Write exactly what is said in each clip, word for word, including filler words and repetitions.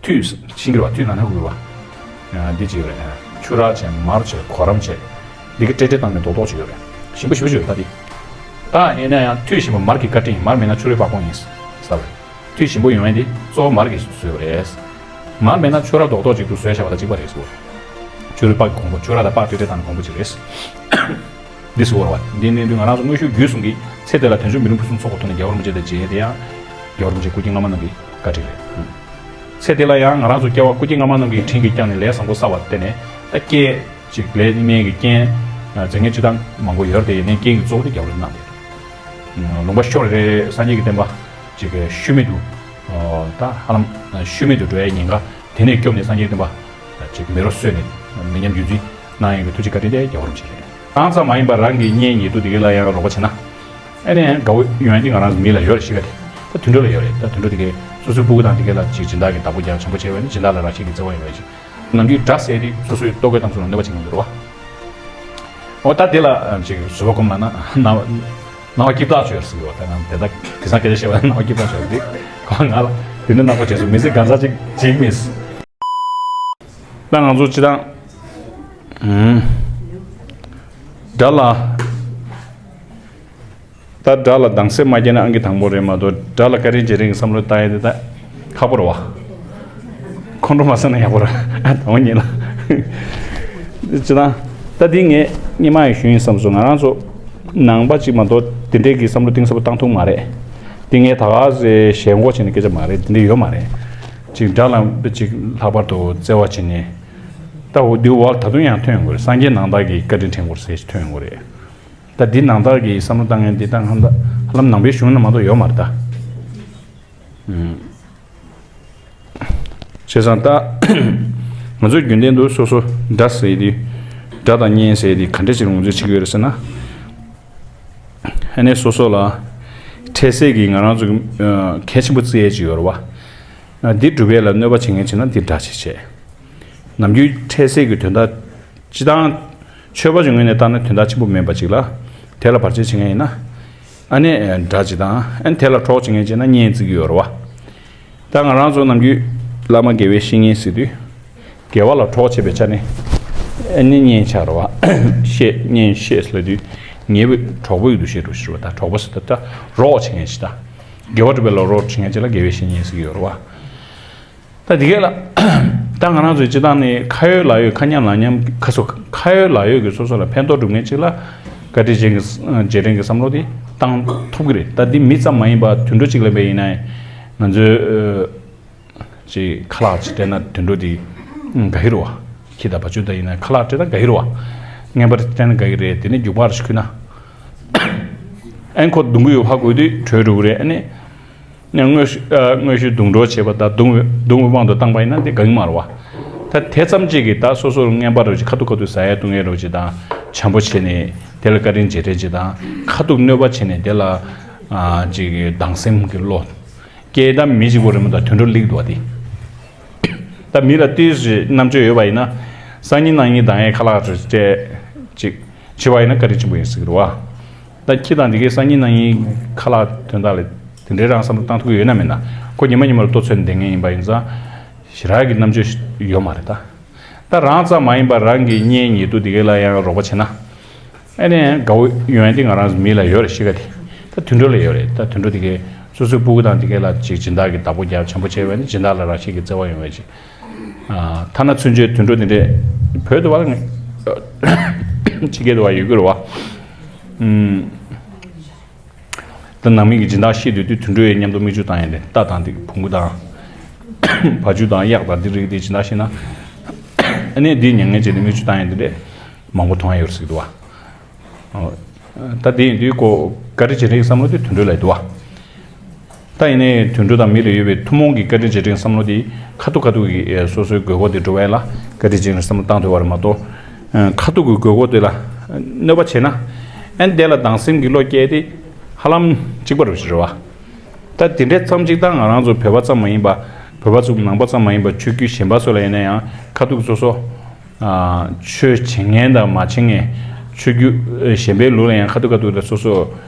ཐུད་ཤིང་གི་རེད་བ། ཐུད་ན་ན་གུ་རེད་བ། འདི་གཅིག་ཡོད་རེད། ཆུ་རགས་བྱས། མར་བྱས། གོ་རམས་བྱས། འདི་གི་སྤྲེལ་སྤྲེལ་བཏང་ནས་རྡོག་རྡོག་ཅིག་ཡོད་རེད། ཞིམ་པོ་ཞེ་པོ་ཅིག་ཡོད་རེད་ད་འདི། ད་ཡིན་ན་ཡང་ཐུད་ཞིམ་པོ་མར་གྱི་བཀའ་དྲིན་ཡིན། མར་མེད་ན་ཆུ་རུལ་པགས་ཀོང་ཡིན་ཟེར་བ་རེད། ཐུད་ཞིམ་པོ་ཡོང་ཡས་འདི་གཙོ་བོ་མར་གྱིས་བཟོས་པ་རེད། མར་མེད་ན་ཆུ་རགས་རྡོག་རྡོག་ཅིག་ཏུ་བཟོས་བཞག་པ་དང་གཅིག་པ་རེད་ཟེར། ཆུ་རུལ་པགས་ཀྱི་གོང་བུ། ཆུ་རགས་དང་པགས་སྤྲེལ་སྤྲེལ་བཏང་ནས་གོང་བུ་ཅིག་རེད། འདི་ཟེར་བ་རེད་བ། འདི་ནས་འདི་ང་རང་ཚོ་དངོས་ཤུགས་བརྒྱུད་གསུམ་གྱིས་ཚེ་འདི་ལ་དལ་འབྱོར་མི་ལུས་ཕུན་སུམ་ཚོགས་པའི་ཐོག་ནས་རྒྱལ་བ་རིན་པོ་ཆེ་དང་མཇལ། དེ་ཡང་རྒྱལ་བ་རིན་པོ་ཆེ་སྐུ་སྐྱེ་སྔ་མ་རྣམས་ཀྱི་བཀའ་དྲིན་རེད། ཚེ་འདི་ལ་ཡང་ང་རང་ཚོ་སྐྱེ་བ་སྐུ་སྐྱེ་སྔ་མ་རྣམས་ཀྱི་དྲིན་གྱིས་བསྐྱངས་ནས་ལས་བཟང་པོ་བསགས་པ་བརྟེན་ནས། ད་རྐྱེན་ཅིག་ལས་ངན་གྱི་རྐྱེན། རྫས་ངན་སྤྱི་དང་མང་པོ་ཡོད་རེད་དེ། ཡིན་ནའི་རྐྱེན་གྱི་གཙོ་བོ་དེ་རྒྱལ་བ་རིན་པོ་ཆེ་གནང་བསྡད། ལུང་པ་ཤོར་རེད། སངས་རྒྱས་ཀྱི་བསྟན་པ་ཅིག་ཤུལ་མེད་དུ། ད་ཧ་ལམ་ཤུལ་མེད་དུ་འགྲོ་ཡའི་ཉེན་ཁ། དེ་ནས་སྐྱོབ་ནས་སངས་རྒྱས་བསྟན་པ་ཅིག་མེ་རོ་གསོས་ནས་མི་ཉམས་རྒྱུན་འཛིན་གནང་ཡག་གི་ཐུགས་རྗེ་བཀའ་དྲིན་དེ་རྒྱལ་བ་རིན་པོ་ཆེ་རེད། རང་ཙམ་མ་ཡིན་པར་རང་གི་གཉེན་ཉེ་དུ་དེ་ག་ལ་ཡང་རོགས་པ་བྱེད་ན། ཨ་ནི་དགའ་བོ་ཡོང་ཡ་འདི་ང་རང་ཚོ་མི་ལ་ཡོད་རེད། གཤིས་ཀ་དེ། ད་དུད་འགྲོ་ལ་ཡོད་རེད། ད་དུད་འགྲོ་དེ་གའི་སོ་སོའི་སྤུ་གུ་དང་དེ་གའི་ལ་ཅིག་སྦྱིན་བདག་གི་བདག་པོ་རྒྱག་བྱམས་པོ་བྱས་པ་ཡིན་ན་སྦྱིན་བདག་ལ་རག་ཤེས་ཀྱི་བརྩེ་བ་ཡོད་པ་ཞིག། ནམ་རྒྱུན་དགྲ་ཟེར་དེ་སོ་སོའི་ལྟོ་གོས་རྣམས་སུ་ལ་གནོད་པ་བྱེད་མཁན་འདུག་རེད་བ། འོ་ད་དེ་ལ་ཅིག་བཟོད་པ་སྒོམ་ན་ན་སྣང་བ་སྐྱིད་པོ་ཅིག་ཡོད་ཟེར་གི་ཡོད། ད་ང་དེ་ད་དེང་སང་སྐད་ཆ་བཤད་པ་ན་སྣང་བ་སྐྱིད་པོ་ཅིག་ཡོད་དེ། ཁོ་ང་ལ་དེ་འདྲ་གནང་པ་བྱས་སོང་། མི་ཚེ་གང་ཟག་ཅིག་བྱེད་མི། ད་ང་ཚོ་སྤྱི་བཏང་དགྲ་ལ། ད་དགྲ་ལ་སྡང་སེམས་མ་སྐྱེས་ན་ཨང་ཀི་དང་པོ་རེད་མ་གཏོགས། དགྲ་ལ་བཀའ་དྲིན་རྗེས་དྲན་གྱི་བསམ་བློ་བཏང་ཡས་དེ་ད་ཁག་པོ་རེད་བ། ཁོང་ཁྲོ་མ་ཟ་ན་ཡག་པོ་རེད། ཨ་དང་པོ་ཉིད་ལ། སྤྱི་བཏང་ད་འདི་ངས་སྔོན་མ་ཡང་ཞུས་ཡིན་བསམ་སོང་། ང་རང་ཚོ་ནང་པ་གཅིག་མ་གཏོགས་དེ་འདྲས་ཀྱི་བསམ་བློ་གཏིང་ཟབ་པོ་བཏང་ཐུབ་མ་རེད། འདི་ངས་ད་ག་ཟེ་ཞེན་ཁོག་བྱས་ནས་སྐད་ཆ་མ་རེད། དེ་འདྲས་ཡོད་མ་རེད། ཅིག་དགྲ་ལ་ཅིག་ལྷག་པར་དུ་བརྩེ་བ་བྱས་ནས། ད་འོ་འདི་བ་ད་དུང་ཡང་ཐོན་ཡོང་གི་རེད། སངས་རྒྱས་ནང་བདག་གི་བཀའ་དྲིན་དྲན་དགོས་ཟེར་ཞིག་ཐོན་ཡོང་གི་རེད། ད་འདི་ནང་བདག་གི་བསམ་བློ་བཏང་མཁན་འདི་ད་ཧ་ལམ་ནང་པའི་གཞུང་ན་མ་གཏོགས་ཡོད་མ་རེད་ད། ཨུམ། བྱས་ཙང་ད་ང་ཚོས་རྒྱུན་ལྡན་དུ་སོ་སོ་དགྲ་ཟེར་དུས། དགྲ་དང་གཉེན་ཟེར་དུས་ག་འདྲ་ཞིག་ལ་ངོས་འཛིན་བྱེད་ཀྱི་ཡོད་རེད་ཟེར་ན། ཨ་ནི་སོ་སོ་ལ་འཕྲལ་སེལ་གྱི་ང་རང་ཚོ་གི་གལ་ཆེན་པོ་བརྩི་ཡས་ཅིག་ཡོད་རེད་བ། འདི་སྒྲུབ་ཡས་ལ་གནོད་པ་བྱེད་མཁན་བྱས་ན་འདི་དགྲ་བྱེད་བྱས། ནམ་རྒྱུན་འཕྲལ་སེལ་གྱི་དོན་དག་སྤྱི་བཏང་ཆོས་པ་ཅིག་ངོས་ནས་བལྟས་ན་དོན་དག་ཆེན་པོ་མིན་པ་ཅིག་ལ། དེ་ལ་བར་ཆད་བྱེད་མཁན་ཡིན་ན། ཨ་ནི་དགྲ་ཅིག་དང་། ཨ་ནི་དེ་ལ་གྲོགས་བྱེད་མཁན་བྱས་ན་གཉེན་བརྩི་གི་ཡོད་རེད་བ། ད་ང་རང་ཚོ་ནམ་རྒྱུན་བླ་མ་དགེ་བའི་བཤེས་གཉེན་ཟེར་དུས། དགེ་བ་ལ་གྲོགས་བྱེད་པའི་ཆ་ནས་ཨ་ནི་གཉེན་ཆགས་རེད་བ། བཤེས་གཉེན་བཤེས་ཟེར་དུས་ཉེ་བའི་གྲོགས་པོའི་འདུ་ཤེས་འདྲ་ཞིག་རེད་བ། ད་གྲོགས་པོ་ཟེར་དུས་ད་རོགས་བྱེད་མཁན་ཞིག་ད། དགེ་བ་སྒྲུབ་པའི་ལ་རོགས་བྱེད་མཁན་ཅིག་ལ་དགེ་བའི་བཤེས་གཉེན་ཟེར་གྱི་ཡོད་རེད་བ། ད་དེ་གས་ལ། ད་ང་རང་ཚོའི་སྤྱི་བཏང་ནས་ཁ་ཡོད་ལག་ཡོད་ཁ་མཉམ་ལག་མཉམ་ཁ་སོ་ཁ་ཡོད་ལག་ཡོད་ཀྱི་སོ་སོ་ལ་ཕན་ཐོགས་སྒྲུབ་མཁན་ཅིག་ལ་བཀའ་དྲིན་ཅན་གྱི་རྗེས་དྲན་གྱི་བསམ་བློ་དེ་བཏང་ཐུབ་ཀྱི་རེད། ད་འདི་མི་ཙམ་མ་ཡིན་པ་དུད་འགྲོ་གཅིག་ལ་བས་ཡིན་ན་ང་ཚོའི་ཅིག་ཁ་ལག་ཅིག་སྤྲད་ན་དུད་འགྲོ་དེ་དགའ་གི་རེད་བ། ཁྱི་དང་བ་ཕྱུགས་དང་ཡིན་ན་ཁ་ལག་སྤྲད་ན་དགའ་གི་རེད་བ། རྔན་པ་སྤྲད་ན་དགའ་གི་རེད། དེ་ནས་རྒྱུག་པར་ཞིག་ཁུར་ན། ཨན་ཁོ་རྡུང་གི་ཡོད་ཧ་གོ་དུས་བྲོས་འགྲོ་གི་རེད། ཨ་ནི། དངོས་ཤུ་ཨ་དངོས་ཤུགས་རྡུང་གྲོགས་བྱེད་པ་དང་རྡུང་བའི་རྡུང་བའི་དབང་དུ་བཏང་པ་ཡིན་ན་དེ་དགའ་གི་མ་རེད་བ། ད་དེ་ཙམ་གཅིག་གིས་ད་སོ་སོར་རྔན་པ་རོ་ཅིག་ཁ་ཐུག་ཁ་ཐུག་ཟ་ཡ་བཏུང་ཡ་རོ་ཅིག་དང་བྱམས་པོ་བྱས་ནས་དེ་ལ་བཀའ་དྲིན་རྗེས་དྲན་ཅིག་དང་། ཁ་ཐུག་གནོད་པ་བྱས་ནས་དེ་ལ་ཨ་ཅིག་སྡང་སེམས་ཀྱི་བློ་སྐྱེས། ད་མི་གཅིག་པོ་རེད་མ་གཏོགས་དུད་འགྲོ་ལེགས་འདུག་བ་དེ། ད་མི་ལ་ཏོག་ཙམ་རྣམ་དཔྱོད་ཡོད་པ་ཡིན་ན། སང་ཉིན་གནངས་ཉིན་སྡང་ཡའི་ཁ་ལག་རེ་སྤྲད་ཅིག་བྱེད་པ་ཡིན་ན་བཀའ་དྲིན་ཆེན་པོ་ཡིན་ཟེར་གི་རེད་བ། ད་ཁྱི་དང་འདི་གའི་སང་ཉིན་གནངས་ཉིན་ཁ་ལག་དོན་དག་ལ་དེ་འདྲའི་རང་བསམ་བློ་བཏང་ཐུབ་ཀྱི་ཡོད་ན་མེད་ན། ཁོ་ཉི་མ་ཉི་མ་ལ་ལྟོ་འཚོལ་བསྡད་མཁན་ཡིན་པ་ཡིན་ཙང་ཞེ་དྲག་གི་རྣམ་དཔྱོད་ཡོད་མ་རེད་ད། ད་རང་ཙམ་མ་ཡིན་པར་རང་གི་གཉེན་ཉེ་དུ་འདི་གའི་ལ་ཡང་རོགས་པ་བྱེད་ན། ཨ་ནི་དགའ་བོ་ཡོང་ཡ་འདི་ང་རང་མི་ལ་ཡོད་རེད། གཤིས་ཀ་དེ། ད་དུད་འགྲོ་ལ་ཡོད་རེད། ད་དུད་འགྲོ་འདི་གའི་སོ་སོའི་སྤུ་གུ་དང་འདི་གའི་ལ་ཅིག་སྦྱིན་བདག་གི་བདག་པོ་རྒྱབ་བྱམས་པོ་བྱས་པ་ནི་སྦྱིན་བདག་ལ་རག་ཤེས་ཀྱི་བརྩེ་བ་ཡོང་བའི་ཅིག། ཨ་ཐ་ན་ཚུན་ཆད་དུད་འགྲོ་འདི་འདྲས་བོད་དུ་བ་ལ་ངས་ཕྱི་རྒྱལ་དུ་བ་ཡོད་ཀྱི་རེད་བ། ཨུམ། ད་ནང་མི་གི་སྦྱིན་བདག་ཤེས་དུས་དུས་དུད་འགྲོ་ཡི་མཉམ་དུ་མིག་ཆུ་བཏང་ཡ་དེ། རྟ་དང་དེ་བོང་གུ་དང་བ་ཕྱུགས་དང་གཡག་དང་དེ་རིགས་དེ་སྦྱིན་བདག་ཤེས་ན། ཨ་ནི་དེའི་མྱ་ངན་བྱས་ཏེ་མིག་ཆུ་བཏང་ཡ་དེ་འདྲས་མང་པོ་མཐོང་ཡ་ཡོད་ཟེར་གི་འདུག་བ། ཨོ། ད་དེ་ཡིན་དུས་ཁོ་བཀའ་དྲིན་རྗེས་དྲན་གྱི་བསམ་བློ་དེ་དུད་འགྲོ་ལ་འདུག་བ། ད་ཡིན་ནའི་དུད་འགྲོ་དང་མི་ལ་ཡོད་པའི་ཐུན་མོང་གི་བཀའ་དྲིན་རྗེས་དྲན་གྱི་བསམ་བློ་དེ་ཁ་ཐུག་ཁ་ཐུག་གི་སོ་སོའི་དགོས་མཁོ་དེ་འགྲུབ་པ་ལ་བཀའ་དྲིན་རྗེས་དྲན་གྱི་བསམ་བློ་བཏང་ཐུབ་པ་རེད་མ་གཏོགས། ཁ་ཐུག་གི་དགོས་མཁོ་དེ་ལ་གནོད་པ་བྱས་ན། ཨན་དེ་ལ་སྡང་སེམས་ཀྱི་བློ་སྐྱེས་ཏེ་ཧ་ལམ་གཅིག་པ་རེད་བ། ད་དེ་འདྲའི་ཙམ་གཅིག་ད་ང་རང་ཚོ་བོད་པ་ཙམ་མ་ཡིན་པ། བོད་པ་ཚོ་ནང་པ་ཙམ་མ་ཡིན་པ་ཆོས་བརྒྱུད་གཞན་པ་ཚོ་ལ་ཡིན་ན་ཡང་ཁ་ཐུག་སོ་སོ། ཆོས་བྱེད་མཁན་དང་མ་བྱེད་མཁན། ཆོས་བརྒྱུད་གཞན་པའི་ལུགས་ལ་ཡང་ཁ་ཐུག་ཁ་ཐུག་ལ་སོ་སོ་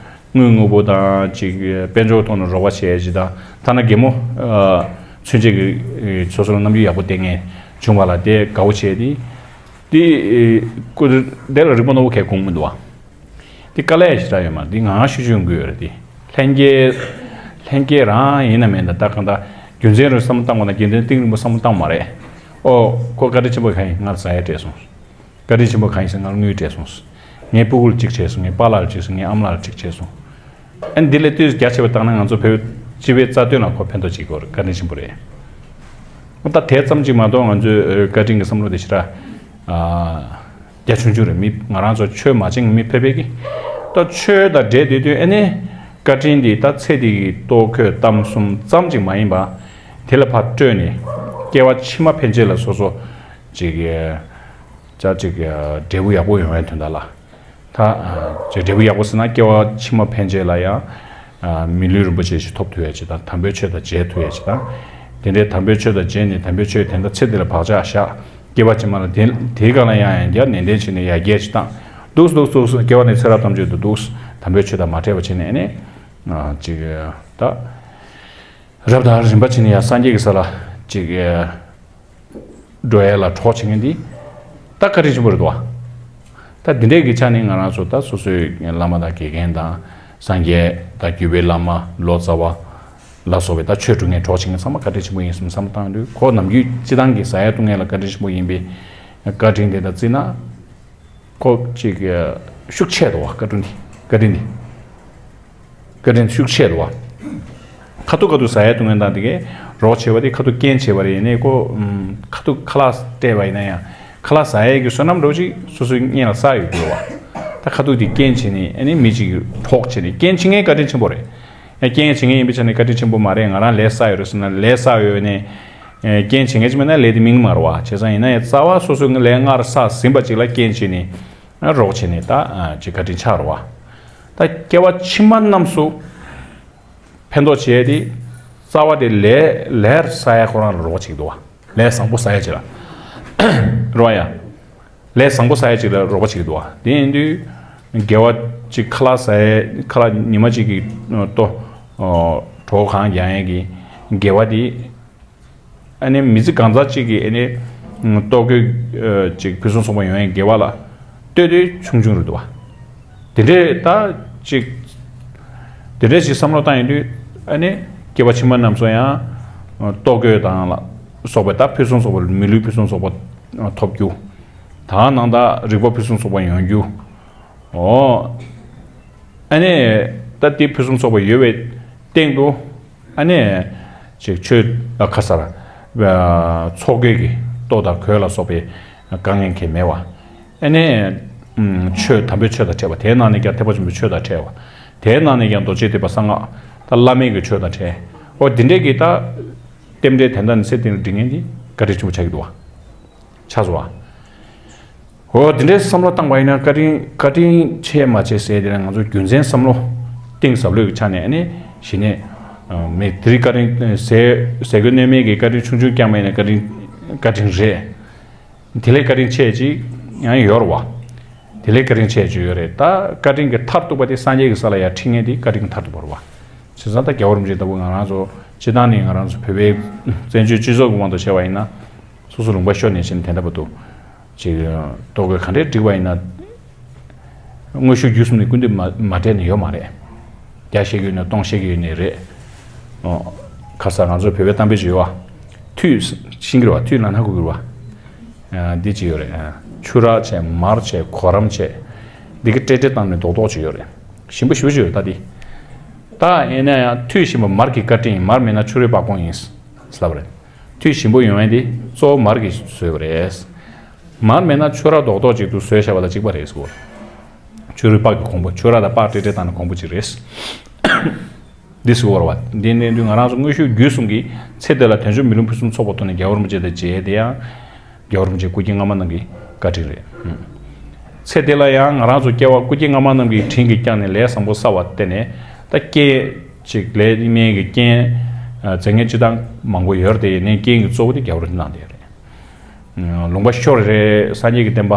དངུལ་དངོས་པོ་དང་ཅིག་དཔལ་འབྱོར་ཐོག་ནས་རོགས་པ་བྱས་ཅིག་དང་། ཐ་ན་རྒན་མོ་ ཚུན་ཆད་ཀྱི་སོ་སོ་ལ་རྣམ་འགྱུར་ཡག་པོ་བསྟན་མཁན་བྱུང་བ་ལ་དེ་དགའ་བོ་བྱས་ཏེ། དེ་ཀུ་དེ་ལ་རིག་པ་རྣོ་བོ་གས་དགོངས་མི་འདུག་བ། དེ་དཀའ་ལས་ཞེ་དྲག་ཡོད་མ་རེད། དེ་ང་ཤུ་ཤུ་ཡོང་གི་ཡོད་རེད། དེ་ལྷན་སྐྱེས་ལྷན་སྐྱེས་རང་ཡིན་ན་མིན་ན་ད་གང་ལྟར་རྒྱུ་མཚན་རེ་བསམ་བློ་བཏང་དགོས་ན་རྒྱུ་མཚན་གཏིང་རིང་པོ་བསམ་བློ་བཏང་མ་རེད། ཨོ་ཁོ་བཀའ་དྲིན་ཆེན་པོ་གང་ཡིན། ང་ཟ་ཡ་སྤྲད་སོང་། བཀའ་དྲིན་ཆེན་པོ་གང་ཡིན་ཟེར། ང་ལ་དངུལ་སྤྲད་སོང་། ངའི་སྤུ་གུ་ལ་གཅིག་སྤྲད་སོང་། ངའི་པཱ་ལགས་ལ་གཅིག་སོང་། ངའི་ཨ་མ་ལགས་ལ་གཅིག་སྤྲད་སོང་། ཨ་ནི་འདི་ལས་ལྟོས་རྒྱ་ཆེ་བ་བཏང་ན་ང་ཚོ་བོད་སྤྱི་པའི་རྩ་དོན་ལ་ཁོ་ཕན་ཐོགས་བྱེད་ཀྱི་ཡོད་རེད། བཀའ་དྲིན་ཆེན་པོ་རེད། ཨ་ད་དེ་ཙམ་གཅིག་མ་གཏོགས་ང་ཚོའི་བཀའ་དྲིན་གྱི་བསམ་བློ་དེ་ཞེ་དྲག་ཨ་རྒྱ་ཆུང་ཆུང་རེད། མི་ང་རང་ཚོ་ཆོས་མ་བྱེད་མཁན་མི་ཕལ་པའི་གི་ད་ཆོས་དང་འབྲེལ་བསྡད་དུས་ཨ་ནི་བཀའ་དྲིན་འདི་ད་ཚེ་འདི་གི་ལྟོ་གོས་གཏམ་གསུམ་ཙམ་གཅིག་མ་ཡིན་པ། དེ་ལ་ཕར་སྤྲོས་ནས་སྐྱེ་བ་ཕྱི་མ་ཕན་ཆད་ལ་སོ་སོ་ཅིག་ཅག་ཅིག་འབྲས་བུ་ཡག་པོ་ཡོང་བའི་དོན་དག་ལ། ད་ཅིག་འབྲས་བུ་ཡག་པོ་ཟེར་ན་སྐྱེ་བ་ཕྱི་མ་ཕན་ཆད་ལ་ཡང་མི་ལུས་རིན་པོ་ཆེ་ཞིག་ཐོབ་ཐུབ་ཡ་ཅིག་དང་། དམ་པའི་ཆོས་དང་མཇལ་ཐུབ་ཡ་ཅིག་དང་། དེ་འདྲའི་དམ་པའི་ཆོས་དང་མཇལ་ནས་དམ་པའི་ཆོས་དེ་འདྲ་ཚེ་འདི་ལ་བག་ཆགས་བཞག་སྐྱེ་བ་ཕྱི་མ་ལ་དེ་དེའི་སྒང་ལ་ཡང་ཡང་བསྐྱར་ནན་ཏན་བྱས་ནས་ཡར་རྒྱས་ཅིག་བཏང་། འདུག་འདུག་འདུག་སྐྱེ་བ་ནས་ཚེ་རབས་ཐམས་ཅད་དུ་འདུག་དམ་པའི་ཆོས་དང་མ་བྲལ་བ་བྱས་ནས་ཨ་ནི་ཅིག་ད་རབ་དང་རིམ་པ་བྱས་ནས་ཡང་སངས་རྒྱས་ཀྱི་ས་ལ་ཅིག་འགྲོ་ཡས་ལ་གྲོགས་བྱེད་མཁན་འདི་ད་བཀའ་དྲིན་ཆེན་པོ་རེད་དོ། ད་འདི་འདྲས་ཀྱི་ཆ་ནས་ང་རང་ཚོ་ད་སོ་སོའི་བླ་མ་དང་དགེ་རྒན་དང་སངས་རྒྱས་དང་བརྒྱུད་པའི་བླ་མ་ལོ་ཙཱ་བ་ལ་སོགས་པའི་ད་ཆོས་སྒྲུབ་མཁན་གྲོགས་བྱེད་མཁན་ཚང་མ་བཀའ་དྲིན་ཆེན་པོ་ཡིན་བསམ་བསམ་བཏང་དུས། ཁོ་ནམ་རྒྱུན་སྤྱི་བཏང་གི་ཟ་ཡ་བཏུང་ཡ་ལ་བཀའ་དྲིན་ཆེན་པོ་ཡིན་པའི་བཀའ་དྲིན་དེ་དང་བརྩིས་ན། ཁོ་ཅིག་ཤུགས་ཆེ་འདུག་བ། བཀའ་དྲིན་འདི་བཀའ་དྲིན་འདི་བཀའ་དྲིན་ཤུགས་ཆེ་འདུག་བ། ཁ་ཐུག་ཁ་ཐུག་ཟ་ཡ་བཏུང་མཁན་དང་དེ་གའི་རོགས་བྱེད་པ་དེ་ཁ་ཐུག་རྐྱེན་བྱེད་པ་རེད། ཡིན་ནའི་ཁོ་ཁ་ཐུག་ཁ་ལག་སྤྲད་པ་ཡིན་ན་ཡང་ཁ་ལག་ཟ་ཡའི་གི་བསོད་ནམས་འདྲ་བོ་ཅིག་སོ་སོའི་སྔོན་ལ་བསགས་ཡོད་དགོས་བ། ད་ཁ་ཐུག་དེ་རྐྱེན་བྱས་ནས་ཨ་ནི་མི་གཅིག་གི་གྲོགས་བྱས་ནས་རྐྱེན་བྱེད་མཁན་བཀའ་དྲིན་ཆེན་པོ་རེད། ཡང་རྐྱེན་བྱེད་མཁན་ཡིན་པའི་ཆ་ནས་བཀའ་དྲིན་ཆེན་པོ་མ་རེད། ང་རང་ལས་བསགས་ཡོད་རེད་ཟེར་ན་ལས་བསགས་ཡོད་ནས་རྐྱེན་བྱེད་མཁན་ཅིག་མིན་ན་ལས་དེ་སྨིན་གི་མ་རེད་བ། བྱས་ཙང་ཡིན་ན་ཡང་རྩ་བ་སོ་སོའི་ལས་སྔར་བསགས་ཟིན་པ་ཅིག་ལ་རྐྱེན་བྱས་ནས་རོགས་བྱས་ནས་ད་ཅིག་བཀའ་དྲིན་ཆགས་རེད་བ། ད་སྐྱེ་བ་ཕྱི་མ་རྣམས་སུ་ཕན་ཐོགས་བྱས་ཏེ་རྩ་བ་དེ་ལས་ལས་བསགས་ཡ་ཁོ་རང་ལ་རོགས་བྱེད་ཀྱི་འདུག་བ། ལས་བཟང་པོ་བསགས་ཡ་ཅིག་ལ་རོགས་ཡ། ལས་བཟང་པོ་བསགས་ཡ་ཅིག་ལ་རོགས་པ་བྱེད་ཀྱི་འདུག་བ། དེ་ཡིན་དུས་དགེ་བ་ཅིག་ཁ་ལག་ཟ་ཡ་ཁ་ལག་ཉི་མ་གཅིག་གི་ལྟོ་གྲོད་ཁོག་གང་རྒྱག་ཡ་གི་དགེ་བ་དེ། ཨ་ནི་མི་ཚེ་གང་ཙམ་གཅིག་གི་ཨ་ནི་ལྟོ་གོས་ཅིག་ཕུན་སུམ་ཚོགས་པ་ཡོང་ཡའི་དགེ་བ་ལ་ལྟོས་དུས་ཆུང་ཆུང་རེད་འདུག་བ། དེ་འདྲས་ད་ཅིག་དེ་འདྲས་ཞིག་བསམ་བློ་བཏང་ཡོང་དུས་ཨ་ནི་སྐྱེ་བ་ཕྱི་མ་རྣམས་སུ་ཡང་ལྟོ་གོས་དང་ལ་སོགས་པའི་ད་ཕུན་སུམ་ཚོགས་པ་མི་ལུས་ཕུན་སུམ་ཚོགས་པ་ཐོབ་རྒྱུ། ད་ནང་ད་རིག་པ་ཕུན་སུམ་ཚོགས་པ་ཡོང་རྒྱུ། ཨོ། ཨ་ནི་ད་དེ་ཕུན་སུམ་ཚོགས་པ་ཡོད་པའི་སྟེང་དུ། ཨ་ནི་ཅིག་ཆོས་ཨ་ཁ་སར་ཚོགས་ཀྱི་ལྟོ་དང་གོས་ལ་སོགས་པའི་དཀའ་ངལ་གྱི་མེད་པ། ཨ་ནི་ཆོས་དམ་པའི་ཆོས་དང་འཕྲད་པ། དེའི་ནང་ནས་ཀྱང་ཐེག་པ་ཆེན་པོའི་ཆོས་དང་འཕྲད་པ། དེའི་ནང་ནས་ཀྱང་རྡོ་རྗེ་ཐེག་པ་གསང་སྔགས་ད་བླ་མེད་ཀྱི་ཆོས་དང་འཕྲད། ཨོ་དེ་འདྲས་ཀྱི་ད་རྟེན་འབྲེལ་དོན་དག་ནི་ཚེ་འདི་ནས་སྒྲིག་མཁན་དེ་བཀའ་དྲིན་ཆེན་པོ་ཆགས་ཀྱི་འདུག་བ། ཆགས་སོང་བ། འོ་དེ་འདྲའི་བསམ་བློ་བཏང་བ་ཡིན་ན་བཀའ་དྲིན་བཀའ་དྲིན་ཆེ་མ་ཆེ་ཟེར་དེ་ལ་ང་ཚོ་རྒྱུ་མཚན་བསམ་བློ་གཏིང་ཟབ་ལོས་ཀྱི་ཆ་ནས་ཨ་ནི་གཞི་ནས་མེད་དེ་རིང་བཀའ་དྲིན་ཟས་ཟས་གོས་གནས་མལ་གྱི་བཀའ་དྲིན་ཆུང་ཆུང་རྐྱང་མ་ཡིན་ན་བཀའ་དྲིན་བཀའ་དྲིན་རེད། དེ་ལས་བཀའ་དྲིན་ཆེ་ཅིག་ཡང་ཡོད་རེད་བ། དེ་ལས་བཀའ་དྲིན་ཆེ་ཅིག་ཡོད་རེད། ད་བཀའ་དྲིན་གྱི་མཐར་ཐུག་པ་དེ་སངས་རྒྱས་ཀྱི་ས་ལ་ཡར་ཁྲིད་མཁན་དེ་བཀའ་དྲིན་གྱི་མཐར་ཐུག་པ་རེད་བ། བྱས་ཙང་ད་རྒྱལ་བ་རིན་པོ་ཆེ་ལྟ་བུ་ང་རང་ཚོ་སྤྱི་བཏང་ནས་ང་རང་ཚོ་བོད་པའི་བཙན་བྱོལ་སྤྱི་ཚོགས་ཀྱི་དབང་དུ་བྱས་པ་ཡིན་ན། སོ་སོ་ལུང་པ་ཤོར་ནས་ཕྱིན་དེ་འདྲ་བ་འདུག་ཅིག་ལྟོ་གོས་ག་འདྲས་སྒྲིག་པ་ཡིན་ན། དངོས་ཤུགས་བརྒྱུད་གསུམ་ནས་སྐུལ་འདེད་མ་མ་སྤྲད་ནས་ཡོད་མ་རེད། བརྒྱ་བཤད་ཀྱི་ཡོད་ནས་སྟོང་བཤད་ཀྱི་ཡོད་ནས་རེད། ཨོ། ཁ་སང་ང་ཚོ་བོད་པའི་གཏམ་དཔེ་ཅིག་ཡོད་བ། ཐུད་ཤིང་གི་རེད་བ། ཐུད་ལ་ན་ཁུ་གི་རེད་བ། ཨ། འདི་ཅིག་ཡོད་རེད། ཨ། ཆུ་རགས་བྱས་མར་བྱས་གོ་རམས་བྱས། འདི་གི་ཏྲེ་ཏྲེ་བཏང་ནས་རྡོག་རྡོག་ཅིག་ཡོད་རེད། ཞིམ་པོ་ཞེ་པོ་ཅིག་ཡོད་ད་འདི། ད་ཡིན་ན་ཡང་ཐུད་ཞིམ་པོ་མར་གྱི་བཀའ་དྲིན་ཡིན། མར་མེད་ན་ཆུ་རགས་སྤགས་གོང་ཡིན་ཟེར་ལབ་རེད། ཐུད་ཞིམ་པོ་ཡོང་ཡས་འདི་གཙོ་བོ་མར་གྱིས་བཟོས་པ་རེད། མར་མེད་ན་ཆུ་རགས་རྡོག་རྡོག་ཅིག་ཏུ་བཟོས་བཞག་པ་དང་གཅིག་པ་རེད་ཟེར། ཆུ་རགས་སྤགས་ཀྱི་གོང་བུ། ཆུ་རགས་དང་སྤགས་ཏྲེ་ཏྲེ་བཏང་ནས་གོང་བུ་ཅིག་རེད། འདི་ཟེར་བ་རེད་བ། འདི་ནས་དུས་ང་རང་ཚོ་དངོས་ཤུགས་བརྒྱུད་གསུམ་གྱིས་ཚེ་འདི་ལ་དོན་ཆེན་མི་ལུས་ཕུན་སུམ་ཚོགས་པ་ཐོབ་ནས་རྒྱལ་བ་རིན་པོ་ཆེ་དང་མཇལ་ཡས་དེ་ཡང་རྒྱལ་བ་རིན་པོ་ཆེ་སྐུ་སྐྱེ་སྔ་མ་རྣམས་ཀྱི་བཀའ་དྲིན་རེད། ཚེ་འདི་ལ་ཡང་ང་རང་ཚོ་སྐྱེ་བ་སྐུ་སྐྱེ་སྔ་མ་རྣམས་ཀྱི་དྲིན་གྱིས་བསྐྱངས་ནས་ལས་བཟང་པོ་བསགས་པ་བརྟེན་ནས་ད་རྐྱེན་ཅིག་ལས་སྨན་གྱི་རྐྱེན་མཛད་མཁན་སྤྱི་བཏང་མང་པོ་ཡོད་རེད་དེ། ཡིན་ནའི་རྐྱེན་གྱི་གཙོ་བོ་དེ་རྒྱལ་བ་རིན་པོ་ཆེ་གནང་བསྡད་ཡོད་རེད། ལུང་པ་ཤོར་རེད། སངས་རྒྱས་ཀྱི་བསྟན་པ་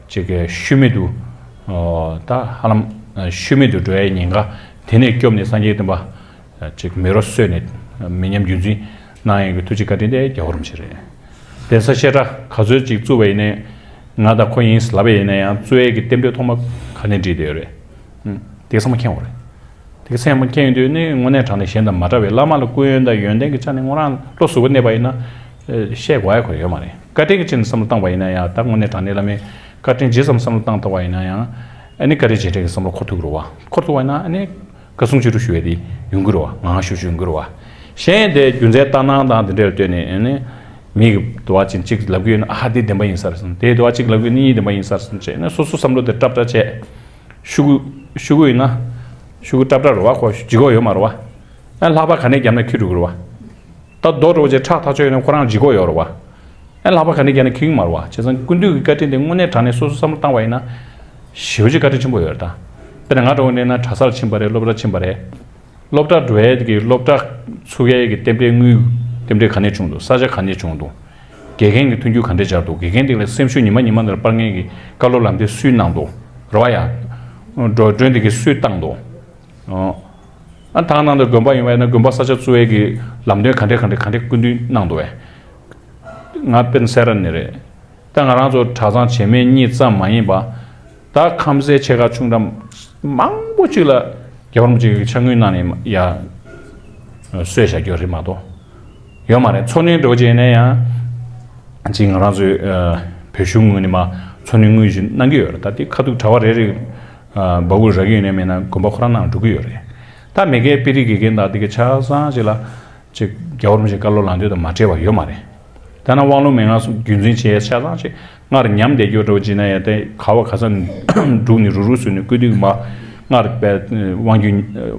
ཅིག་གི་ཤུལ་མེད་དུ། ད་ཧ་ལམ་ཤུལ་མེད་དུ་འགྲོ་ཡའི་ཉེན་ཁ་དེ་ནས་སྐྱོབ་ནས་སངས་རྒྱས་ཀྱི་བསྟན་པ་ཅིག་མེ་རོ་གསོས་ནས་མི་ཉམས་རྒྱུན་འཛིན་ གནང་ཡས་ཀྱི་ཐུགས་རྗེ་བཀའ་དྲིན་དེ་རྒྱལ་བ་རིན་པོ་ཆེ་རེད། གདན་ས་བཤད་གྲྭ་ག་ཚོད་ཅིག་བཙུགས་པ་ཡིན་ནའི་ང་དང་ཁོ་ཡིན་ལབ་པ་ཡིན་ན་ཡང་བཙུགས་ཡས་ཀྱི་རྟེན་འབྲེལ་ཐོག་མ་ག་ནས་འགྲིག་བསྡད་ཡོད་རེད། ཨུམ། དེ་བསམ་བློ་འཁྱེར་དགོས་རེད། དེ་ག་ཚད་མ་འཁྱེར་ཡོང་དུས་ནི་དངོས་གནས་དྲང་གནས་གཞན་དང་མ་འདྲ་བའི་བླ་མ་ལ་སྐུ་ཡོན་དང་ཡོན་ཏན་གྱི་ཆ་ནས་ངོ་རང་བློ་གཟུ་བོ་གནས་པ་ཡིན་ན། ཨེ། བཤད་དགོས་ཡ་ཁོ་ཡོད་མ་རེད། བཀའ་དྲིན་གྱི་ཆེད་དུ་བསམ་བློ་བཏང་བ་ཡིན་ན་ཡང་ད་དངོས་གནས་དྲང་གནས་བླ་མའི་བཀའ་དྲིན་ཇི་ཙམ་བསམ་བློ་བཏང་ཐུབ་པ་ཡིན་ན་ཡང་། ཨ་ནི་བཀའ་དྲིན་རྗེས་དྲན་གྱི་བསམ་བློ་འཁོར་ཐུབ་ཀྱི་རེད་བ། འཁོར་ཐུབ་པ་ཡིན་ན་ཨ་ནི་བཀའ་གསུང་ཅི་རུ་ཞུ་ཡས་དེ་ཡོང་གི་རེད་བ། ངང་ཞུ་ཞུ་ཡོང་གི་རེད་བ། གཞན་དེ་རྒྱུ་མཚན་ལྟར་སྣང་དང་དེ་འདྲ་ལ་ལྟོས་ནས་ཨ་ནི་མི་གི་དུ་བ་ཅན་གཅིག་ལབ་ཀྱི་ཡོད་ན་ཨ་དེ་བདེན་པ་ཡིན་ས་རེད་ཟེར། དེ་དུ་བ་གཅིག་ལབ་ཀྱི་ཡོད་ན་གཉིས་བདེན་པ་ཡིན་ས་རེད་ཟེར་བྱས་ནས་སོ་སོ་བསམ་བློ་དེ་སྲབ་སྲབ་བྱས། ཤོག་གུ་ཤོག་གུ་ཡིན་ན། ཤོག་གུ་སྲབ་སྲབ་རེད་བ། ཁོ་ལྗིད་ཁོག་ཡོད་མ་རེད་བ། ཨ་ལྷགས་པ་ག་ནས་བརྒྱབ་ན་འཁྱེར་འགྲོ་གི་རེད་བ། ད་རྡོ་འདྲ་བོ་ཅིག་ཁྲག་ཐག་ཆོད་ཡོད་ན་ཁོ་རང་ལྗིད་ཁོག་ཡོད་རེད་བ། ཨ་ལྷགས་པ་ག་ནས་བརྒྱབ་ན་འཁྱེར་གི་མ་རེད་བ། བྱས་ཙང་སྐུ་མདུན་གྱི་བཀའ་དྲིན་དེ་དངོས་གནས་དྲང་གནས་སོ་སོ་བསམ་བློ་བཏང་བ་ཡིན་ན། ཞེ་པོ་ཅིག་བཀའ་དྲིན་ཆེན་པོ་ཡོད་རེད་ད། དཔེར་ན་ང་འདྲ་བོ་ནས་ན་གྲྭ་སར་ཕྱིན་པ་རེད། སློབ་གྲྭར་ཕྱིན་པ་རེད། སློབ་གྲྭ་འགྲོ་ཡས་ཀྱི་སློབ་གྲྭ་ཚུགས་ཡས་ཀྱི་རྟེན་འབྲེལ་དངུལ་རྟེན་འབྲེལ་ག་ནས་བྱུང་འདུག་ས་ཆ་ག་ནས་བྱུང་འདུག་དགེ་རྒན་གྱི་མཐུན་འགྱུར་ག་འདྲས་སྦྱར་འདུག་དགེ་རྒན་དེ་ལ་སེམས་ཤུགས་ཉི་མ་ཉི་མ་འདིར་སྤར་མཁན་གྱི་བཀའ་སློབ་ལམ་སྟོན་སུས་གནང་འདུག་རེད་བ་ཡ། འགྲོ་གྲོན་དེ་གའི་སུས་བཏང་འདུག་ཨ་ད་ག་ནང་དུ་དགོན་པ་ཡིན་པ་ཡིན་ན་དགོན་པ་ས་ཆ་བཙུགས་ཡས་ཀྱི་ལམ་སྟོན་ག་འདྲས་ག་འདྲས་ག་འདྲས་སྐུ་མདུན་གནང་འདུག་བས། ང་དཔེར་ན་སེ་ར་ནས་རེད། ད་ང་རང་ཚོ་གྲྭ་ཚང་བྱེས་སྨད་གཉིས་ཙམ་མ་ཡིན་པ། ད་ཁམས་ཚན་ཆེ་ཁག་ཆུང་གྲས་མང་པོ་ཅིག་ལ་རྒྱལ་བ་རིན་པོ་ཆེ་གིས་ཕྱག་དངུལ་གནང་ནས་ཡ་གསོས་བཞག་རྒྱུ་རེད་མ་གཏོགས་ཡོད་མ་རེད། འཚོ་སྣོན་འདྲ་བོ་བྱས་ནས་ཡང་ཅིག་ང་རང་ཚོའི་ཨ་བོད་གཞུང་ངོས་ནས་མ་འཚོ་སྣོན་དངུལ་ཞིག་གནང་གི་ཡོད་རེད། ད་དེ་ཁ་ཐུག་གྲྭ་པ་རེ་རེ་ཨ་འབག་དགོས་རག་གི་ཡོད་ནའི་མེད་ན་དགོན་པ་ཁོ་རང་ནང་འགྲོ་གི་ཡོད་རེད། ད་མ་གིའི་དཔེ་རིས་དགེ་རྒན་དང་དེ་གའི་ཆ་ཚང་ཅིག་ལ། ཅིག་རྒྱལ་བ་རིན་པོ་ཆེའི་བཀའ་སློབ་ལམ་སྟོན་དང་མ་བྲལ་བ་ཡོད་མ་རེད། ད་ནང་དབང་ལུང་མན་ངག་སོགས་རྒྱུན་འཛིན་བྱེད་ཡས་ཆ་ཚང་ཅིག་སྔར་ཉམས་བསྡད་རྒྱུ་འདྲ་བོ་བྱས་ན་ཡང་དེ་ག་བ་ག་ས་ནས་བསྒྲུགས་ནས་རུག་རུག་བཟོས་ནས་བཀོད་དུས་མ། སྔར་བས་དབང་རྒྱུན་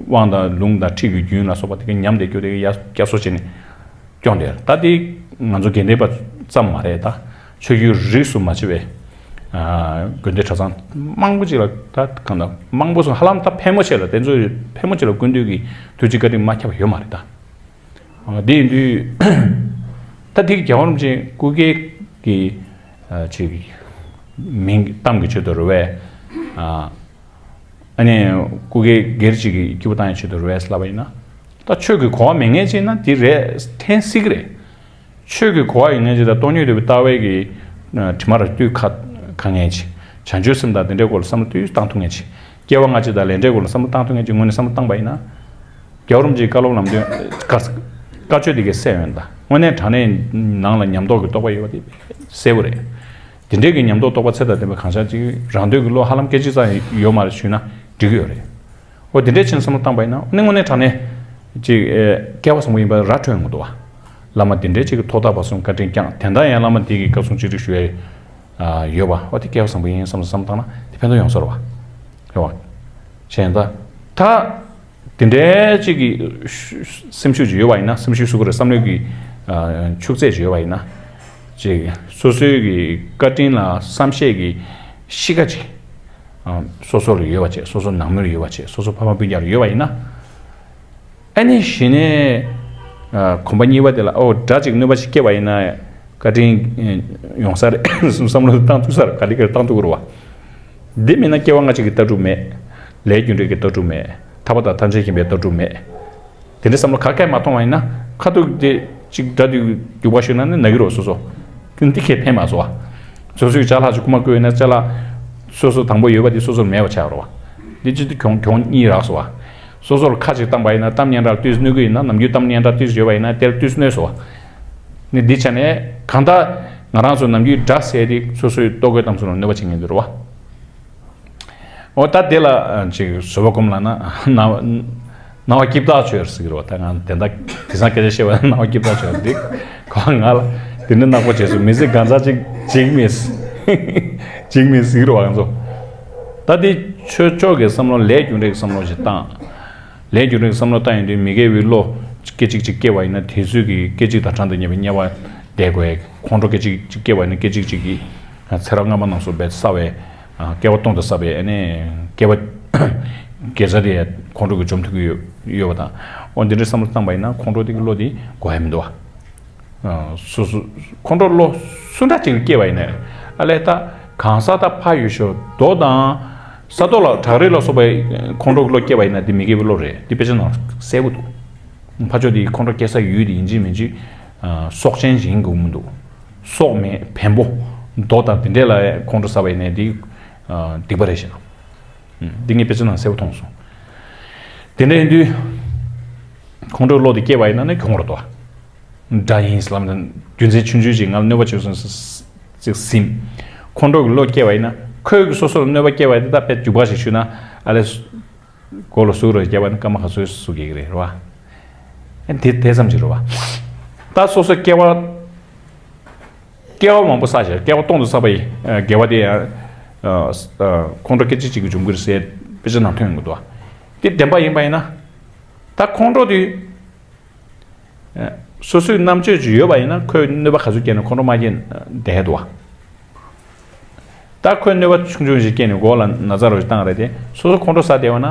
དབང་དང་ལུང་དང་ཁྲིད་ཀྱི་རྒྱུན་ལ་སོགས་པ་དེ་གའི་ཉམས་བསྡད་རྒྱུ་དེ་གའི་ཡ་བསྐྱར་གསོ་བྱས་ནས་སྐྱོང་བསྡད། ད་དེ་ང་ཚོ་དགེ་ལྡན་པ་ཙམ་མ་རེད། ད་ཆོས་བརྒྱུད་རིས་སུ་མ་ཆད་པའི་ཨ་དགོན་སྡེ་གྲྭ་ཚང་མང་པོ་ཅིག་ལ་ད་གང་ལྟར་མང་པོ་སོང་། ཧ་ལམ་ད་ཕལ་མོ་ཆེ་ལ་དེ་ཚོ་ཕལ་མོ་ཆེ་ལ་སྐུ་མདུན་གྱི་ཐུགས་རྗེ་བཀའ་དྲིན་མ་ཁྱབ་པ་ཡོད་མ་རེད་ད། ཨ་དེ་ཡིན་དུས་ད་དེ་རྒྱལ་བ་རིན་པོ་ཆེ་སྐུ་སྒེར་གྱི་ཨ་ཅིག་མིང་གཏམ་གྱི་ཆེད་དུ་རེད་བས། ཨ་ཨ་ནི་སྐུ་སྒེར་སྒེར་ཅིག་གི་སྐྱིད་པོ་བཏང་ཡའི་ཆེད་དུ་རེད་བས་ལབ་པ་ཡིན་ན། ད་ཆོས་ཀྱི་གོ་བ་མེད་མཁན་ཅིག་ན་དེ་རེད་འཐེན་སྲིད་ཀྱི་རེད། ཆོས་ཀྱི་གོ་བ་ཡོད་མཁན་ཅིག་དང་སྟོང་ཉིད་རིག་པའི་ལྟ་བའི་གི་དྲི་མ་ར་བཏུས་ཁ་ཁ་མཁན་ཅིག་བྱང་ཆུབ་སེམས་དང་དེ་འདྲའི་སྐོར་ལ་བསམ་བློ་བཏུས་བཏང་ཐུབ་མཁན་ཅིག་སྐྱེ་བ་སྔ་ཕྱི་དང་ལས་འབྲས་སྐོར་ལ་བསམ་བློ་བཏང་ཐུབ་མཁན་ཅིག་ངོས་ནས་བསམ་བློ་བཏང་པ་ཡིན་ན། རྒྱལ་བ་རིན་པོ་ཆེའི་བཀའ་སློབ་ལམ་སྟོན་བཀའ་བཀའ་ཆོས་དེ་གའི་གསལ་ཡོད་ད། དངོས་གནས་དྲང་གནས་ནང་ལ་ཉམས་རྟོགས་ཀྱི་རྟོགས་པ་ཡོད་པ་དེ་གསལ་པོ་རེད། དེ་འདྲའི་གི་ཉམས་རྟོགས་རྟོགས་པ་ཚད་དང་ལྡན་པའི་གང་ཤར་ཅིག་རང་འདོད་ཀྱི་བློ་ཧ་ལམ་སྐད་ཅིག་ཙམ་ཡོད་མ་རེད་ཞུས་ན་འགྲིག་གི་ཡོད་རེད། འོ་དེ་འདྲའི་ཕྱིན་བསམ་བློ་བཏང་པ་ཡིན་ན་ནི་དངོས་གནས་དྲང་གནས་ཅིག་ཨེ་སྐལ་བ་བཟང་པོ་ཡིན་པ་ར་འཕྲོད་ཡོང་གི་འདུག་བ། བླ་མ་དེ་འདྲའི་ཅིག་གི་ཐོག་མཐའ་བར་གསུམ་བཀའ་དྲིན་བསྐྱངས་དེ་འདྲ་ཡང་བླ་མ་དེ་གི་བཀའ་གསུང་ཅི་རིགས་ཞུ་ཡ་ཡོད་པ། འོ་དེ་སྐལ་བ་བཟང་པོ་ཡིན་བསམ་བསམ་བཏང་ན་དེ་ཕན་ཐོགས་ཡོང་ས་རེད་བ། རེད་བ། བྱས་ད་ད། དེ་འདྲའི་ཅིག་གི་སེམས་ཤུགས་ཅིག་ཡོད་པ་ཡིན་ན་སེམས་ཤུགས་ཟེར་དགོས་རེད། བསམ་བློའི་གི་ཨ་ཤུགས་ཚད་ཅིག་ཡོད་པ་ཡིན་ན། ཅིག་སོ་སོའི་གི་བཀའ་དྲིན་ལ་བསམ་ཤེས་ཀྱི་གཤིས་ཀ་ཅིག་ཨ་སོ་སོ་ལ་ཡོད་པ་བྱས། སོ་སོ་ནང་མི་ལ་ཡོད་པ་བྱས། སོ་སོ་ཕ་མ་སྤུན་ཀྱག་ལ་ཡོད་པ་ཡིན་ན། ཨ་ནི་གཞི་ནས་ཨ་གོམ་པ་གཉིས་པ་དེ་ལ་ཨོ་དགྲ་ཅིག་གནོད་པ་ཞིག་སྐྱེས་པ་ཡིན་ན་བཀའ་དྲིན་ཡོང་ས་རེད་བསམ་བསམ་བློ་བཏང་ཐུབ་ས་རེད། ག་ལེ་ག་ལེ་བཏང་ཐུབ་ཀྱི་རེད་བ། འདི་མིན་ན་སྐྱེ་བ་སྔ་ཕྱི་གི་ལྟ་གྲུབ་མེད། ལས་རྒྱུ་འབྲས་ཀྱི་ལྟ་གྲུབ་མེད། ཐར་པ་དང་ཐམས་ཅད་མཁྱེན་པའི་ལྟ་གྲུབ་མེད། དེ་འདྲའི་བསམ་བློ་ག་གས་མ་གཏོང་བ་ཡིན་ན་ཁ་ཐུག་དེ་གཅིག་དགྲ་འདུག་རྒྱུག་པ་ཞུས་ན་ནི་ན་གི་རོ་སོ་སོ། ཀུན་ཏི་ཁས་ཕན་མ་སོ་བ། སོ་སོའི་ཅ་ལག་ཅིག་རྐུ་མ་རྐུས་ཡོད་ན་ཅ་ལག་སོ་སོ་དང་པོ་ཡོད་པ་དེ་སོ་སོར་མེད་པ་ཆགས་རོ་བ། འདི་ཅི་དུ་གྱོང་གྱོང་གཉིས་རག་སོ་བ། སོ་སོར་ཁ་ཅིག་བཏང་པ་ཡིན་ན་གཏམ་སྙན་གྲགས་ཏོག་ཙམ་གནོད་ཀྱི་ཡིན་ན་ནམ་རྒྱུན་གཏམ་སྙན་གྲགས་ཏོག་ཙམ་ཡོད་པ་ཡིན་ན་དེར་ཏོག་ཙམ་གནོད་སོ་བ། ནི་འདི་ཆ་ནས་གང་ལྟར་ང་རང་ཚོ་ནམ་རྒྱུན་དགྲ་ཟེར་དེ་སོ་སོའི་ལྟོ་གོས་གཏམ་ཚུལ་ལ་གནོད་པ་བྱེད་ངེས་འདུག་རོ་བ། འོ་ད་དེ་ལ་ཅིག་བཟོད་པ་སྒོམ་ལ་ན་ན་ན་བ་སྐྱིད་ཐག་ཆོད་ཟེར་གི་རོ། ད་ང་དེ་འདྲ་དེང་སང་སྐད་ཆ་བཤད་པ་ན་ན་བ་སྐྱིད་ཐག་ཆོད་འདི་གོ་ང་ལ་དེ་འདྲ་ནག་པོ་བྱས་སོང་། མི་ཚེ་གང་ཚ་ཅིག་ཅིག་མིས་ཅིག་མིས་ཟེར་གི་རོ་ང་ཚོ། ད་དེ་ཆོས་ཕྱོགས་ཀྱི་བསམ་བློ་ལས་རྒྱུ་འབྲས་ཀྱི་བསམ་བློ་ཞིག་བཏང་། ལས་རྒྱུ་འབྲས་ཀྱི་བསམ་བློ་བཏང་ཡོང་དུས་མི་དགེ་བའི་བློ་སྐད་ཅིག་ཅིག་སྐྱེ་བ་ཡིན་ན་དེ་ཚོས་ཀྱི་སྐད་ཅིག་དང་གྲངས་དང་བསྙེན་པའི་དམྱལ་བ་བསྡད་དགོས། ཁོང་ཁྲོ་སྐད་ཅིག་ཅིག་སྐྱེ་བ་ཡིན་ན་སྐད་ཅིག་ཅིག་གིས་ཚེ་རབས་སྔ་མ་རྣམས་སུ་བས་བསགས་པའི་སྐལ་བ་སྟོང་དུ་བསགས་པའི་ཨ་ནི་སྐལ་བ་དགེ་རྩ་དེ་ཁོང་ཁྲོ་གིས་འཇོམས་ཐུབ་ཀྱི་ཡོད་ཡོད་པ་དང་། འོ་འདི་འདྲའི་བསམ་བློ་བཏང་པ་ཡིན་ན་ཁོང་ཁྲོ་དེ་གི་བློ་དེ་གོ་ཡ་མི་འདུག་བ། སོ་སོ་ཁོང་ཁྲོ་བློ་སུ་འདྲ་ཅིག་སྐྱེ་བ་ཡིན་ནའི་ཨ་ལས་ད་གང་ཟག་ད་ཕ་ཡུལ་ཤོར་རྡོ་དང་ས་རྡོ་ལ་བྲག་རི་ལ་སོགས་པའི་ཁོང་ཁྲོ་གི་བློ་སྐྱེ་བ་ཡིན་ན་དེ་མི་དགེ་བའི་བློ་རེད། དེ་དཔེ་ཆ་ནང་གསལ་པོ་འདུག་ཕ་ཆོས་དེ་ཁོང་ཁྲོ་སྐྱེ་ས་ཡོད་དེ་ཡིན་གཅིག་མིན་གཅིག་སྲོག་ཆེན་ཞིག་ཡིན་དགོས་མི་འདུག་སྲོག་མེད་བེམ་པོ་རྡོ་དང་དེ་འདྲས་ལ་ཁོང་ཁྲོ་ཟ་བ་ཡིན་ནའི་དེ་སྡིག་པ་རེད་ཤག་འདི་ངས་དཔེ་ཆ་ནང་གསལ་པོ་མཐོང་སོང་། དེ་འདྲ་ཡིན་དུས། ཁོང་ཁྲོའི་བློ་དེ་སྐྱེ་བ་ཡིན་ན་ནི་གྱོང་རེད་དོ། དགྲ་ཡིན་ལབ་ན་རྒྱུ་མཚན་ཆུང་ཆུང་ཅིག་ང་ལ་གནོད་པ་བྱུང་སོང་ཟེར་ཟིན། ཁོང་ཁྲོ་གི་བློ་སྐྱེ་བ་ཡིན་ན་ཁོས་གི་སོ་སོ་ལ་གནོད་པ་སྐྱེ་བ་ཡིན་ད་དཔེ་རྒྱུག་པ་ཞིག་ཞུས་ན་ཨ་ལས། མགོ་ལ་ཟུག་རོ་བརྒྱབ་པ་ནི་སྐར་མ་ག་ཚོད་ཟུག་གི་རེད་རེད་བ། ཨ་དེ་དེ་ཙམ་ཅིག་རེད་བ། ད་སོ་སོ་སྐྱེ་བ། སྐྱེ་བ་མང་པོ་བསགས་ཤག་སྐྱེ་བ་སྟོང་དུ་བསགས་པ་ཡི་དགེ་བ་དེ་ཡང་། ཁོང་ཁྲོ་སྐད་ཅིག་གཅིག་གི་འབྱུང་གི་རེད་ཟེར་དཔེ་ཆ་ནང་ཐོན་ཡོང་གི་འདུག་བ། དེ་བདེན་པ་ཡིན་པ་ཡིན་ན། ད་ཁོང་ཁྲོ་དེ། སོ་སོའི་རྣམ་དཔྱོད་ཅིག་ཡོད་པ་ཡིན་ན་ཁོས་གནོད་པ་ག་ཚོད་བསྐྱལ་ནས་ཁོང་ཁྲོ་མ་སྐྱེས་བསྡད་འདུག་བ། ད་ཁོས་གནོད་པ་ཆུང་ཆུང་ཞིག་བསྐྱལ་ནས་མགོ་ལ་ན་ཚ་རོ་ཞིག་བཏང་རེད་དེ་སོ་སོ་ཁོང་ཁྲོ་ཟ་བསྡད་པ་ན།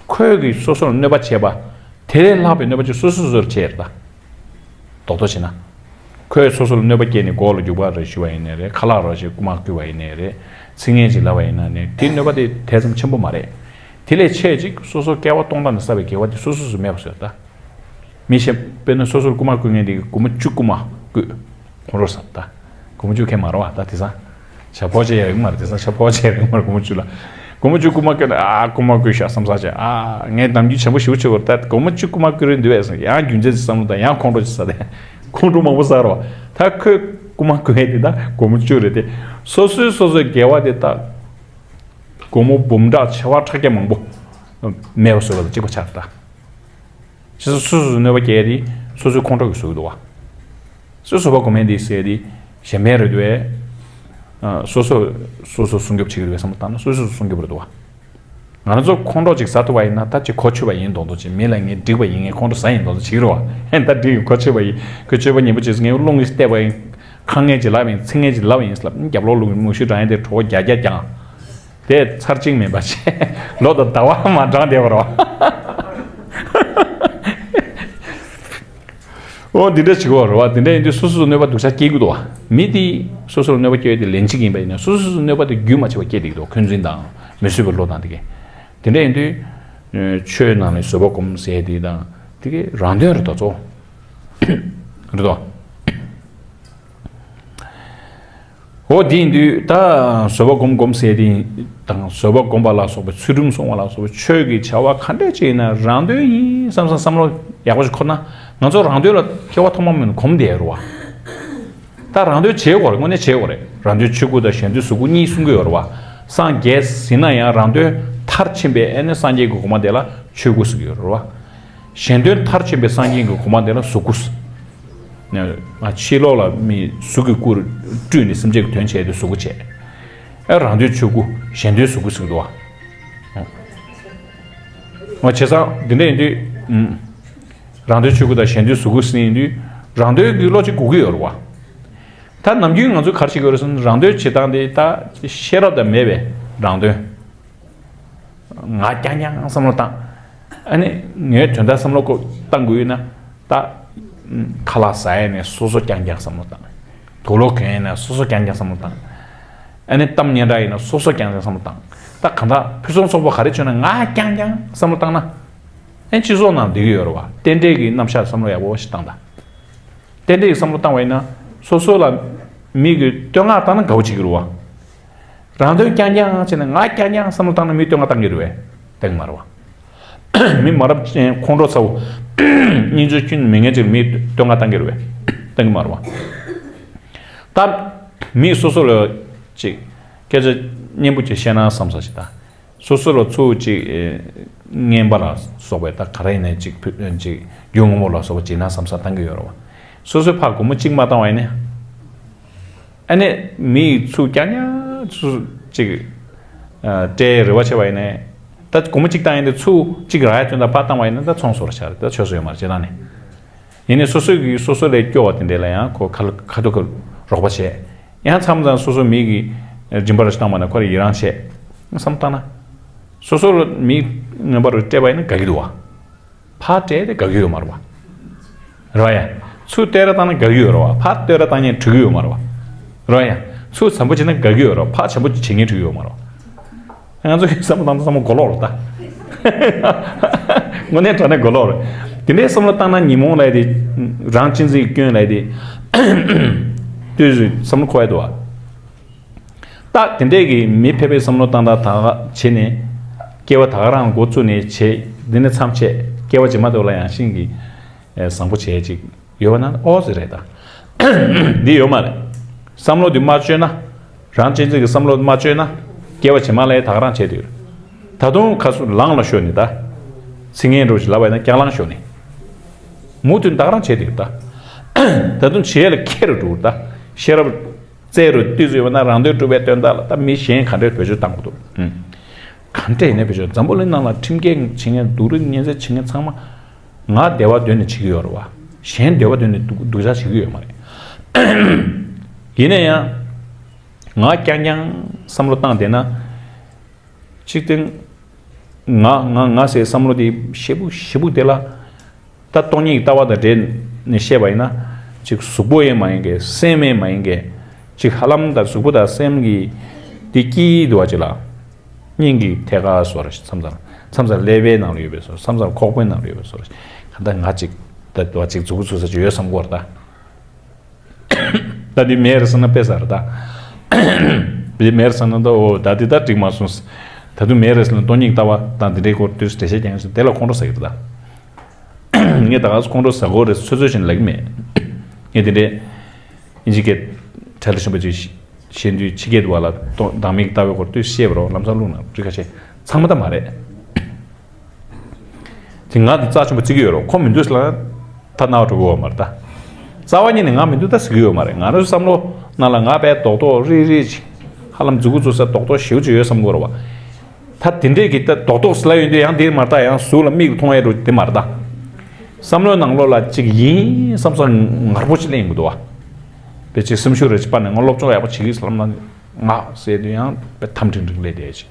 ཁོས་གིས་སོ་སོར་གནོད་པ་བྱས་པ། དེ་ལས་ལྷག་པའི་གནོད་པ་ཅིག་སོ་སོ་སོ་སོར་བྱས་རེད་ད། རྡོག་རྡོག་བྱས་ན། ཁོས་སོ་སོ་ལ་གནོད་པ་བསྐྱལ་ནས་མགོ་ལ་རྒྱུག་པ་རེ་ཞུ་བ་ཡིན་ནའི་རེད་ཁ་ལག་རོ་ཞིག་རྐུ་མ་བརྐུས་པ་ཡིན་ནའི་རེད་ཚིག་ངན་ཅིག་ལབ་པ་ཡིན་ན་ནི་དེའི་གནོད་པ་དེ་དེ་ཙམ་ཆེན་པོ་མ་རེད། དེ་ལས་ཆེ་ཅིག་སོ་སོ་སྐྱེ་བ་སྟོང་ཕྲག་ནས་བསགས་པའི་དགེ་བ་དེ་སོ་སོ་སོ་མེད་པ་བཟོས་ད། མི་གཞན་དཔེར་ན་སོ་སོར་རྐུ་མ་རྐུ་མཁན་དེ་གིས་སྒོར་མོ་བཅུ་རྐུ་མ་བརྐུས། ཁོང་ཁྲོ་ཟ་ད། སྒོར་མོ་བཅུ་ཁེ་མ་རེད་བ་ད་དེང་སང་། ཞག་ཕོ་ཆེ་ཡ་ཡོད་མ་རེད་དེང་སང་ཞག་ཕོ་ཆེ་ཡ་ཡོད་མ་རེད་སྒོར་མོ་བཅུ་ལ། སྒོར་མོ་བཅུ་རྐུ་མ་བརྐུས་ན་ཨ་རྐུ་མ་བརྐུས་ཤག་བསམ་ས་ཆེ་ཨ་ངས་ནམ་རྒྱུན་བྱམས་པོ་ཞེ་པོ་བྱེད་དགོས་རེད་ད་སྒོར་མོ་བཅུ་རྐུ་མ་བརྐུས་རེད་འདུག་བས་སོང་ཡང་རྒྱུ་མཚན་ཅིག་བསམ་བློ་བཏང་ཡང་ཁོང་ཁྲོ་ཅིག་ཟ་དེ། ཁོང་ཁྲོ་མང་པོ་ཟ་རོགས་ད་ཁོས་རྐུ་མ་བརྐུས་ཡས་དེ་ད་སྒོར་མོ་བཅུ་རེད་དེ། སོ་སོའི་སོ་སོའི་དགེ་བ་དེ་ད། སྒོར་མོ་འབུམ་ཕྲག་བྱེ་བ་ཕྲག་བརྒྱ་མང་པོ། མེད་པ་བཟོས་པ་དང་གཅིག་པ་ཆགས་རེད་ད། ཕྱི་སོ་སོ་སོ་གནོད་པ་སྐྱེལ་ཏེ་སོ་སོའི་ཁོང་ཁྲོ་གིས་བཟོ་གི་འདུག་བ། སོ་སོ་བ་གོ་མེད་འདི་ཟེར་ཏེ་གཞན་ཕན་རེད་འདུག་བས། སོ་སོ་སོ་སོ་སྲུང་སྐྱོབ་བྱེད་ཀྱི་འདུག་བས་བསམ་བློ་བཏང་ན་སོ་སོ་སོ་སྲུང་སྐྱོབ་རེད་འདུག་བ། ང་རང་ཚོ་ཁོང་ཁྲོ་ཅིག་ཟ་ཐུབ་པ་ཡིན་ན་ད་ཅིག་གོ་ཆོད་པ་ཡིན་མདོག་མདོག་ཅིག་མི་ལ་ངས་འགྲིག་པ་ཡིན་ངས་ཁོང་ཁྲོ་ཟ་ཡིན་མདོག་མདོག་བྱེད་ཀྱི་རེད་བ། ཧན་ད་འགྲིག་ཡིན་གོ་ཆོད་པ་ཡིན་ཁོས་སྤྱོད་པ་ངན་པ་བྱས་སོང་ངས་རླུང་གིས་བལྟས་པ་ཡིན། ཁ་ངན་ཅིག་ལབ་ཡིན་ཚིག་ངན་ཅིག་ལབ་ཡིན་ལབ་རྒྱབ་ལོགས་ལུག་མུ་ཤུ་རང་ཡིན་དེ་གྲོགས་རྒྱག་རྒྱག་ཀྱང་། དེ་ཚར་གཅིག་མིན་པ་བྱས་ལོ་དང་ཟླ་བ་མ་འགྲང་བསྡད་པ་རེད་བ། འོ་འདི་འདྲ་བྱེད་ཀྱི་ཡོད་རེད་བ། འདི་འདྲ་ཡིན་དུས་སོ་སོ་སོ་གནོད་པ་སྡུག་ཅག་སྐྱེལ་གྱི་འདུག་བ། མི་དེ་སོ་སོ་ལ་གནོད་པ་སྐྱེལ་ཡོད་དེ་ལན་གཅིག་ཡིན་པ་ཡིན་ན་སོ་སོ་སོ་སོ་གནོད་པ་དེ་རྒྱུན་མ་ཆད་པ་སྐྱེལ་བསྡད་ཀྱི་འདུག་འཁོན་འཛིན་དང་མི་བཟོད་པའི་བློ་དང་དེ་གས། དེ་འདྲ་ཡིན་དུས་ཆོས་ནང་ནས་བཟོད་པ་སྒོམ་ཟེར་དེ་དང་དེ་གས་རང་དོན་རེད་ད་གཙོ་བོ། རེད་དོ། འོ་དེ་ཡིན་དུས་ད་བཟོད་པ་སྒོམ་སྒོམ་ཟེར་དེ་དང་བཟོད་པ་སྒོམ་པ་ལ་སོགས་པའི་ཚུལ་ཁྲིམས་སྲུང་བ་ལ་སོགས་པའི་ཆོས་ཀྱི་བྱ་བ་ག་འདྲས་ཅིག་ཡིན་ན་རང་དོན་ཡིན་བསམ་བསམ་བསམ་བློ་ཡག་པོ་ཞིག་འཁོར་ན་ང་ཚོ་རང་དོན་ལ་སྐྱེ་བ་ཐོག་མ་མིན་གོམས་བསྡད་ཡོད་རེད་བ། ད་རང་དོན་བྱེད་དགོས་རེད་དངོས་གནས་བྱེད་དགོས་རེད་རང་དོན་ཆོས་སྐུ་དང་གཞན་དོན་གཟུགས་སྐུ་གཉིས་གསུང་གི་ཡོད་རེད་བ། སངས་རྒྱས་ཟིན་ན་ཡང་རང་དོན་མཐར་ཕྱིན་པའི་ཨ་ནི་སངས་རྒྱས་ཀྱི་གོ་འཕང་དེ་ལ་ཆོས་སྐུ་ཟེར་གྱི་ཡོད་རེད་བ། གཞན་དོན་མཐར་ཕྱིན་པའི་སངས་རྒྱས་ཀྱི་གོ་འཕང་དེ་ལ་གཟུགས་སྐུ། ང་ཕྱི་ལོགས་ལ་མི་གཟུགས་ཀྱི་སྐུ་སྤྲུལ་ནས་སེམས་ཅན་གྱི་དོན་བྱས་ཏེ་གཟུགས་སྐུ་བྱས། ཨེ་རང་དོན་ཆོས་སྐུ་གཞན་དོན་གཟུགས་སྐུ་ཟེར་གྱི་འདུག་བ། ང་བྱས་ཙང་འདི་འདྲ་ཡིན་དུས། རང་དོན་ཆོས་སྐུ་དང་གཞན་དོན་གཟུགས་སྐུ་ཟེར་ཡིན་དུས། རང་དོན་གྱི་བློ་གཅིག་དགོས་ཀྱི་ཡོད་རེད་བ། ད་ནམ་རྒྱུན་ང་ཚོས་ག་རེ་བྱེད་ཀྱི་ཡོད་རེད་ཟེར་ན་རང་དོན་བྱེད་སྟངས་དེ་ད་ཤེས་རབ་དང་མེད་པའི་རང་དོན། ང་རྐྱང་རྐྱང་བསམ་བློ་བཏང་། ཨ་ནི་ངའི་དོན་དག་བསམ་བློ་ཁོ་བཏང་དགོས་ཡོད་ན། ད་ཁ་ལག་ཟ་ཡས་ནས་སོ་སོ་རྐྱང་རྐྱང་བསམ་བློ་བཏང་། དུག་ལོག་གྱོན་ཡས་ནས་སོ་སོ་རྐྱང་རྐྱང་བསམ་བློ་བཏང་། ཨ་ནི་གཏམ་སྙན་གྲགས་ཡིན་ན་སོ་སོ་རྐྱང་རྐྱང་བསམ་བློ་བཏང་། ད་གང་ལྟར་ཕུན་སུམ་ཚོགས་པ་ག་རེ་བྱུང་ན་ང་རྐྱང་རྐྱང་བསམ་བློ་བཏང་ན། ཨ་ནི་སྤྱི་ཚོགས་ནང་བསྡད་ཀྱི་ཡོད་རེད་བ། རྟེན་འབྲེལ་གྱི་རྣམ་གཞག་བསམ་བློ་ཡག་པོ་ཞིག་བཏང་དང་། རྟེན་འབྲེལ་གྱི་བསམ་བློ་བཏང་བ་ཡིན་ན་སོ་སོ་ལ་མི་གིས་བསྟོད་བསྔགས་བཏང་ན་དགའ་བོ་བྱེད་ཀྱི་རེད་བ། རང་དོན་རྐྱང་རྐྱང་བྱས་ནས་ང་རྐྱང་རྐྱང་བསམ་བློ་བཏང་ན་མིས་བསྟོད་བསྔགས་བཏང་གི་རེད་བས། བཏང་གི་མ་རེད་བ། མི་མ་རབས་ཅན་ཁོང་ཁྲོ་ཚ་བོ། སྙིང་རྗེ་ཁྱོན་མི་ངན་ཅིག་མིས་བསྟོད་བསྔགས་བཏང་གི་རེད་བས། བཏང་གི་མ་རེད་བ། ད་མིས་སོ་སོ་ལ་ཅིག་སྐད་ཆ་སྙན་པོ་ཅིག་བཤད་ན་བསམ་ས་ཞིག་ད། སོ་སོ་ལ་ཚུར་ཅིག་ཨེ། རྔན་པ་ལ་སོགས་པའི་ད་ག་རེ་ཡིན་ནའི་ཅིག་ཕུ་ཅིག་རྒྱུ་དངོས་པོ་ལ་སོགས་པ་བྱིན་ན་བསམ་ས་བཏང་གི་ཡོད་རེད་བ། སོ་སོའི་ཕར་སྒོར་མོ་གཅིག་མ་བཏང་བ་ཡིན་ན། ཨ་ནི་མི་ཡིས་ཚུར་རྐྱང་རྐྱང་ཚུར་ཅིག་ཨ། སྤྲད་རེ་བ་བྱས་པ་ཡིན་ནའི། ད་སྒོར་མོ་གཅིག་བཏང་ཡིན་དེ་ཚུར་གཅིག་རག་ཡ་དོན་དག་ཕར་བཏང་བ་ཡིན་ན་ད་ཚོང་ཟོག་ར་ཆགས་རེད་ད་ཆོས་སོ་ཡོད་མ་རེད་བྱེད་སྟངས་ནི། ཡིན་ནའི་སོ་སོ་གིས་སོ་སོ་ལས་སྐྱོ་བ་དེ་འདྲས་ལ་ཡང་ཁོ་ཁ་ཁ་ཐུག་གི་རོགས་པ་བྱས། ཡང་མཚམས་མཚམས་སོ་སོ་མི་གིས་སྦྱིན་པ་རེ་ཞིག་བཏང་བ་ན་ཁོ་ལ་ཡི་རང་བྱས། བསམ་བཏང་ན། སོ་སོ་ལ་མིས་རྔན་པ་རེ་སྤྲད་པ་ཡིན་ན་དགའ་གི་འདུག་བ། ཕར་སྤྲད་དེ་དགའ་གི་ཡོད་མ་རེད་བ། རེད་བ་ཡ། ཚུར་བསྟོད་ར་བཏང་ན་དགའ་གི་ཡོད་རེད་བ་ཕར་བསྟོད་ར་བཏང་མཁན་འགྲིག་གི་ཡོད་མ་རེད་བ། རེད་བ་ཡ། ཚུར་བྱམས་པོ་བྱས་ན་དགའ་གི་ཡོད་རེད་བ་ཕར་བྱམས་པོ་བྱེད་མཁན་འགྲིག་གི་ཡོད་མ་རེད་བ། ང་ཚོ་གི་བསམ་བློ་བཏང་ན་བསམ་བློ་གོ་ལོག་རེད་ད། དངོས་གནས་དྲང་གནས་གོ་ལོག་རེད། དེ་འདྲའི་བསམ་བློ་བཏང་ན་ཉོན་མོངས་ལབ་དེ། རང་གཅེས་འཛིན་གྱི་སྐྱོན་ལབ་དེ། ཏོག་ཙམ་བསམ་བློ་འཁོར་ཡ་འདུག་བ། ད་དེ་འདྲས་ཀྱི་མི་ཕལ་པའི་བསམ་བློ་བཏང་སྟངས་ད་ག་བྱེད་ནས། སྐྱེ་བ་ད་ག་རང་འགོ་བཙུགས་ནས་བྱེད། འདི་ནས་མཚམས་ཆད། སྐྱེ་བ་རྗེས་མ་དེ་ལ་ཡང་ཤིན་གྱི་བཟང་པོ་བྱེད་ཅིག་ཡོད་པ་ན་ཨོ་ཙི་རེད་ད། འདི་ཡོད་མ་རེད། བསམ་བློ་འདི་མ་བཅོས་ན། རང་གཅེས་འཛིན་གྱི་བསམ་བློ་མ་བཅོས་ན། སྐྱེ་བ་རྗེས་མ་ལ་ཡང་ད་ག་རང་བྱེད་དུས། ད་དུང་ཁ་སུ་ལངས་ལ་ཤོར་ནས་ད། ཚིག་ངན་འགྲོ་ཞིག་ལབ་པ་ཡིན་ན་སྐྱག་ལངས་ཤོར་ནས། མུ་མཐུད་ད་ག་རང་བྱེད་དུས་ད། ད་དུང་བྱེད་ལ་ཁེ་རུ་འགྲོ་ད། ཤེས་རབ། རྩལ་རུ་བཏུས་ཟིན་པ་ན་རང་དོན་སྒྲུབ་པའི་དོན་དག་ལ་ད་མི་གཞན་ག་འདྲའི་བེད་སྤྱོད་བཏང་དགོས་འདུག་ཨུམ། ག་འདྲས་ཡིན་ན་བེད་སྤྱོད། འཛམ་བུ་གླིང་ནང་ལ་ཁྲིམས་འགལ་བྱེད་མཁན་སྡུག་རུས་ཉེས་འཛུགས་བྱེད་མཁན་ཚང་མ་ང་བདེ་བ་འདོད་ནས་བྱེད་ཀྱི་ཡོད་རེད་བ། གཞན་བདེ་བ་འདོད་ནས་སྡུག་སྡུག་ཅག་བྱེད་ཀྱི་ཡོད་མ་རེད། ཡིན་ན་ཡང་། ང་རྐྱང་རྐྱང་བསམ་བློ་བཏང་བསྡད་ན། གཅིག་དེ། ང་ང་ང་ཟེར་བསམ་བློ་དེ་ཞེ་པོ་ཞེ་པོ་དེ་ལ། ད་སྟོང་ཉིད་ཀྱི་ལྟ་བ་དང་འབྲེལ་ནས་བཤད་པ་ཡིན་ན། ཅིག་གཟུགས་པོ་ཡང་མ་ཡིན་གྱི་སེམས་ཡང་མ་ཡིན་གྱི། ཅིག་ཧ་ལམ་ད་གཟུགས་པོ་དང་སེམས་ཀྱི་དེ་སྐྱིད་འདུག་བ་ཅིག་ལ། སྙིང་གི་ཐད་ཀར་བཟོ་འདྲ་ཞིག་མཚམས་མཚམས་མཚམས་མཚམས་ཀླད་པའི་ནང་ལ་ཡོད་པའི་བཟོ། མཚམས་མཚམས་ཁོག་པའི་ནང་ལ་ཡོད་པའི་བཟོ་འདྲ་ཞིག་གང་ལྟར་ང་ཅིག་ད་འདུག་བ་ཅིག་མཛུབ་གུ་འཛུགས་ས་ཅིག་ཡོད་བསམ་གྱི་ཡོད་རེད་ད། ད་འདི་མེད་རེད་ཟེར་ན་དཔེ་ཟ་རེད་ད། འདི་མེད་རེད་ཟེར་ན་ད་འོ་ད་འདི་ད་འགྲིག་མ་སོང་། ད་དུང་མེད་རེད་ཟེར་ན་སྟོང་ཉིད་ལྟ་བ་དང་འདི་འདྲའི་སྐོར་དུས་འགྲེལ་བཤད་རྒྱག་ཡིན་ཟེར་དེ་ལ་ཁོང་ཁྲོ་ཟ་གི་རེད་ད། ངས་ད་ག་ཁོང་ཁྲོ་ཟ་གི་རེད་ཚོད་ཚོད་བྱས་ནས་ལབ་གི་མེད། ངས་འདི་འདྲའི་ཨིན་ཇི་སྐད་ཁྲལ་ཆེན་པོ་ཅིག་བཤད་དུས་ཕྱི་སྐད་དུ་བ་ལ་སྟོང་སྡང་མིག་ལྟ་བའི་སྐོར་དུས་བཤད་པ་རོགས་ལམ་སང་རླུང་ན་འགྲིག་ཁ་ཆེ་ཚང་མ་ད་མ་རེད། དེ་ང་དེ་རྩ་ཆེན་པོ་བརྩི་གི་ཡོད་རེད། ཁོ་མི་འདུག་ཟེར་ལ་ད་ན་བ་འགྲོ་གི་ཡོད་མ་རེད་ད། རྩ་བ་ཉིད་ནས་ང་མི་འདུག་ད་ཟེར་གི་ཡོད་མ་རེད། ང་རང་བསམ་བློ་ནང་ལ་ང་དཔེ་རྡོག་རྡོག་རིལ་རིལ་ཅིག་ཧ་ལམ་མཛུབ་གུ་བཙུགས་ས་རྡོག་རྡོག་ཞེ་པོ་ཅིག་ཡོད་བསམ་གི་ཡོད་རེད་བ། ད་དེ་འདྲས་ཀྱི་ད་རྡོག་རྡོག་ཟེར་ལ་ཡོང་དུས་ཡང་དེ་མ་རེད་ད། ཡང་གཟུགས་ལ་མིག་མཐོང་ཡས་འགྲོ་དེ་མ་རེད་ད། བསམ་བློའི་ནང་ལོགས་ལ་ཅིག་ཡིན་བསམ་བསམ་ངར་པོ་ཅིག་སླེབས་ཡོང་གི་འདུག་བ། དཔེ་ཅིག་སེམས་ཤུགས་རེ་ཅིག་སྤར་ནས་ང་སློབ་སྦྱོང་ཡག་པོ་བྱེད་ཀྱི་ཟེར་ལབ་ན་ང་ཟེར་དུས་ཡང་དཔེ་ཐམ་ཕྲིང་ཕྲིང་སླེབས་བསྡད་ཅིག་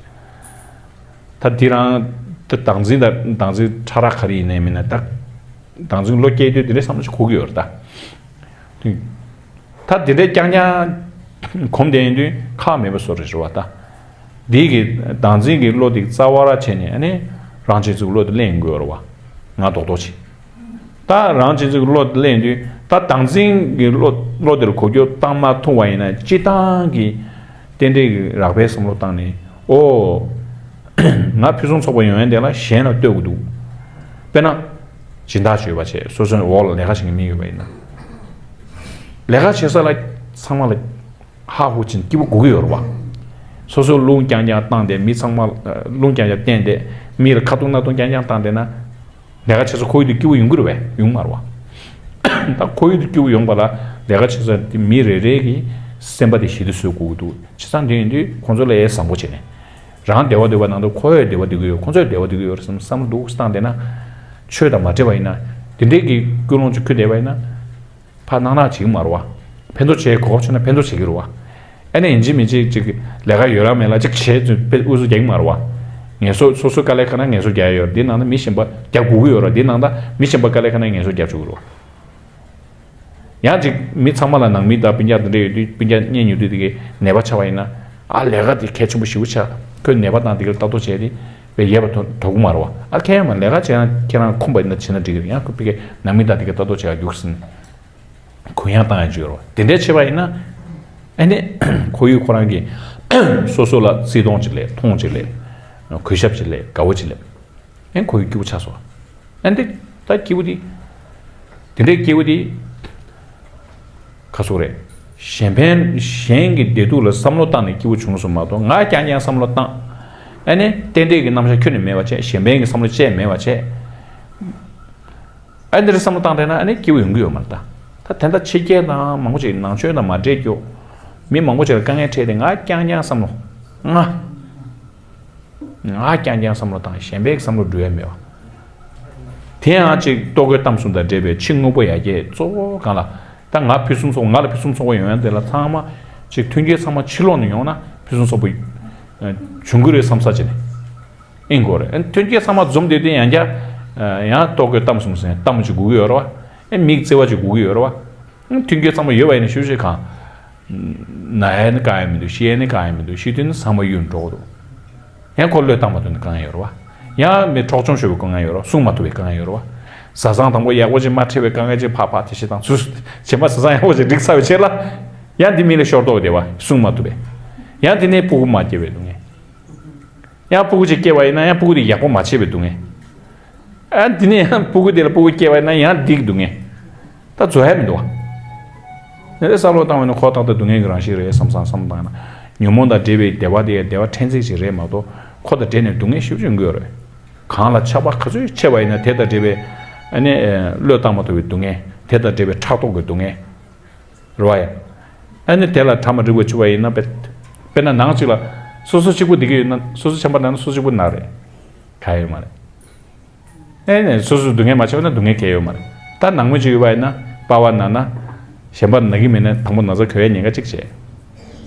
ད་འདི་རང་ད་བདག་འཛིན་དང་བདག་འཛིན་ཕྲ་རགས་ག་རེ་ཡིན་ནའི་མིན་ན་ད། བདག་འཛིན་བློ་སྐྱེས་དུས་འདི་འདྲའི་བསམ་བློ་ཞིག་འཁོར་གྱི་ཡོད་རེད་ད། ད་འདི་འདྲའི་རྐྱང་རྐྱང་གོམས་བསྡད་ཡོང་དུས་ཁག་མེད་པ་བཟོ་རེད་རེད་བ་ད། འདི་གི་བདག་འཛིན་གྱི་བློ་དེ་རྩ་བ་ར་བྱས་ནས་ཨ་ནི་རང་གཅེས་འཛིན་བློ་དེ་གླེང་དགོས་རེད་བ། ང་རྡོག་རྡོག་བྱེད། ད་རང་གཅེས་འཛིན་གྱི་བློ་དེ་གླེང་དུས་ད་བདག་འཛིན་གྱི་བློ་བློ་དེར་གོ་རྒྱུ་བཏང་མ་ཐུབ་པ་ཡིན་ན་སྤྱིར་བཏང་གི་རྟེན་འབྲེལ་གྱི་རགས་པའི་བསམ་བློ་བཏང་ནས་ཨོ། ང་ཕུན་སུམ་ཚོགས་པ་ཡོང་ཡ་དེ་ལ་གཞན་ལ་ལྟོས་དགོས་འདུག་དཔེར་ན། སྦྱིན་བདག་ཅིག་ཡོད་པ་བྱས་སོ་སོའི་འོག་ལ་ལས་ཀ་བྱེད་མཁན་མི་ཡོད་པ་ཡིན་ན། ལས་ཀ་བྱེད་ས་ལ་ཚང་མ་ལ་ཧ་ཧུ་ཕྱིན་སྐྱིད་པོ་དགོས་ཀྱི་ཡོད་རེད་བ། སོ་སོ་རླུང་རྐྱང་རྐྱང་བཏང་སྟེ་མི་ཚང་མ་རླུང་རྐྱང་རྐྱང་བསྟན་ཏེ་མི་ལ་ཁ་ཐུག་སྣ་ཐུག་རྐྱང་རྐྱང་བཏང་བསྡད་ན། ལས་ཀ་བྱེད་ས་ཁོར་ཡུག་དེ་སྐྱིད་པོ་ཡོང་གི་རེད་བས། ཡོང་མ་རེད་བ། ད་ཁོར་ཡུག་དེ་སྐྱིད་པོ་ཡོང་བ་ལ་ལས་ཀ་བྱེད་ས་དེ་མི་རེ་རེ་གི་སེམས་པ་དེ་ཞི་བདེ་བཟོ་དགོས་ཀྱི་འདུག་བྱས་ཙང་དེ་ཡིན་དུས་ཁོང་ཚོ་ལ་ཡ་བཟང་པོ་བྱས་ནས། རང་བདེ་བ་འདོད་པ་ནང་དུ་ཁོ་ཡོད་བདེ་བ་འདོད་ཀྱི་ཡོད། ཁོ་ཚོ་ཡོད་བདེ་བ་འདོད་ཀྱི་ཡོད་རེད་བསམ་བསམ་བློ་འདུག་སེ་བཏང་བསྡད་ན། ཆོས་དང་མ་འབྲེལ་བ་ཡིན་ན། དེ་འདྲའི་གི་ཀུན་སློང་ཅིག་འཁྱེར་བསྡད་པ་ཡིན་ན། ཕར་ནང་ནང་བྱེད་ཀྱི་མ་རེད་བ། ཕན་ཐོགས་བྱེད་གོ་སྐབས་བྱུང་ན་ཕན་ཐོགས་བྱེད་ཀྱི་རེད་བ། ཨ་ནི་ཡིན་གཅིག་མིན་གཅིག་ཅིག་ལས་ཀ་ཡོད་ར་མེད་ལ་ཅིག་བྱས་ཚུལ་དཔེ་དབུ་གཟུགས་རྒྱག་གི་མ་རེད་བ། ངལ་གསོ་སོ་སོའི་དཀའ་ལས་ཁག་ན་ངལ་གསོ་རྒྱག་ཡ་ཡོད་རེད། འདི་ནང་ད་མི་གཞན་པ་རྒྱག་དགོས་ཀྱི་ཡོད་རེད། འདི་ནང་ད་མི་གཞན་པ་དཀའ་ལས་ཁག་ན་ངལ་གསོ་རྒྱབ་ཆོག་གི་རེད་བ། ཡང་ཅིག་མི་ཚང་མ་ལ་ནང་མི་དང་སྤུན་ཀྱག་འདི་འདྲ་ཡོད་དུས་སྤུན་ཀྱག་གཉེན་ཉེ་དུས་དེ་གའི་ནད་པ་ཆགས་པ་ཡིན་ན། ཨ་ལས་ཀ་དེ་གལ་ཆེན་པོ་ཞེ་པོ་ཆགས། ཁོས་ནད་པ་དང་དེ་གའི་ལྟ་རྟོག་བྱས་ཏེ་དཔེ་ཡས་པ་དོ་དོ་གུ་མ་རེད་བ། ཨ་ཁྱེད་ཡང་མ་ལས་ཀ་བྱས་ན་ཁྱེད་རང་ཁོམ་པ་ཡིན་ན་བྱེད་ན་འགྲིག་གི་རེད། ཡང་ཁོ་དཔེ་གའི་ནང་མི་དང་དེ་གའི་ལྟ་རྟོག་བྱེད་ཡ་རྒྱུགས་ཟིན། གུ་ཡངས་བཏང་ཡ་ཅིག་ཡོད་རེད་བ། དེ་འདྲའི་བྱས་པ་ཡིན་ན། ཨ་ནི་ཁོར་ཡུག་ཁོ་རང་གིས་སོ་སོ་ལ་བརྩི་མཐོང་ཅིག་སླེབས། མཐོང་ཅིག་སླེབས། གུས་ཞབས་ཅིག་སླེབས། དགའ་བོ་ཅིག་སླེབས། ཨ་ནི་ཁོར་ཡུག་སྐྱིད་པོ་ཆགས་སོང་། ཨ་ནི་ད་སྐྱིད་པོ་དེ། དེ་འདྲའི་སྐྱིད་པོ་དེ། ག་ཟེར་རེད། གཞན་ཕན་གཞན་གྱི་བདེ་སྡུག་ལ་བསམ་བློ་བཏང་ནས་སྐྱིད་པོ་བྱུང་སོང་མ་གཏོགས་ང་རྐྱང་རྐྱང་བསམ་བློ་བཏང་། ཨ་ནི་རྟེན་འབྲེལ་གྱི་རྣམ་གཞག་ཁྱོན་ནས་མེད་པ་བྱས། གཞན་ཕན་གྱི་བསམ་བློ་བཅས་མེད་པ་བྱས། ཨ་འདིར་བསམ་བློ་བཏང་བསྡད་ན་ཨ་ནི་སྐྱིད་པོ་ཡོང་གི་ཡོད་མ་རེད་ད། ད་དེ་འདྲ་ཕྱི་རྒྱལ་དང་མང་པོ་ཅིག་ནང་ཆོས་དང་མ་འདྲེས་རྒྱུ། མི་མང་པོ་ཅིག་ལ་དཀའ་ངལ་འཕྲད་དེ་ང་རྐྱང་རྐྱང་བསམ་བློ། ང་། ང་རྐྱང་རྐྱང་བསམ་བློ་བཏང་། གཞན་པའི་བསམ་བློ་འགྲོ་ཡ་མེད་པ། དེ་ཡང་ཅིག་ལྟོ་གོས་གཏམ་གསུམ་དང་འབྲེལ་བའི་ཕྱི་དངོས་པོ་ཡར་རྒྱས་གཙོ་བོ་གང་ལ། ད་ང་ཕུན་སུམ་ཚོགས། ང་ལ་ཕུན་སུམ་ཚོགས་པ་ཡོང་ཡ་དེ་ལ་ཚང་མ་ཅིག་མཐུན་རྐྱེན་ཚང་མ་ཕྱི་ལོགས་ནས་ཡོང་ན་ཕུན་སུམ་ཚོགས་པ་བྱུང་གི་རེད་བསམ་ས་ཅིག་ནས། ཨེ་གོ་རེད། ཨེ་མཐུན་རྐྱེན་ཚང་མ་འཛོམས་བསྡད་དུས་ཡང་བསྐྱར། ཡང་ལྟོ་གོས་གཏམ་གསུམ་ཟེར་གཏམ་ཅིག་དགོས་ཀྱི་ཡོད་རེད་བ། ཨེ་མིག་བརྩེ་བ་ཅིག་དགོས་ཀྱི་ཡོད་རེད་བ། ཨེ་མཐུན་རྐྱེན་ཚང་མ་ཡོད་པ་ཡིན་ན་ཤུགས་ཆེ་གང་། ན་ཡ་ནི་གང་ཡང་མི་འདུག་ཤི་ཡ་ནི་གང་ཡང་མི་འདུག་ཤི་དུས་ནི་ཚང་མ་གཡུལ་འགྲོ་གི་འདུག་ཡང་ཁོ་བློས་བཏང་མ་ཐུབ་ན་དཀའ་ངལ་ཡོད་རེད་བ། ཡང་མི་འཕྲོག་བཅོམ་ཤོར་བའི་དཀའ་ངལ་ཡོད་རེད་བ། སྲུང་མ་ཐུབ་པའི་དཀའ་ངལ་ཡོད་རེད་བ། བཟའ་ཚང་དང་པོ་ཡག་པོ་ཅིག་མ་འཕྲད་པའི་དཀའ་ངལ་ཅིག་ཕར་ཕར་དེ་བཞིན་དང་ཚུར་བྱེ་མ་བཟའ་ཚང་ཡག་པོ་ཅིག་འགྲིག་ཚར་བའི་ཆེད་ལ། ཡང་འདི་མི་ལ་ཤོར་དོགས་བསྡད་པ་སྲུང་མ་ཐུབ་པས། ཡང་དེ་ནས་སྤུ་གུ་མ་སྐྱེ་བའི་སྡུག་བསྔལ། ཡང་སྤུ་གུ་ཅིག་སྐྱེ་བ་ཡིན་ན་ཡང་སྤུ་གུ་དེ་ཡག་པོ་མ་བྱས་པའི་སྡུག་བསྔལ། ཨ་འདི་ནས་ཡང་སྤུ་གུ་དེ་ལ་སྤུ་གུ་སྐྱེ་བ་ཡིན་ན་ཡང་འདི་གི་སྡུག་བསྔལ། ད་རྫོགས་ཡ་མི་འདུག་བ། དེ་ནས་བསམ་བློ་བཏང་བ་ནི་ཁོ་ཏག་ཏག་སྡུག་བསྔལ་གྱི་རང་བཞིན་རེད་བསམ་བསམ་བསམ་བཏང་ན། ཉོན་མོངས་དང་འབྲེལ་བའི་བདེ་བ་དེ་ཡང་བདེ་བ་ཕྲན་ཚེགས་ཤིག་རེད་མ་གཏོགས་ཁོ་དང་འབྲེལ་ནས་སྡུག་བསྔལ་ཞེ་པོ་ཅིག་ཡོང་གི་ཡོད་རེད། གང་ལ་ཆགས་པ་ག་ཚོད་ཆེ་བ་ཡིན་ན་དེ་དང་འབྲེལ་བའི་ཨ་ནི་བློས་བཏང་མ་ཐུབ་པའི་སྡུག་བསྔལ། དེ་དང་འབྲེལ་བའི་ཕྲག་དོག་གི་སྡུག་བསྔལ། རེད་བ་ཡ། ཨ་ནི་དེ་ལ་གྲ་མ་འགྲིག་པ་བྱུང་བ་ཡིན་ན་དཔེ། དཔེར་ན་ནང་གཅིག་ལ་སོ་སོ་གཅིག་པུ་བསྡད་ཀྱི་ཡོད་ན་སོ་སོ་ཆམ་པ་ན་ན་སོ་སོ་གཅིག་པུ་ན་རེད། ག་ཡོད་མ་རེད། ཨེ་ནས་སོ་སོས་སྡུག་བསྔལ་མ་བྱས་པ་ན་སྡུག་བསྔལ་གང་ཡང་ཡོད་མ་རེད། ད་ནང་མི་གཅིག་ཡོད་པ་ཡིན་ན་པ་ཕ་ན་ན། གཞན་པ་ན་གི་མེད་ན་དང་པོ་ན་ཚ་གོན་ཡའི་ཉེན་ཁ་གཅིག་བྱས།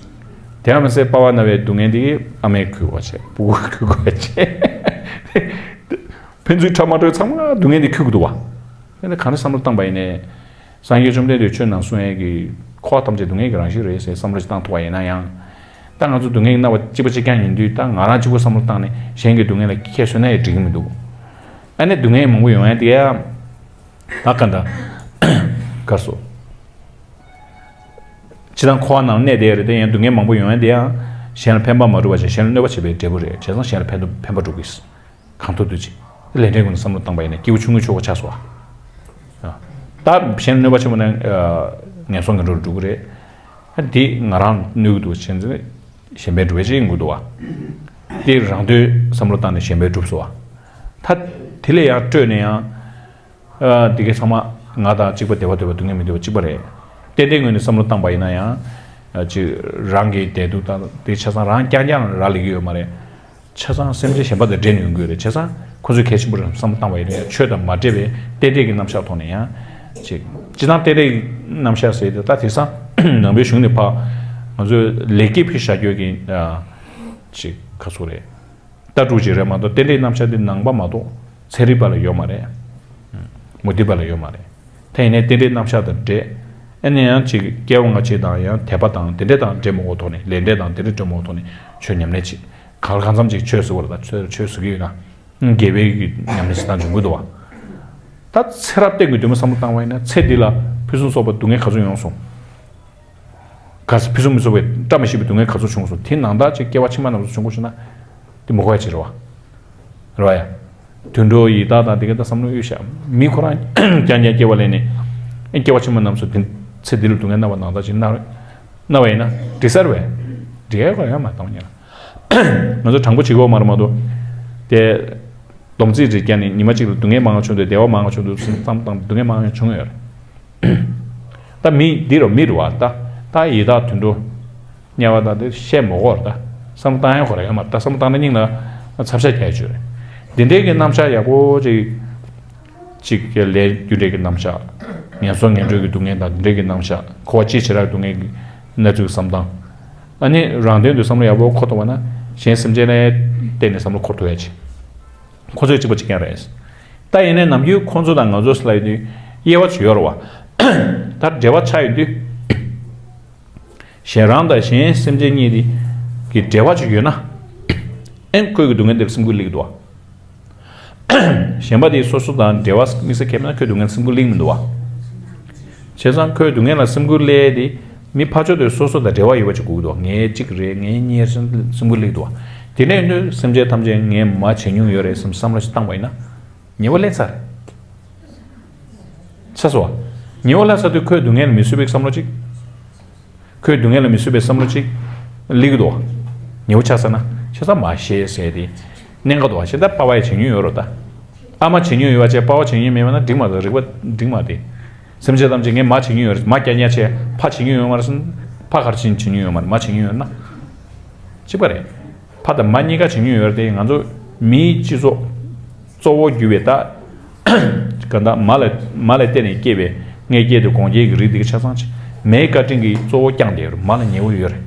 དེ་ཡང་མི་ཚད་པ་ཕ་ན་བའི་སྡུག་བསྔལ་འདི་ཨ་མས་ཁུར་དགོས་བྱས་སྤུ་གུས་ཁུར་དགོས་བྱས། ཕན་ཚུན་ཁྲག་མ་འགྲོ་ཚང་མ་སྡུག་བསྔལ་འདི་ཁུར་གི་འདུག་བ། དེ་ནི་གང་རེ་བསམ་བློ་བཏང་པ་ཡིན་ནའི། སངས་རྒྱས་བཅོམ་ལྡན་འདས་ཆོས་ནང་གསུངས་ཡས་ཀྱི་འཁོར་བ་ཐམས་ཅད་སྡུག་བསྔལ་གྱི་རང་བཞིན་རེད་ཟེར་བསམ་བློ་ཞིག་བཏང་ཐུབ་པ་ཡིན་ན་ཡང་། ད་ང་ཚོ་སྡུག་བསྔལ་གྱི་སྣང་བ་གཅིག་པ་གཅིག་རྐྱང་ཡིན་དུས་ད་ང་རང་གཅིག་པུ་བསམ་བློ་བཏང་ནས་གཞན་གྱི་སྡུག་བསྔལ་ལ་ཁྱད་གསོད་ན་ཡང་འགྲིག་གི་མི་འདུག་ཨ་ནི་སྡུག་བསྔལ་མང་པོ་ཡོང་ཡ་དེ་ཡང་། ད་ག་འདྲ། ག་སོ། སྤྱིར་བཏང་འཁོར་བ་ནང་གནས་བསྡད་ཡ་རེད་དེ་ཡང་སྡུག་བསྔལ་མང་པོ་ཡོང་ཡ་དེ་ཡང་། གཞན་ལ་ཕན་པ་མ་སྒྲུབ་པ་བྱས་གཞན་ལ་གནོད་པ་བྱེད་པའི་འབྲས་བུ་རེད་བྱས་ཙང་གཞན་ལ་ཕན་ཐོགས་ཕན་པ་སྒྲུབ་དགོས། གང་ཐུབ་ཐུབ་ཅིག་ལས་འབྲས་ཀུན་ལ་བསམ་བློ་བཏང་པ་ཡིན་ན་སྐྱེས་བུ་ཆུང་ངུའི་ཆོ་ག་ཆགས་སོང་ཨ། ད་གཞན་གནོད་པ་ཆེན་པོ་ན་ངན་སོང་ངན་འགྲོར་འགྲོ་གི་རེད། ཨ་འདི་ང་རང་གནོད་གི་འདུག་བྱས་ཙང་གཞན་ཕན་སྒྲུབ་པའི་ཆེད་ཡིན་དགོས་འདུག་བ། དེ་རང་དོན་བསམ་བློ་བཏང་ནས་གཞན་ཕན་སྒྲུབ་སོང་བ། ད་དེ་ལས་ཡང་སྤྲོས་ནས་ཡང་། ཨ་འདི་གའི་ཚང་མ་ང་དང་གཅིག་པ་བདེ་བ་འདོད་པ་སྡུག་བསྔལ་མི་འདོད་པ་གཅིག་པ་རེད། ཏན་ཏན་ངོས་ནས་བསམ་བློ་བཏང་པ་ཡིན་ན་ཡང་། ཨ་ཅིག་རང་གི་བདེ་སྡུག་དང་དེ་ཆ་ཚང་རང་རྐྱང་རྐྱང་རག་ལས་ཀྱི་ཡོད་མ་རེད། ཆ་ཚང་སེམས་ཅན་གཞན་པ་དང་འབྲེལ་ནས་ཡོང་གི་ཡོད་རེད་བྱས་ཙང་ཁོ་ཚོས་གལ་ཆེན་པོ་རེད་བསམ་བློ་བཏང་བ་ཡིན་ན་ཡང་ཆོས་དང་མ་འབྲེལ་བའི་རྟེན་འབྲེལ་གྱི་རྣམ་གཞག་ཐོག་ནས་ཡང་། ཅིག་སྤྱིར་བཏང་རྟེན་འབྲེལ་གྱི་རྣམ་གཞག་ཟེར་དེ་ད་དེང་སང་ནང་པའི་གཞུང་ནས་ཕར་ང་ཚོས་ལེགས་སྐྱེས་ཕུལ་བཞག་རྒྱུ་གི་ཅིག་ག་ཚོད་རེད། ལྟ་གྲུབ་ཅིག་རེད་མ་གཏོགས་རྟེན་འབྲེལ་རྣམ་གཞག་དེ་ནང་པ་མ་གཏོགས་ཚན་རིག་པ་ལ་ཡོད་མ་རེད། མུ་སྟེགས་པ་ལ་ཡོད་མ་རེད། དེ་ཡིན་ནའི་རྟེན་འབྲེལ་རྣམ་གཞག་དང་འབྲེལ། ཨ་ནི་ཡང་ཅིག་སྐྱེ་བ་སྔ་ཕྱི་དང་ཡང་དད་པ་དང་དེ་འདྲ་དང་འབྲེལ་མ་དགོས་ཐོག་ནས་ལས་འབྲས་དང་དེ་འདྲ་འབྲེལ་མ་དགོས་ཐོག་ནས་ཆོས་ཉམས་ལེན་བྱེད། གང་ལ་གང་འཚམ་ཅིག་ཆོས་ཟེར་བ་ལ་ད་ཆོས་ཆོས་ཟེར་གྱི་ཡོད་ན། དགེ་བའི་གི་ཉམས་ལེན་བྱེད་སྟངས་འབྱུང་གི་འདུག་བ། ད་ཚེ་རབས་གཏན་གྱི་འདུན་མ་བསམ་བློ་བཏང་བ་ཡིན་ན་ཚེ་འདི་ལ་ཕུན་སུམ་ཚོགས་པ་སྡུག་བསྔལ་ག་ཚོད་ཡོང་སོང་། ག་ཚོད་ཕུན་སུམ་མི་ཚོགས་པའི་བཀྲ་མི་ཤིས་པའི་སྡུག་བསྔལ་ག་ཚོད་བྱུང་སོང་དེ་ནང་ལྟར་ཅིག་སྐྱེ་བ་ཕྱི་མ་རྣམས་སུ་བྱུང་དགོས་ཤེ་ན། དེ་མི་དགོས་ཡ་ཅིག་རེད་བ། རེད་བ་ཡ། དུད་འགྲོ་ཡི་དྭགས་དང་དེ་ག་ད་བསམ་བློ་གཡུག་བཞག་མི་ཁོ་རང་རྐྱང་རྐྱང་སྐྱེ་བ་ལེན་ནས། ཨེ་སྐྱེ་བ་ཕྱི་མ་རྣམས་སུ་དེ་ཚེ་འདི་ལ་སྡུག་བསྔལ་རྣམ་པ་སྣ་ཚོགས་ཅིག་སྣང་རེད། སྣང་བ་ཡིན་ན་འགྲིག་ས་རེད་བས། འགྲིག་ཡ་ཁོ་རང་ཡང་མ་གཏོང་ཉེ་ལ། ང་ཚོ་དྲང་པོ་བྱེད་དགོས་མ་རེད་མ་གཏོགས། དེ། སྡོམ་རྩིས་རེ་བརྒྱབ་ནས་ཉི་མ་གཅིག་ལ་སྡུག་བསྔལ་མང་བ་བྱུང་འདུག་བདེ་བ་མང་བ་བྱུང་འདུག་བསམ་བཏང་སྡུག་བསྔལ་མང་བ་བྱུང་ཡོད་རེད། ད་མི་འདི་རུ་མི་རུ་བ་ད་ད་ཡི་དྭགས་དུད་འགྲོ། དམྱལ་བ་དང་དེ་བཤད་མ་དགོས་རེད་ད། བསམ་བློ་བཏང་ཡ་ཁོ་ར་ཡོད་མ་རེད་ད་བསམ་བློ་བཏང་ན་སྙིང་ལ་ཚབ་ཤ་རྒྱག་ཡ་ཅིག་ཡོད་རེད། འདི་འདྲའི་གི་རྣམ་གཞག་ཡག་པོ་ཅིག་ཅིག་གི་ལས་རྒྱུ་འབྲས་ཀྱི་རྣམ་གཞག་ངན་སོང་ངན་འགྲོའི་གི་སྡུག་བསྔལ་དང་འདི་འདྲའི་གི་རྣམ་གཞག་འཁོར་བ་སྤྱི་བྱེ་བྲག་སྡུག་བསྔལ་གྱི་གནས་ཚུལ་གྱི་བསམ་སྟངས། ཨ་ནི་རང་དོན་དུ་བསམ་བློ་ཡག་པོ་འཁོར་ཐུབ་པ་ན་གཞན་སེམས་ཅན་ལ་བརྟེན་ནས་བསམ་བློ་འཁོར་ཐུབ་ཡ་ཅིག་ཁོ་ཚོས་གཅིག་པ་གཅིག་རྐྱང་རེད། ད་ཡིན་ནའི་ནམ་རྒྱུན་ཁོ་ཚོ་དང་ང་ཚོ་ལབ་ཡོང་དུས་དབྱེ་བ་ཅིག་ཡོད་རེད་བ། ད་འབྲེལ་བ་ཆགས་ཡོང་དུས། གཞན་རང་དང་གཞན་སེམས་ཅན་གཉིས་དེ་གི་འབྲེལ་བ་ཅིག་ཡོད་ན། ཨེ་ཁོའི་གི་སྡུག་བསྔལ་དེར་སེམས་ཁུར་སླེབས་ཀྱི་འདུག་བ། གཞན་པ་དེ་སོ་སོ་དང་འབྲེལ་བ་དམིགས་བསལ་ཁེལ་ན་ཁོའི་སྡུག་བསྔལ་སེམས་ཁུར་སླེབས་མི་འདུག་བ། བྱས་ཙང་ཁོའི་སྡུག་བསྔལ་ལ་སེམས་ཁུར་སླེབས་ཏེ་མི་ཕར་ཕྱོགས་དེ་སོ་སོ་དང་འབྲེལ་བ་ཡོད་པ་ཅིག་དགོས་ཀྱི་འདུག་ངའི་གཅིག་རེད་ངའི་གཉིས་རེད་སེམས་ཁུར་སླེབས་འདུག་བ། དེ་འདྲ་ཡིན་དུས་སེམས་ཅན་ཐམས་ཅད་ངས་མ་བྱེད་མྱོང་ཡོད་རེད་བསམ་བསམ་བློ་ཞིག་བཏང་བ་ཡིན་ན། ཉེས་པ་སླེབས་ཚར་རེད། ཚར་སོང་བ། ཉེས་པ་སླེབས་ཚར་དུས་ཁོའི་སྡུག་བསྔལ་ལ་མི་བཟོད་པའི་བསམ་བློ་གཅིག་ཁོའི་སྡུག་བསྔལ་ལ་མི་བཟོད་པའི་བསམ་བློ་གཅིག་སླེབས་ཀྱི་འདུག་ཉེ་བོ་ཆགས་ས་ན་ཆ་ཚང་མ་ཤེས་ཟེར་ཏེ། གནད་འགག་འདུག་བ་ཞེ་ད་པ་ཕ་ཡ་བྱེད་མྱོང་ཡོད་རོ་ད། ཨ་མ་བྱེད་མྱོང་ཡོད་བ་བྱས་པ་ཕ་བྱེད་མྱོང་མེད་པ་ན་འགྲིག་མ་རེད་རིག་པ་འགྲིག་མ་རེད། སེམས་ཅན་ཐམས་ཅད་ངས་མ་བྱེད་མྱོང་ཡོད་རེད་མ་རྐྱང་རྐྱང་བྱས་ཕ་བྱེད་མྱོང་ཡོད་མ་རེད་སོང་ཕ་ག་རེ་བྱེད་བྱེད་མྱོང་ཡོད་མ་རེད་མ་བྱེད་མྱོང་ཡོད་ན། གཅིག་པ་རེད། ཕ་དང་མ་གཉིས་ཀ་བྱེད་མྱོང་ཡོད་རེད་དེ་ང་ཚོ་མིའི་སྤྱི་ཚོགས་གཙོ་བོ་གྱུར་པའི་ད། གང་ལྟར་མ་ལ་མ་ལ་བརྟེན་ནས་སྐྱེས་པའི་ངས་སྐྱེས་དུས་གོང་ཁྱེར་གྱི་རིགས་འདི་ག་ཆ་ཚང་ཆེ་མའི་བཀའ་དྲིན་གྱིས་གཙོ་བོ་བསྐྱངས་བསྡད་ཡོད་རེད་མ་ལ་ཉེ་བོ་ཡོད་རེད།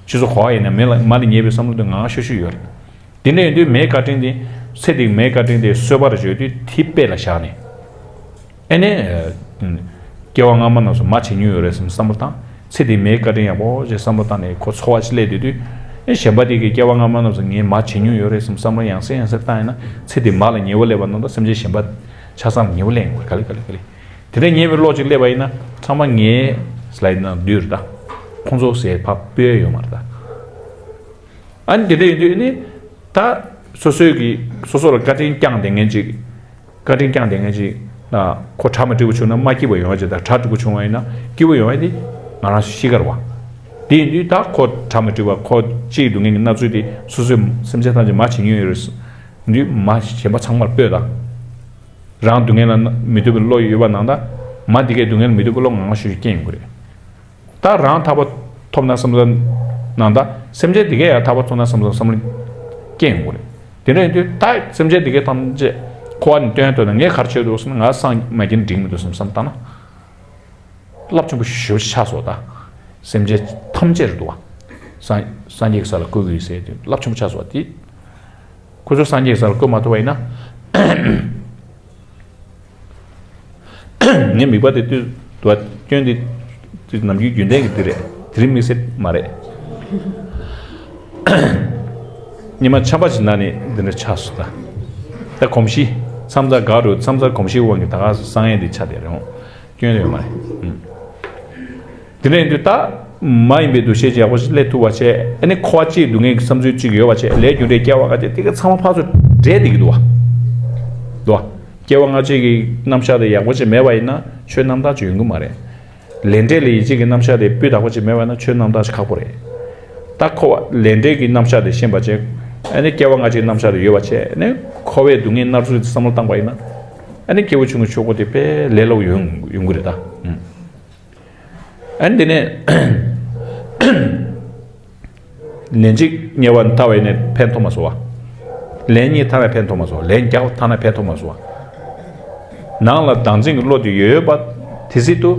སྤྱི་ཚོགས་གོ་བ་ཡིན་ན་མི་ལ་མ་ལ་ཉེ་བའི་བསམ་བློ་དེ་ངང་ཤོར་ཤོར་ཡོད་རེད། དེ་འདྲ་ཡིན་དུས་མའི་བཀའ་དྲིན་དེ་ཚེ་འདིའི་མའི་བཀའ་དྲིན་དེ་གསོས་པར་བརྗོད་དུས་དེ་དཔེ་ལ་བཞག་ནས། ཨེ་ནས། སྐྱེ་བ་སྔ་མ་རྣམས་སུ་མ་བྱེད་མྱོང་ཡོད་རེད་བསམ་བསམ་བློ་བཏང་། ཚེ་འདིའི་མའི་བཀའ་དྲིན་ཡག་པོ་ཞེས་བསམ་བློ་བཏང་ནས་ཁོ་འཚོ་བ་ཞིག་སླེབས་དུས་དུས། ཨེ་གཞན་པ་དེ་གའི་སྐྱེ་བ་སྔ་མ་རྣམས་སུ་ངས་མ་བྱེད་མྱོང་ཡོད་རེད་བསམ་བསམ་བློ་ཡང་སེ་ཡང་སེ་བཏང་ཡིན་ན་ཚེ་འདི་མ་ལ་ཉེ་བོ་སླེབས་པ་ནང་དུ་སེམས་ཅན་གཞན་པ། ཆ་ཚང་ཉེ་བོ་ལེན་དགོས། ག་ལེ་ག་ལེ་ག་ལེ། དེ་འདྲ་ཉེ་བའི་བློ་ཅིག་སླེབས་པ་ཡིན་ན་ཚང་མ་ངའི་སླ་ཡིན་ན་འདུས་རེད་ད། ཁོང་ཚོ་ཟེར་ཕར་སྤོས་ཡོད་མ་རེད་ད། ཨ་ནི་དེ་འདྲ་ཡིན་དུས་ནི། ད་སོ་སོའི་གི་སོ་སོ་ལ་བཀའ་དྲིན་བསྐྱངས་བསྡད་མཁན་ཅིག་བཀའ་དྲིན་བསྐྱངས་བསྡད་མཁན་ཅིག་ལ་ཁོ་གྲ་མ་འགྲིག་པ་བྱུང་ན་མ་སྐྱིད་པ་ཡོང་བ་ཅིག་དང་། གྲ་འགྲིག་པ་བྱུང་བ་ཡིན་ན་སྐྱིད་པོ་ཡོང་བ་དེ་ང་རང་ཤི་ཁར་བ། དེ་ཡིན་དུས་ད་ཁོ་གྲ་མ་འགྲིག་པ་ཁོ་སྐྱིད་སྡུག་བསྔལ་གྱི་མནར་ཚུལ་དེ་སོ་སོའི་སེམས་ཅན་ཐམས་ཅད་མ་བྱེད་མྱོང་ཡོད་རེད། འདུས་མ་གཞན་པ་ཚང་མར་སྤོས་དང་། རང་སྡུག་བསྔལ་ལ་མི་འདོད་པའི་བློ་ཡོད་པ་ནང་ད། མ་འདི་གའི་སྡུག་བསྔལ་མི་འདོད་པའི་བློ་ངང་ངང་ཤུགས་ཤུགས་སྐྱེ་ཡོང་གི་རེད། ད་རང་ཐར་པ་ཐོབ་ན་བསམ་བསམ་ནང་ད། སེམས་ཅན་འདི་གའི་ཡང་ཐར་པ་ཐོབ་ན་བསམ་བསམ་བསམ་བློ་སྐྱེ་ཡོང་གི་རེད། དེ་འདྲ་ཡིན་དུས་ད་སེམས་ཅན་འདི་གའི་ཐམས་ཅད་འཁོར་བ་ནས་བཏོན་ཐུབ་ན་ངས་ག་རེ་བྱེད་འདུག་བསམ་ན། ང་སངས་མ་རྒྱས་ན་འགྲིག་མི་འདུག་བསམ་བསམ་བཏང་ན། རླབས་ཆེན་པོ་ཞེ་པོ་ཆགས་སོང་ད། སེམས་ཅན་ཐམས་ཅད་རེད་འདུག་བ། སངས་སངས་རྒྱས་ཀྱི་ས་ལ་བཀོད་དགོས་ཟེར་དུས་རླབས་ཆེན་པོ་ཆགས་སོང་བ་དེ། ཁོ་ཚོ་སངས་རྒྱས་ཀྱི་ས་ལ་བཀོད་མ་ཐུབ་པ་ཡིན་ན། ངའི་མིག་པ་དེ་དུས་དུ་བ་སྐྱོན་དེ་དུས་ནམ་རྒྱུན་རྒྱུན་ལྡན་གྱི་དེ་རེད། དེ་རིང་དམིགས་བསལ་མ་རེད། ཉི་མ་ཆ་པ་ཞིག་ན་ནི་འདི་འདྲ་ཆགས་སོང་ད། ད་གོམས་གཤིས་མཚམས་མཚམས་དགའ་རུ་མཚམས་མཚམས་གོམས་གཤིས་དབང་གིས་ད་ག་སང་ཡས་འདི་ཆགས་བསྡད་རེད། སྐྱོན་ཡོད་མ་རེད། ཨུམ། དེ་འདྲ་ཡིན་དུས་ད་མ་ཡིན་པའི་འདུ་ཤེས་ཡག་པོ་ཞིག་སླེབས་ཐུབ་པ་བྱས། ཨ་ནི་འཁོར་བ་སྐྱིད་སྡུག་བསྔལ་གྱི་བསམ་ཚུལ་གཅིག་ཡོད་པ་བྱས། ལས་རྒྱུ་འབྲས་སྐྱེ་བ་སྔ་ཕྱི་དེ་ག་ཚང་མ་ཕར་ཚུར་འདྲེས་བསྡད་ཀྱི་འདུག་བ། འདུག་བ། སྐྱེ་བ་སྔ་ཕྱི་གི་རྣམ་གཞག་དེ་ཡག་པོ་ཞིག་མེད་པ་ཡིན་ན་ཆོས་རྣམ་དག་ཅིག་ཡོང་གི་མ་རེད། ལས་འབྲས་ལ་ཡིད་ཆེས་ཀྱི་རྣམ་གཞག་དེ་སྤུས་དག་པོ་ཅིག་མེད་པ་ཡིན་ན་ཆོས་རྣམ་དག་ཅིག་ཁག་པོ་རེད། ད་འཁོར་བ་ལས་འབྲས་ཀྱི་རྣམ་གཞག་དེ་ཤེས་པ་བྱས། ཨ་ནི་སྐྱེ་བ་སྔ་ཕྱིའི་རྣམ་གཞག་དེ་ཡོད་པ་བྱས། ཨ་ནི་འཁོར་བའི་སྡུག་བསྔལ་མནར་ཚུལ་དེ་བསམ་བློ་བཏང་པ་ཡིན་ན། ཨ་ནི་སྐྱེས་བུ་ཆུང་གི་ཆོས་སྒོ་དེ་དཔེ་ལས་སླ་པོ་ཡོང་ཡོང་གི་རེད་ད། ཨུམ། ཨ་ནི་དེ་ནས་ལན་གཅིག་ཉེ་བར་ཐར་བ་ཡིན་ནའི་ཕན་ཐོགས་མ་སོང་བ། ལན་གཉིས་ཐར་ནའི་ཕན་ཐོགས་མ་སོང་བ། ལན་བརྒྱ་ཐར་ནའི་ཕན་ཐོགས་མ་སོང་བ། ནང་ལ་བདག་འཛིན་གྱི་བློ་དེ་ཡོད་པ་དེ་སྲིད་དུ།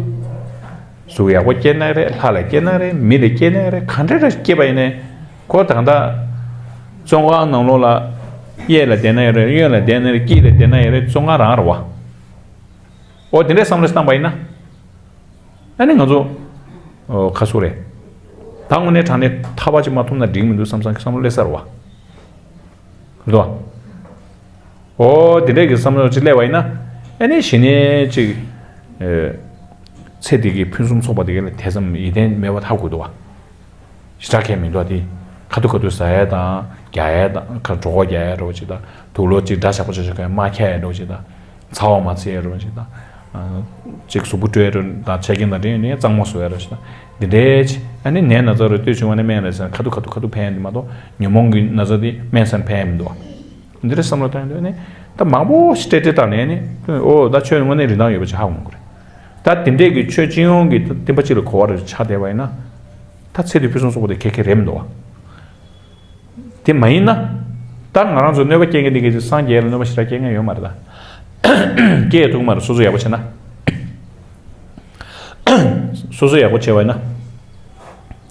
གཟུགས་ཡག་པོ་སྐྱེས་ན་རེད། ལྷ་ལ་སྐྱེས་ན་རེད། མི་ལ་སྐྱེས་ན་རེད། ག་འདྲ་རེ་སྐྱེས་པ་ཡིན་ནའི། ཁོ་ད་ལྟ་བཙོན་ཁང་ནང་ལོགས་ལ་གཡས་ལ་བསྡད་ན་ཡང་རེད། གཡོན་ལ་བསྡད་ན་རེད། དཀྱིལ་ལ་བསྡད་ན་ཡང་རེད། བཙོན་ཁང་རང་རེད་བ། འོ་དེ་འདྲའི་བསམ་བློ་བཏང་པ་ཡིན་ན། ཨ་ནི་ང་ཚོ་ཨོ་ཁ་སུ་རེད། ད་དངོས་གནས་དྲང་གནས་ཐར་པ་ཅིག་མ་ཐོབ་ན་འགྲིག་མི་འདུག་བསམ་བསམ་གྱི་བསམ་བློ་སླེབས་ས་རེད་བ། རེད་བ། ཨོ་དེ་འདྲའི་གི་བསམ་བློ་ཅིག་སླེབས་པ་ཡིན་ན། ཨ་ནི་གཞི་ནས་ཅིག་ཨེ། ཚེ་འདི་གི་ཕུན་སུམ་ཚོགས་པ་དེ་ག་ལ་དེ་ཙམ་ཡིད་བརྟན་མེད་པ་ཧ་གོ་འདུག་བ། ཞེ་དྲག་གལ་མི་འདུག་བ། དེ་ཁ་ཐུག་ཁ་ཐུག་ཟ་ཡས་དང་རྒྱག་ཡས་དང་། ཁ་གྲོད་ཁོག་རྒྱག་ཡས་འདྲ་བོ་ཅིག་དང་། དུག་ལོག་ཅིག་འདྲ་ཞག་པོ་ཅིག་ཅིག་ག་མ་ཁྱེར་ཡས་འདྲ་བོ་ཅིག་དང་། ཚ་བ་མ་ཚིག་ཡས་འདྲ་བོ་ཅིག་དང་། ཨ། ཅིག་གཟུགས་པོ་བཀྲུ་ཡས་འདྲ་དང་། ཆ་རྐྱེན་དང་འབྲེལ་ནས་གཙང་མ་བཟོ་ཡས་འདྲ་བོ་ཅིག་དང་། འདི་འདྲའི་ཅིག་ཨ་ནི་ནད་ན་ཚ་རུ་ལྟོས་བྱུང་བ་ནི་སྨན་ལ་ཟ། ཁ་ཐུག་ཁ་ཐུག་ཁ་ཐུག་ཕན་ཡས་འདི་མ་གཏོགས་ཉོན་མོངས་ཀྱི་ན་ཚ་འདི་སྨན་ཟ་ཕན་ཡས་མི་འདུག་བ། འདི་འདྲ་བསམ་བློ་བཏང་ཡས་འདུག་ནི། ད་མང་པོ་ཞིག་སྤྲད་སྤྲད་བཏང་ནས་ནི། ཨོ་ད་ཆོས་དངོས་གནས་རིན་ཐང་ཡོད་པ་ཅིག་ཧ་གོ་མི་དགོས་རེད། ད་དེ་འདྲས་ཀྱི་ཆོས་སྤྱི་ཡོངས་ཀྱི་བསྟན་པ་སྤྱི་ལ་གོ་བ་རེ་ཆགས་བསྡད་པ་ཡིན་ན། ད་ཚེ་འདི་ཕུན་སུམ་ཚོགས་པ་དེ་ཁེ་ཁེ་རེད་མི་འདུག་བ། དེ་མ་ཡིན་ན། ད་ང་རང་ཚོ་གནོད་པ་སྐྱེལ་མཁན་འདི་གས་ཅིག་སངས་རྒྱས་ལ་གནོད་པ་ཞེ་དྲག་སྐྱེལ་མཁན་ཡོད་མ་རེད་ད། སྐྱེལ་ཐུབ་མ་རེད། སོ་སོ་ཡག་པོ་བྱས་ན། སོ་སོ་ཡག་པོ་བྱས་པ་ཡིན་ན།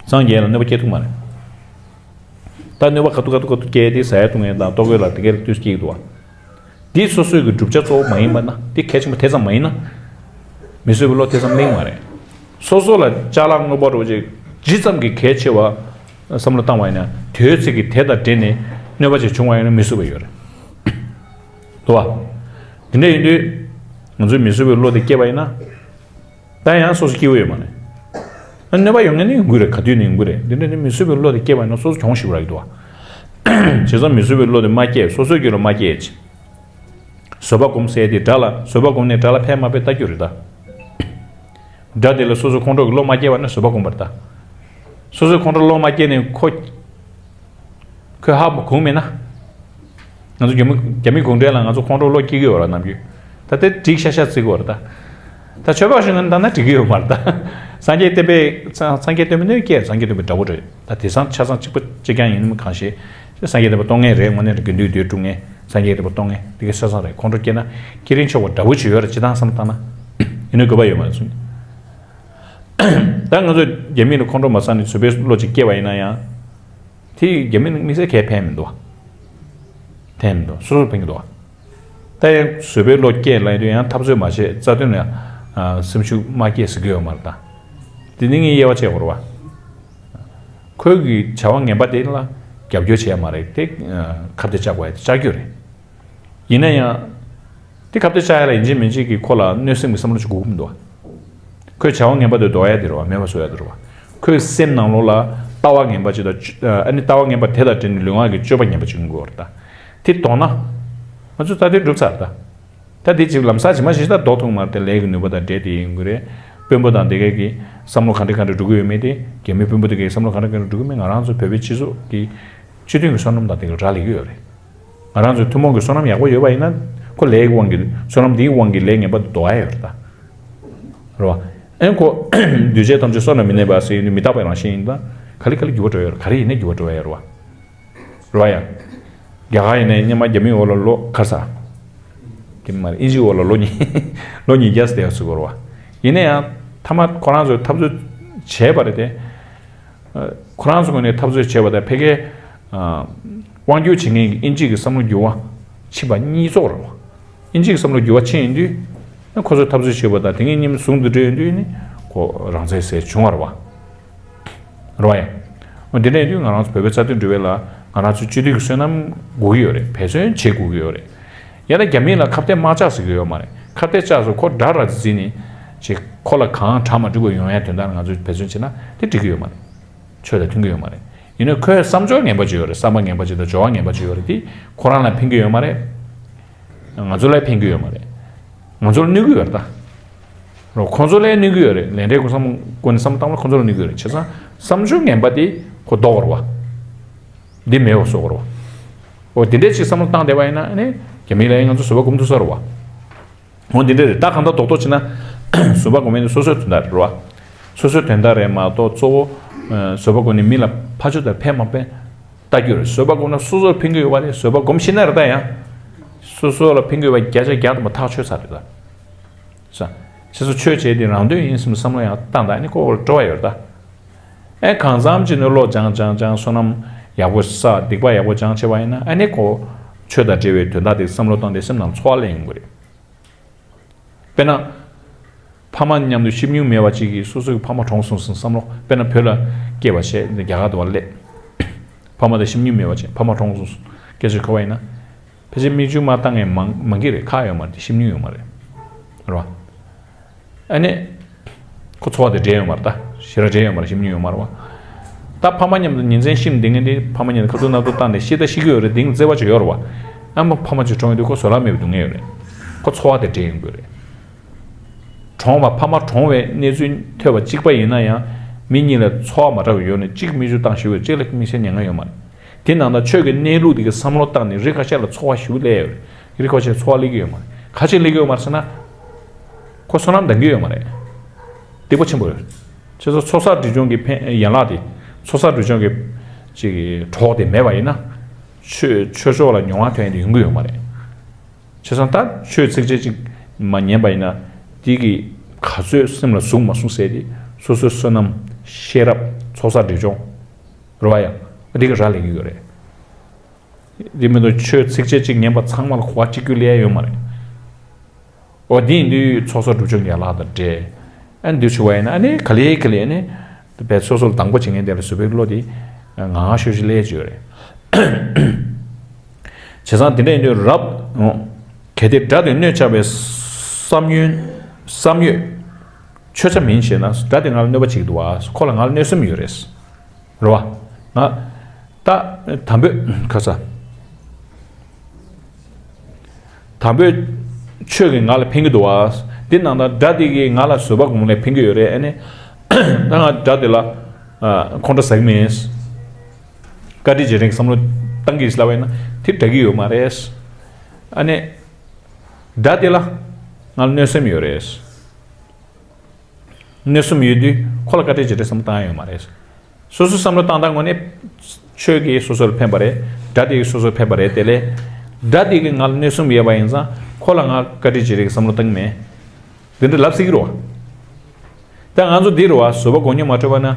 སངས་རྒྱས་ལ་གནོད་པ་སྐྱེལ་ཐུབ་མ་རེད། ད་གནོད་པ་ག་དུས་ག་དུས་ག་དུས་སྐྱེལ་ཏེ་ཟ་ཡ་བཏུང་ཡ་དང་ལྟོ་གོས་ལ་དེ་གས་ལ་དུས་སྐྱེལ་གྱི་འདུག་བ། འདི་སོ་སོའི་གི་བསྒྲུབ་བྱ་གཙོ་བོ་མ་ཡིན་པ་ན། འདི་གལ་ཆེན་པོ་དེ་ཙམ་མ་ཡིན་ན། མི་བཟོད་པའི་བློ་དེ་ཙམ་གླེང་མ་རེད། སོ་སོ་ལ་ཅ་ལག་དངོས་པོ་རོ་ཅིག་ཇི་ཙམ་གྱི་གལ་ཆེ་བ་བསམ་བློ་བཏང་བ་ཡིན་ན། དེའི་ཚིག་གི་དེ་དང་འབྲེལ་ནས་གནོད་པ་ཅིག་བྱུང་བ་ཡིན་ན་མི་བཟོད་པ་ཡོད་རེད། འདུག་བ། དེ་འདྲ་ཡིན་དུས་ང་ཚོས་མི་བཟོད་པའི་བློ་དེ་སྐྱེས་པ་ཡིན་ན། ད་ཡང་སོ་སོ་སྐྱིད་པོ་ཡོད་མ་རེད། ཨ་གནོད་པ་ཡོང་མཁན་ནི་ཡོང་གི་རེད། ག་དུས་ནས་ཡོང་གི་རེད། འདི་འདྲ་ནི་མི་བཟོད་པའི་བློ་དེ་སྐྱེས་པ་ཡིན་ན་སོ་སོ་གྱོང་ཞིག་རག་གི་འདུག་བ། བྱས་ཙང་མི་བཟོད་པའི་བློ་དེ་མ་སྐྱེས། སོ་སོའི་རྒྱུད་ལ་མ་སྐྱེས་ཅིག་བཟོད་པ་སྒོམ་ཟེར་དེ་དགྲ་ལ། བཟོད་པ་སྒོམ་ནས་དགྲ་ལ་ཕན་མ་ཕན་ལྟ་རྒྱུ་རེད་ད། དགྲ་དེ་ལ་སོ་སོ་ཁོང་ཁྲོ་གི་བློ་མ་སྐྱེས་པ་ན་བཟོད་པ་སྒོམ་པ་རེད་ད། སོ་སོའི་ཁོང་ཁྲོ་བློ་མ་སྐྱེས་ནས་ཁོ། ཁོས་ཧ་མ་གོ་མེད་ན། ང་ཚོ་རྒྱ་མི་རྒྱ་མི་གུང་ཁྲན་ལ་ང་ཚོ་ཁོང་ཁྲོ་བློ་སྐྱེ་གི་ཡོད་ར་ནམ་རྒྱུན། ད་དེ་འགྲིག་ཤ་ཤ་བརྩི་གི་ཡོད་ར་ད། ད་ཆོས་པ་གཞན་ལ་ལྟ་ན་འགྲིག་གི་ཡོད་མ་རེད་ད། སངས་རྒྱས་བསྟན་པའི་སངས་སངས་རྒྱས་བསྟན་པའི་གནས་སྐྱེ་སངས་རྒྱས་བསྟན་པའི་དགྲ་བོ་རེད་ད། དེང་སང་ཆ་ཚང་གཅིག་པ་གཅིག་རྐྱང་ཡིན་ནམ་གང་ཤེས། སངས་རྒྱས་བསྟན་པ་གཏོང་མཁན་རེད། དངོས་གནས་རེད། དགེ་འདུན་དུས་དཀྲུག་མཁན། སངས་རྒྱས་བསྟན་པ་གཏོང་མཁན་དེ་ག་ཆ་ཚང་རེད། ཁོང་ཁྲོ་སྐྱེས་ན་ཁྱེད་རང་ཆོག་པ་དགྲ་བོ་ཅིག་ཡོད་ར། སྤྱིར་བཏང་བསམ་བཏང་ན། ཡིན་ན་དགོས་པ་ཡོད་མ་རེད་གསུངས། ད་ང་ཚོ་རྒྱ་མི་ལ་ཁོང་ཁྲོ་མ་ཟ་ནས་བཟོད་པའི་བློ་ཅིག་སྐྱེས་པ་ཡིན་ན་ཡང་། དེ་རྒྱ་མི་ནི་དམིགས་བསལ་གས་ཕན་མི་འདུག་བ། ཕན་མི་འདུག་སོ་སོར་ཕན་གྱི་འདུག་བ། ད་ཡང་བཟོད་པའི་བློ་སྐྱེས་ལབ་དུས་ཡང་འཐབ་རྩོད་མ་བྱེད། རྩ་དོན་ལ་ཡང་སེམས་ཤུགས་མ་སྐྱེས་ཟེར་གྱི་ཡོད་མ་རེད་ད། དེ་ནི་ངས་དབྱེ་བ་ཕྱེ་དགོས་རེད་བ། ཁོའི་གི་བྱ་བ་ངན་པ་དེ་ལ་རྒྱབ་སྐྱོར་བྱེད་ཡ་མ་རེད་དེ། ཁ་གཏད་བཅག་དགོས་ཡ་དེ་བཅག་རྒྱུ་རེད། ཡིན་ན་ཡང་། ཁ་གཏད་བཅག་ཡ་ལ་ཡིན་གཅིག་མིན་གཅིག་གི་ཁོ་ལ་གནོད་སེམས་ཀྱི་བསམ་བློ་ཅིག་དགོས་ཀྱི་མི་འདུག་བ། ཁོས་བྱ་བ་ངན་པ་དེ་ལྡོག་ཡ་དེ་རེད་བ། མེད་པ་བཟོ་ཡ་དེ་རེད་བ། ཁོའི་སེམས་ནང་ལོགས་ལ་ལྟ་བ་ངན་པ་ཅིག་དང་། ཨ་ནི་ལྟ་བ་ངན་པ་དེ་དང་འབྲེལ་ནས་ལུས་ངག་གི་སྤྱོད་པ་ངན་པ་ཅིག་ཡོང་གི་ཡོད་རེད་ད། དེ་ལྡོག་ན། ང་ཚོ་རྩ་དོན་འགྲུབ་ཚར་ད། ད་དེ་ཅིག་ལམ་སང་ཇི་མ་ཇི་བཞིན་ད་ལྡོག་ཐུབ་མ་རེད་དེ། ལས་ཀྱི་ནུས་པ་དང་འབྲེལ་ཏེ་ཡིན་དགོས་རེད། དཔོན་པོ་དང་དེ་ག་གི་བསམ་བློ་ག་འདྲ་ག་འདྲ་འགྲོ་གི་ཡོད་མེད་དེ། རྒྱ་མི་དཔོན་པོ་དེ་གའི་བསམ་བློ་ག་འདྲ་ག་འདྲ་འགྲོ་གི་མེད། ང་རང་ཚོ་བོད་པའི་སྤྱི་ཚོགས་ཀྱི་སྤྱི་མཐུན་གྱི་བསོད་ནམས་དང་དེ་ག་རག་ལས་ཀྱི་ཡོད་རེད། ང་རང་ཚོའི་ཐུན་མོང་གི་བསོད་ནམས་ཡག་པོ་ཡོད་པ་ཡིན་ན། ཁོ་ལས་ཀྱི་དབང་གིས། བསོད་ནམས་འདིའི་དབང་གིས་ལས་ངན་པ་ལྡོག་ཡ་ཡོད་རེད་ད། རེད་བ། ཨེ་ཁོ་འདུས་བྱས་ཐམས་ཅད་བསོད་ནམས་མི་གནས་པ་ཟེར་ཡོང་དུས་མི་རྟག་པའི་རང་བཞིན་ཡིན་ད། ག་ལེ་ག་ལེ་འགྱུར་བ་འགྲོ་ཡ་ཡོད་རེད། ག་རེ་ཡིན་ནའི་འགྱུར་བ་འགྲོ་ཡ་ཡོད་རེད་བ། རེད་བ་ཡ། རྒྱ་གར་ཡིན་ནའི་སྔོན་མ་རྒྱ་མིའི་འོག་ལ་ལོ་ག་ས། རྒྱ་མི་མ་རེད། དབྱིན་ཇིའི་འོག་ལ་ལོ་ཉིས། ལོ་ཉིས་བརྒྱ་ཙམ་བསྡད་ཡོད་ཟེར་གྱི་ཡོད་རེད་བ། ཡིན་ན་ཡང་མཐའ་མ་ཁོ་རང་ཚོས་འཐབ་རྩོད་བྱས་པ་རེད་དེ། ཁོ་རང་ཚོའི་ངོས་ནས་འཐབ་རྩོད་བྱས་པ་དང་ཕ་གིའི་དབང་སྒྱུར་བྱེད་མཁན་གྱི་དབྱིན་ཇི་གི་བསམ་བློ་འགྱུར་བ་ཕྱིན་པ་གཉིས་ཚོགས་རེད་བ། དབྱིན་ཇི་གི་བསམ་བློ་འགྱུར་བ་ཕྱིན་ཡོང་དུས། ཁོ་ཚོས་འཐབ་རྩོད་བྱས་པ་དང་དེ་གཉིས་མཉམ་ཟུང་དུ་འབྲེལ་ཡོང་དུས་ནི་ཁོ་རང་བཙན་ཟེར་བྱུང་བ་རེད་བ། རེད་བ་ཡ། འོ་འདི་འདྲ་ཡིན་དུས་ང་རང་ཚོ་བོད་པའི་རྩ་དོན་སྒྲུབ་པ་ལ་ང་རང་ཚོ་སྤྱི་འཐུས་ཀྱི་བསོད་ནམས་དགོས་ཀྱི་ཡོད་རེད། འབད་བརྩོན་བྱེད་དགོས་ཀྱི་ཡོད་རེད། ཡང་ན་རྒྱ་མི་ལ་ཁ་གཏད་མ་བཅག་ཟེར་གྱི་ཡོད་མ་རེད། ཁ་གཏད་བཅག་སོང་ཁོ་དགྲ་ར་འཛིན་ནས་ཅིག་ཁོ་ལ་གང་དྲག་མ་འགྲིག་པ་ཡོང་ཡ་དོན་དག་ང་ཚོས་འབད་བརྩོན་བྱས་ན་དེ་འགྲིག་གི་ཡོད་མ་རེད། ཆོས་དང་མཐུན་གྱི་ཡོད་མ་རེད། ཡིན་ནའི་ཁོའི་བསམ་སྦྱོར་ངན་པ་ཅིག་ཡོད་རེད། བསམ་པ་ངན་པ་ཅིག་དང་སྦྱོར་བ་ངན་པ་ཅིག་ཡོད་རེད། དེ་ཁོ་རང་ལ་ཕན་གྱི་ཡོད་མ་རེད། ང་ཚོ་ལ་ཕན་གྱི་ཡོད་མ་རེད། ང་ཚོ་ལ་གནོད་ཀྱི་ཡོད་རེད་ད། རོ། ཁོང་ཚོ་ལ་གནོད་ཀྱི་ཡོད་རེད། ལས་འབྲས་ཀུན་བསམ་ཀུན་བསམ་བཏང་ན་ཁོང་ཚོ་ལ་གནོད་ཀྱི་ཡོད་རེད། བྱས་ཙང་བསམ་སྦྱོར་ངན་པ་དེ་ཁོ་ལྡོག་དགོས་རེད་བ། འདི་མེད་པ་བཟོ་དགོས་རེད་བ། འོ་དེ་འདྲས་ཅིག་བསམ་བློ་བཏང་བསྡད་པ་ཡིན་ན་ཨ་ནི་རྒྱ་མི་ལ་ཡང་ང་ཚོ་བཟོད་པ་སྒོམ་ཐུབ་ས་རེད་བ། འོ་འདི་འདྲས་རེད། ད་གང་ལྟར་རྡོག་རྡོག་བྱས་ན་བཟོད་པ་སྒོམ་ཡ་ནི་སོ་སོའི་དོན་དག་རེད་བ། སོ་སོའི་དོན་དག་རེད་མ་གཏོགས་གཙོ་བོ་བཟོད་པ་སྒོམ་ནས་མི་ལ་ཕར་ཕྱོགས་དང་ཕན་མ་ཕན་ལྟ་རྒྱུ་རེད། བཟོད་པ་སྒོམ་ན་སོ་སོར་ཕན་གྱི་ཡོད་པ་རེད། བཟོད་པ་སྒོམ་ཤེས་ན་རེད། ད་ཡང་སོ་སོ་ལ་ཕན་གྱི་ཡོད་པ་བརྒྱ་ཆ་བརྒྱ་དང་མ་ཐག་ཆོད་ཚར་རེད་ད། ས། ཁྱེད་ཚོ་ཆོས་བྱེད་དེ་རང་དོན་ཡིན་བསམ་བསམ་བློ་ཡང་བཏང་། ད་ཨ་ནི་ཁོ་བོར་སྤྲོ་བ་ཡོད་ད། ཨེ་གང་འཚམ་ཅིག་ནས་བློ་སྦྱང་སྦྱང་སྦྱང་བསོད་ནམས་ཡག་པོ་བསགས། སྡིག་པ་ཡག་པོ་སྦྱང་བྱས་པ་ཡིན་ན་ཨ་ནི་ཁོ་ཆོས་དང་འབྲེལ་བའི་དོན་དག་དེ་བསམ་བློ་བཏང་སྟེ་སེམས་ནང་ཚོར་བ་སླེབས་ཡོང་གི་རེད། དཔེར་ན། ཕ་མ་མཉམ་དུ་ཤེས་མྱོང་མེད་པ་ཅིག་གིས་སོ་སོ་གི་ཕ་མ་གྲོངས་སོང་ཟེར་བསམ་བློ། དཔེར་ན་བོད་ལ་སྐྱེས་པ་བྱས་རྒྱ་གར་དུ་བ་སླེབས། ཕ་མ་དང་ཤེས་མྱོང་མེད་པ་བྱས་ཕ་མ་གྲོངས་སོང་ཟེར་སྐད་ཆ་གོ་བ་ཡིན་ན། ཕལ་ཆེར་མིག་ཆུ་མ་བཏང་མཁན་མང་མང་གི་རེད། ཁག་ཡོད་མ་རེད། ཤེས་མྱོང་ཡོད་མ་རེད། རེད་བ། ཨ་ནི། ཁོ་ཚོར་བ་དེ་འདྲ་ཡོད་མ་རེད་ད། ཞེ་དྲག་འདྲ་ཡོད་མ་རེད། ཤེས་མྱོང་ཡོད་མ་རེད་བ། ད་ཕ་མ་མཉམ་དུ་ཉིན་མཚན་ཤེས་མི་བདེ་མཁན་དེ་ཕ་མ་མཉམ་དུ་ཁ་ཐུག་སྣ་ཐུག་བཏང་ནས་ཤི་ད་ཤི་གི་ཡོད་རེད། དེང་བརྩེ་བ་ཅིག་ཡོད་རེད་བ། ཨ་མ་ཕ་མ་ཅིག་གྲོངས་ཡོང་དུས་ཁོ་བཟོད་གླགས་མེད་པའི་སྡུག་བསྔལ་ཡོད་རེད། ཁོ་ཚོར་བ་དེ་འདྲ་ཡོང་གི་རེད། གྲོངས་པ་ཕ་མ་གྲོངས་པའི་གནས་ཚུལ་ཐོས་པ་གཅིག་པ་ཡིན་ན་ཡང་མི་གཉིས་ལ་ཚོར་བ་མ་འདྲ་བ་ཡོད་ནས་གཅིག་མིག་ཆུ་བཏང་ཞུ་བས་གཅིག་ལ་མིག་སེར་ཉལ་ང་ཡོད་མ་རེད། དེ་ནང་ད་ཆོས་ཀྱི་གནས་ལུགས་དེ་གི་བསམ་བློ་བཏང་ནས་རི་ཁ་ཤས་ལ་ཚོར་བ་ཞུ་ལས་ཡོད་རེད། རི་ཁ་ཤས་ཚོར་བ་སླེབས་ཀྱི་ཡོད་མ་རེད། ག་ཅིག་སླེབས་ཀྱི་ཡོད་མ་རེད་ཟེར་ན། ཁོ་བསོད་ནམས་ལྡན་གྱི་ཡོད་མ་རེད། སྡིག་པ་ཆེན་པོ་རེད། ཁྱེད་ཚོ་ཚོགས་བསགས་སྒྲིབ་སྦྱོང་གི་ཕན་ཡན་ལག་དེ། ཚོགས་བསགས་སྒྲིབ་སྦྱོང་གི་ཅིག་གྲོགས་དེ་མེད་པ་ཡིན་ན། ཆོས་ཆོས་ཕྱོགས་ལ་མྱོང་བ་ཐོན་ཡ་དེ་ཡོང་གི་ཡོད་མ་རེད། བྱས་ཙང་ད་ཆོས་ཚིགས་བཅད་གཅིག་མ་ཉན་པ་ཡིན་ན། དེ་གི་ག་ཚོད་སེམས་ལ་ཟུག་མ་ཟུག་ཟེར་དེ་སོ་སོའི་བསོད་ནམས་ཤེས་རབ་ཚོགས་བསགས་སྒྲིབ་སྦྱོང་། རེད་བ་ཡ། དེ་གི་རག་ལས་ཀྱི་ཡོད་རེད། དེ་མིན་དུ་ཆོས་ཚིགས་བཅད་གཅིག་ཉན་པ་ཚང་མ་ལ་གོ་བ་གཅིག་གྱུར་སླེབས་ཡ་ཡོད་མ་རེད། འོ་དེ་ཡིན་དུས་ཚོགས་བསགས་སྒྲིབ་སྦྱོང་གི་ཡན་ལག་དང་འབྲེལ། ཨ་ནི་འདི་ཆུ་བ་ཡིན་ན་ཨ་ནི་ག་ལེ་ག་ལེ་ཨ་ནི། དཔེ་སོ་སོ་ལ་སྡང་པོ་བྱེད་མཁན་དེ་ལ་བཟོད་པའི་བློ་དེ་ང་ང་ཤོས་ཤིག་སླེབས་ཀྱི་ཡོད་རེད། བྱས་ཙང་དེ་འདྲ་ཡིན་དུས་རབ། གལ་ཏེ་དགྲ་དེ་གནོད་བྱ་བའི་བསམ་ཡོད། བསམ་ཡོད། ཆོས་ཆ་མིན་ཞེ་ན། དགྲ་དེ་ང་ལ་གནོད་པ་བྱེད་ཀྱི་འདུག་བ། ཁོ་ལ་ང་ལ་གནོད་སེམས་ཡོད་རེད། རེད་བ། ང་། ད། དམ་པོས་ཁ་ས། དམ་པོས་ཆོས་ཀྱིས་ང་ལ་ཕན་གྱི་འདུག་བ། འདི་ནང་ད་དགྲ་དེ་གིས་ང་ལ་བཟོད་པ་སྒོམ་ལས་ཕན་གྱི་ཡོད་རེད། ཨ་ནི། ད་ང་དགྲ་དེ་ལ། ཁོང་ཁྲོ་ཟ་གི་མིན། བཀའ་དྲིན་རྗེས་དྲན་གྱི་བསམ་བློ་བཏང་གི་ལབ་པ་ཡིན་ན་དེ་འདྲ་གི་ཡོད་མ་རེད། ཨ་ནི། དགྲ་དེ་ལ་ང་ལ་གནོད་སེམས་ཡོད་རེད། གནོད་སེམས་ཡོད་དུས་ཁོ་ལ་བཀའ་དྲིན་རྗེས་དྲན་བསམ་བློ་བཏང་ཡ་ཡོད་མ་རེད། སོ་སོའི་བསམ་བློ་བཏང་སྟངས་ངོས་ནས། ཆོས་ཀྱིས་སོ་སོ་ལ་ཕན་པ་རེད། དགྲ་དེ་གིས་སོ་སོར་ཕན་པ་རེད། དེ་ལས། དགྲ་དེ་གིས་ང་ལ་གནོད་སེམས་ཡོད་པ་ཡིན་ཙང་ཁོ་ལ་ང་བཀའ་དྲིན་རྗེས་དྲན་གྱི་བསམ་བློ་བཏང་གི་མེད། དེ་འདྲ་ལབ་སྲིད་ཀྱི་རེད་བ། ད་ང་ཚོ་འདི་རེད་བ། བཟོད་པ་སྒོམ་ཉམས་མ་འཕྲོད་པ་ན།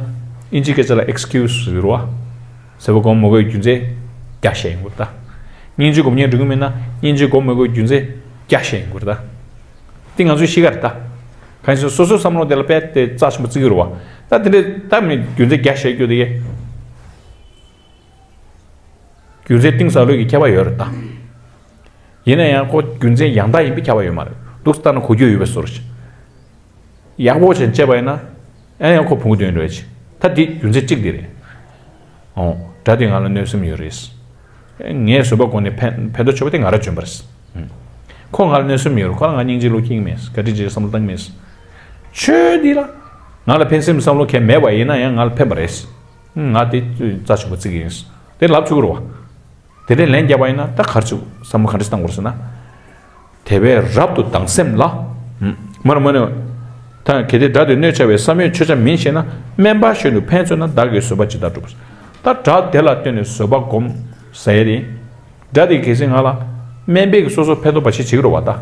དབྱིན་ཇིའི་སྐད་ཆ་ལ་ཨེགས་ཀིའུ་སི་ཟེར་གྱི་རེད་བ། བཟོད་པ་སྒོམ་མི་དགོས་རྒྱུ་མཚན་བརྒྱ་བཤད་ཡོང་གི་རེད་ད། སྙིང་རྗེ་སྒོམ་ཉམས་འགྲིག་གི་མེད་ན་སྙིང་རྗེ་སྒོམ་མི་དགོས་རྒྱུ་མཚན་བརྒྱ་བཤད་ཡོང་གི་རེད་ད། དེ་ང་ཚོའི་གཤིས་ཀ་རེད་ད། གང་ཡིན་ཟེར་ན་སོ་སོའི་བསམ་བློ་དེ་ལ་དཔེ་དེ་རྩ་ཆེན་པོ་བརྩི་གི་རེད་བ། ད་དེ་འདྲའི་ད་མི་རྒྱུ་མཚན་བརྒྱ་བཤད་རྒྱུ་དེ། རྒྱུ་མཚན་གཏིང་ཟབ་ལོས་ཀྱི་ཁྱད་པར་ཡོད་རེད་ད། ཡིན་ན་ཡང་ཁོ་རྒྱུ་མཚན་ཡང་དག་ཡིན་པས་ཁྱབ་པ་ཡོད་མ་རེད། འདུག་སེ་ལྟ་ན་གོ་རྒྱུ་ཡོད་པའི་བཟོ་འདྲ་ཞིག་ཡག་པོ་བྱས་བྱས་པ་ཡིན་ན། ཨ་ཡང་ཁོ་བུང་བསྟན་རེད་ཅེས། ད་འདི་རྒྱུ་མཚན་གཅིག་འདི་རེད། ཨོ། དགྲ་དེ་ང་ལ་གནོད་སེམས་ཡོད་རེད། ངས་བཟོད་པ་སྒོམ་ནས་ཕན་ཕན་ཐོགས་ཆེ་བ་དེ་ང་ར་འཇོན་པ་རེད། ཁོ་ང་ལ་གནོད་སེམས་ཡོད་རེད། ཁོ་ལ་ང་སྙིང་རྗེ་བློ་སྐྱེ་གི་མེད། བཀའ་དྲིན་ཆེ་བསམ་བློ་བཏང་གི་མེད། ཁྱོད་འདི་ལ་ང་ལ་ཕན་སེམས་བསམ་བློ་གང་མེད་པ་ཡིན་ན་ཡང་ང་ལ་ཕན་པ་རེད། ང་དེ་རྩ་ཆེན་པོ་བརྩི་གི་ཡིན། དེ་ལབ་ཆོག་གི་རེད་བ། དེ་འདྲའི་ལན་བརྒྱབ་པ་ཡིན་ན་ད་ག་རེ་བྱེད་དགོས། བསམ་བློ་ག་འདྲ་བཏང་དགོས་ཟེར་ན། དེ་བས་རབ་ཏུ་སྡང་སེམས་ལ། མ་རུ་མ་ནི། ད་གལ་ཏེ་དགྲ་དེ་གནོད་བྱ་བའི་བསམ་ཡོད་ཆོས་ཅན་མིན་ཞེ་ན། དམན་པ་གཞན་དུ་ཕན་བརྩོན་ན་བདག་གིས་བཟོད་པ་ཇི་ལྟར་སྒྲུབ། ད་དགྲ་དེ་ལ་བརྟེན་ནས་བཟོད་པ་སྒོམ་ཟེར་ཡ་དེ། དགྲ་དེ་གལ་སྲིད་ང་ལ་དམན་པས་ཀྱི་སོ་སོར་ཕན་ཐོགས་པ་ཞིག་བྱེད་ཀྱི་རེད་བ་ད།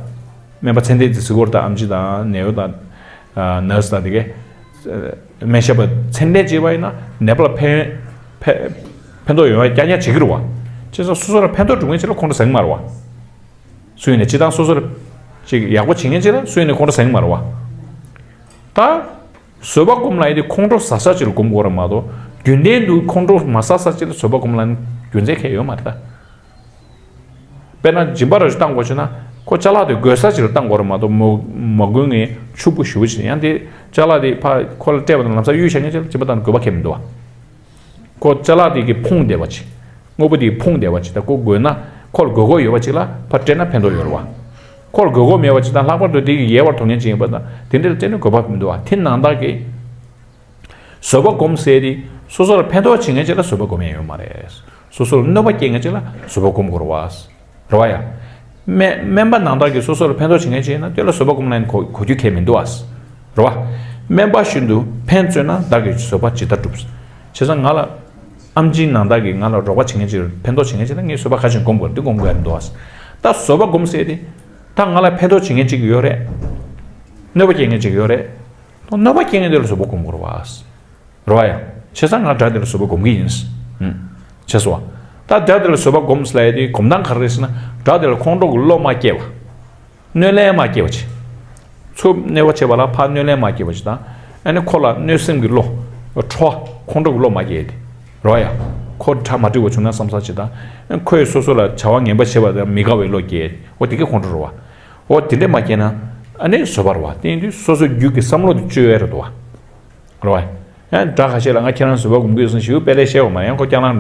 དམན་པ་ཚེ་འདས་ཀྱི་གཟིགས་སྐོར་དང་ཨེམ་ཆི་དང་ནེའུ་དང་། ནར་སི་དང་དེ་གས། སྨན་ཞབས་པ་ཚད་ལྡན་བྱས་པ་ཡིན་ན་ནད་པ་ལ་ཕན་ཕན་ཕན་ཐོགས་ཡོང་བའི་རྐྱང་རྐྱང་བྱེད་ཀྱི་རེད་བ། བྱས་ཙང་སོ་སོ་ལ་ཕན་ཐོགས་སྒྲུབ་མཁན་ཅིག་ལ་ཁོང་ཁྲོ་ཟ་གི་མ་རེད་བ། སུ་ཡིན་ནའི་སྤྱིར་བཏང་སོ་སོ་ལ་ཅིག་ཡག་པོ་བྱེད་མཁན་ཅིག་ལ་སུ་ཡིན་ནའི་ཁོང་ཁྲོ་ཟ་གི་མ་རེད་བ། ད་བཟོད་པ་སྒོམ་ལབ་ཡ་དེ་ཁོང་ཁྲོ་ཟ་ས་ཅིག་ལ་སྒོམ་དགོས་རེད་མ་གཏོགས་རྒྱུན་ལྡན་དུ་ཁོང་ཁྲོ་མ་ཟ་ས་ཅིག་ལ་བཟོད་པ་སྒོམ་ལབ་ན་རྒྱུ་མཚན་གང་ཡང་ཡོད་མ་རེད་ད། དཔེར་ན་སྦྱིན་པ་ར་ཅིག་བཏང་དགོས་བྱུང་ན་ཁོ་ཅ་ལག་དེ་དགོས་ས་ཅིག་ལ་བཏང་དགོས་རེད་མ་གཏོགས་མ་མ་དགོས་ངེས་ཕྱུག་པོ་ཞེ་པོ་ཅིག་ཡང་དེ་ཅ་ལག་དེ་ཕར་ཁོ་ལ་སྤྲད་པ་དང་ལམ་སང་གཡུག་བྱེད་མཁན་ཅིག་ལ་སྦྱིན་པ་བཏང་ན་དགོས་པ་གང་ཡང་མི་འདུག་བ། ཁོ་ཅ་ལག་དེ་གི་ཕོངས་བསྡད་པ་ཅིག་དངོས་པོ་དེ་གི་ཕོངས་བསྡད་པ་ཅིག་ད་ཁོ་དགོས་ན་ཁོ་ལ་དགོས་མཁོ་ཡོད་པ་ཅིག་ལ་ཕར་སྤྲད་ན་ཕན་ཐོགས་ཡོད་རེད་བ། ཁོ་ལ་དགོས་མཁོ་མེད་པ་ཅིག་དང་ལྷག་པར་དུ་དེ་གི་ཡལ་བར་དོར་མཁན་ཅིག་ཡིན་པ་དང་དེ་འདྲ་ལ་སྤྲད་ན་དགོས་པ་མི་འདུག་བ། དེ་ནང་བདག་གི་བཟོད་པ་སྒོམ་ཟེར་དེ་སོ་སོ་ལ་ཕན་ཐོགས་བྱེད་མཁན་ཅིག་ལ་བཟོད་པ་སྒོམ་ཡ་ཡོད་མ་རེད། སོ་སོར་གནོད་པ་སྐྱེལ་མཁན་ཅིག་ལ་བཟོད་པ་སྒོམ་དགོས་རེད་བ། རེད་བ་ཡ། དམན་དམན་པ་ནང་བདག་གིས་སོ་སོ་ལ་ཕན་ཐོགས་བྱེད་མཁན་ཅིག་ཡིན་ན་དེ་ལ་བཟོད་པ་སྒོམ་ན་ཡང་གོ་གོ་རྒྱུ་གལ་མི་འདུག་བ། རེད་བ། དམན་པ་བཞིན་དུ་ཕན་བརྩོན་ན་བདག་གིས་བཟོད་པ་ཇི་ལྟར་བསྒྲུབ། བྱས་ཙང་ང་ལ་ཨེམ་ཆིའི་ནང་བདག་གིས་ང་ལ་རོགས་པ་བྱེད་མཁན་ཅིག་ཕན་ཐོགས་བྱེད་མཁན་ཅིག་ལ་ངས་བཟོད་པ་ག་ཅིག་སྒོམ་དགོས་རེད། འདི་སྒོམ་དགོས་ཡ་མི་འདུག་བ། ད་བཟོད་པ་སྒོམ་ཟེར་དེ། ད་ང་ལ་ཕན་ཐོགས་བྱེད་མཁན་ཅིག་ཡོད་རེད། གནོད་པ་སྐྱེལ་མཁན་ཅིག་ཡོད་རེད། གནོད་པ་སྐྱེལ་མཁན་དེ་ལ་བཟོད་པ་སྒོམ་དགོས་རེད་བ། རེད་བ་ཡ། བྱས་ཙང་ང་དགྲ་དེ་ལ་བཟོད་པ་སྒོམ་གྱི་ཡིན། ཨུམ། བྱས་སོ། ད་དགྲ་དེ་ལ་བཟོད་པ་སྒོམ་ཟེར་ཡ་དེ་སྒོམ་སྟངས་ག་རེ་རེད་ཟེར་ན་དགྲ་དེ་ལ་ཁོང་ཁྲོ་གི་བློ་མ་སྐྱེ་བ། གནོད་ལན་མ་སྐྱེ་བ་བྱེད། ཚུར་གནོད་པ་བྱེད་པ་ལ་ཕར་གནོད་ལན་མ་སྐྱེ་བ་བྱེད་དང་། ཨ་ནི་ཁོ་ལ་གནོད་སེམས་ཀྱི་བློ། ཁྲོ་བ། ཁོང་ཁྲོ་གི་བློ་མ་སྐྱེ་ཡ་དེ། རེད་བ་ཡ། ཁོ་ཁྲ་མ་འགྲིག་པ་བྱུང་ན་བསམ་ས་བྱེད་དང་། ཨ་ནི་ཁོས་སོ་སོ་ལ་བྱ་བ་ངན་པ་བྱེད་པ་དང་མི་དགའ་བའི་བློ་སྐྱེ་ཡ་དེ། འོ་དེ་གས་ཁོང་ཁྲོ་རེད་བ། འོ་དེ་འདྲས་མ་སྐྱེ་ན། ཨ་ནི་བཟོད་པ་རེད་བ། དེ་ཡིན་དུས་སོ་སོའི་རྒྱུད་ཀྱི་བསམ་བློ་དེ་བཅོས་ཡ་རེད་འདུག་བ། རེད་བ། ཡང་དགྲ་ཁ་ཤས་ལ་ང་ཁྱེད་རང་བཟོད་པ་སྒོམ་གྱི་ཡོད་ཟེར་ཞུ་དཔེ་ལས་བཤད་པ་མ་ཡང་ཁོ་སྐྱག་ལང་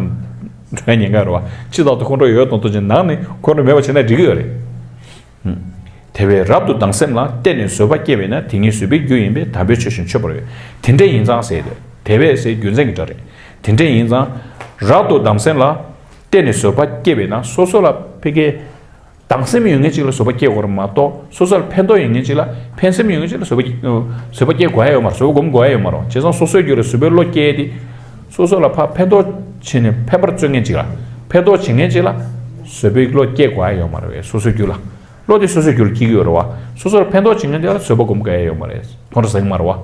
འགྲོ་ཡ་ཉེན་ཁ་རེད་བ། ཕྱི་ལྟར་དུ་ཁོང་ཁྲོ་ཡོད་མདོག་མདོག་བྱས་ནང་ནས་ཁོང་ཁྲོ་མེད་པ་བྱས་ན་འགྲིག་གི་ཡོད་རེད། དེ་བས་རབ་ཏུ་སྡང་སེམས་ལ་བརྟེན་ནས་བཟོད་པ་སྐྱེ་བས་ན་དེ་ཉིད་བཟོད་པའི་རྒྱུ་ཡིན་པས་དམ་པའི་ཆོས་བཞིན་མཆོད་པར་འོས། དེ་འདྲ་ཡིན་ཙང་ཟེར་ཏེ། དེ་བས་ཟེར་རྒྱུ་མཚན་གྱི་སྒྲ་རེད། དེ་འདྲ་ཡིན་ཙང་། རབ་ཏུ་སྡང་སེམས་ལ་བརྟེན་ནས་བཟོད་པ་སྐྱེ་བས་ན་སོ་སོ་ལ་ཕ་གིའི། སྡང་སེམས་ཡོད་མཁན་ཅིག་ལ་བཟོད་པ་སྐྱེ་དགོས་རེད་མ་གཏོགས་སོ་སོར་ཕན་ཐོགས་ཡོད་མཁན་ཅིག་ལ་ཕན་སེམས་ཡོད་མཁན་ཅིག་ལ་བཟོད་པ་བཟོད་པ་སྐྱེ་དགོས་ཡ་ཡོད་མ་རེད། བཟོད་པ་སྒོམ་དགོས་ཡ་ཡོད་མ་རེད། བྱས་ཙང་སོ་སོའི་རྒྱུད་ལ་བཟོད་པའི་བློ་སྐྱེས་ཏེ། སོ་སོ་ལ་ཕར་ཕན་ཐོགས་བྱས་ནས་ཕན་པར་བརྩོན་མཁན་ཅིག་ལ་ཕན་ཐོགས་བྱེད་མཁན་ཅིག་ལ་བཟོད་པའི་བློ་སྐྱེ་དགོས་ཡ་ཡོད་མ་རེད་བས། སོ་སོའི་རྒྱུད་ལ་བློ་དེ་སོ་སོའི་རྒྱུད་ལ་སྐྱེ་གི་ཡོད་རེད་བ། སོ་སོར་ཕན་ཐོགས་བྱེད་མཁན་དེ་ལ་བཟོད་པ་སྒོམ་དགོས་ཡ་ཡོད་མ་རེད། ཁོང་ཁྲོ་ཟ་གི་མ་རེད་བ།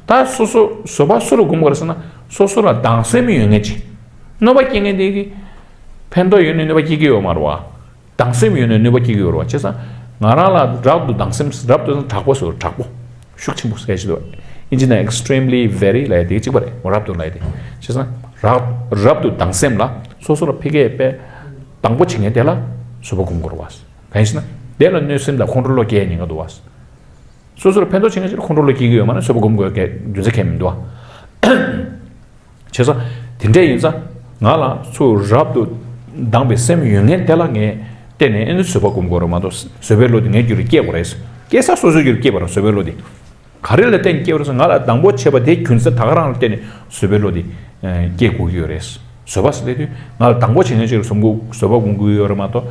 ད་སོ་སོ་བཟོད་པ་སུ་ལ་སྒོམ་དགོས་རེད་ཟེར་ན་སོ་སོ་ལ་སྡང་སེམས་ཡོད་མཁན་ཅིག་གནོད་པ་སྐྱེལ་མཁན་དེ་གི་ཕན་ཐོགས་ཡོད་ནས་གནོད་པ་སྐྱེལ་གི་ཡོད་མ་རེད་བ། སྡང་སེམས་ཡོད་ནས་གནོད་པ་སྐྱེལ་གྱི་ཡོད་རེད་བ། བྱས་ཙང་ང་རང་ལ་རབ་ཏུ་སྡང་སེམས། རབ་ཏུ་དྲག་པོ་ཟེར། དྲག་པོ་ཤུགས་ཆེན་པོ་ཟེར་ཞིག་འདུག་ཨིན་ཇི་ནང་extremely very ལབ་ཡ་དེ་གཅིག་པ་རེད། རབ་ཏུ་ལབ་ཡ་དེ། བྱས་ཙང་རབ་རབ་ཏུ་སྡང་སེམས་ལ་སོ་སོ་ལ་ཕ་གིའི་དཔེ་སྡང་པོ་བྱེད་མཁན་དེ་ལ་བཟོད་པ་སྒོམ་དགོས་རེད་བ། གང་ཡིན་ཟེར་ན་དེ་ལ་གནོད་སེམས་དང་ཁོང་ཁྲོ་བློ་སྐྱེ་ཡ་ཉེན་ཁ་འདུག་བ། སོ་སོར་ཕན་ཐོགས་བྱེད་མཁན་ཅིག་ལ་ཁོང་ཁྲོ་བློ་སྐྱེ་གི་ཡོད་མ་རེད། བཟོད་པ་སྒོམ་དགོས་ཀྱི་རྒྱུ་མཚན་གང་ཡང་མི་འདུག་བ། བྱས་ཙང་། དེ་འདྲ་ཡིན་ཙང་། ང་ལ་ཚུར་རབ་ཏུ་སྡང་བའི་སེམས་ཡོད་མཁན་དེ་ལ་ངས་བརྟེན་ནས་ཨེ་ནི་བཟོད་པ་སྒོམ་དགོས་རེད་མ་གཏོགས་བཟོད་པའི་བློ་དེ་ངའི་རྒྱུད་ལ་སྐྱེ་དགོས་རེད། སྐྱེ་ས་སོ་སོའི་རྒྱུད་ལ་སྐྱེ་བ་རེད་བཟོད་པའི་བློ་དེ། ག་རེ་ལ་བརྟེན་སྐྱེ་བ་རེད་ཟེར་ང་ལ་སྡང་པོ་བྱས་པ་དེ་རྒྱུ་མཚན་ད་ག་རང་ལ་བརྟེན་ནས་བཟོད་པའི་བློ་དེ་སྐྱེ་དགོས་ཀྱི་ཡོད་རེད། བཟོད་པ་ཟེར་དུས་ང་ལ་སྡང་པོ་བྱེད་མཁན་ཅིག་ལ་བཟོད་དགོས་བཟོད་པ་སྒོམ་དགོས་ཀྱི་ཡོད་རེད་མ་གཏོགས།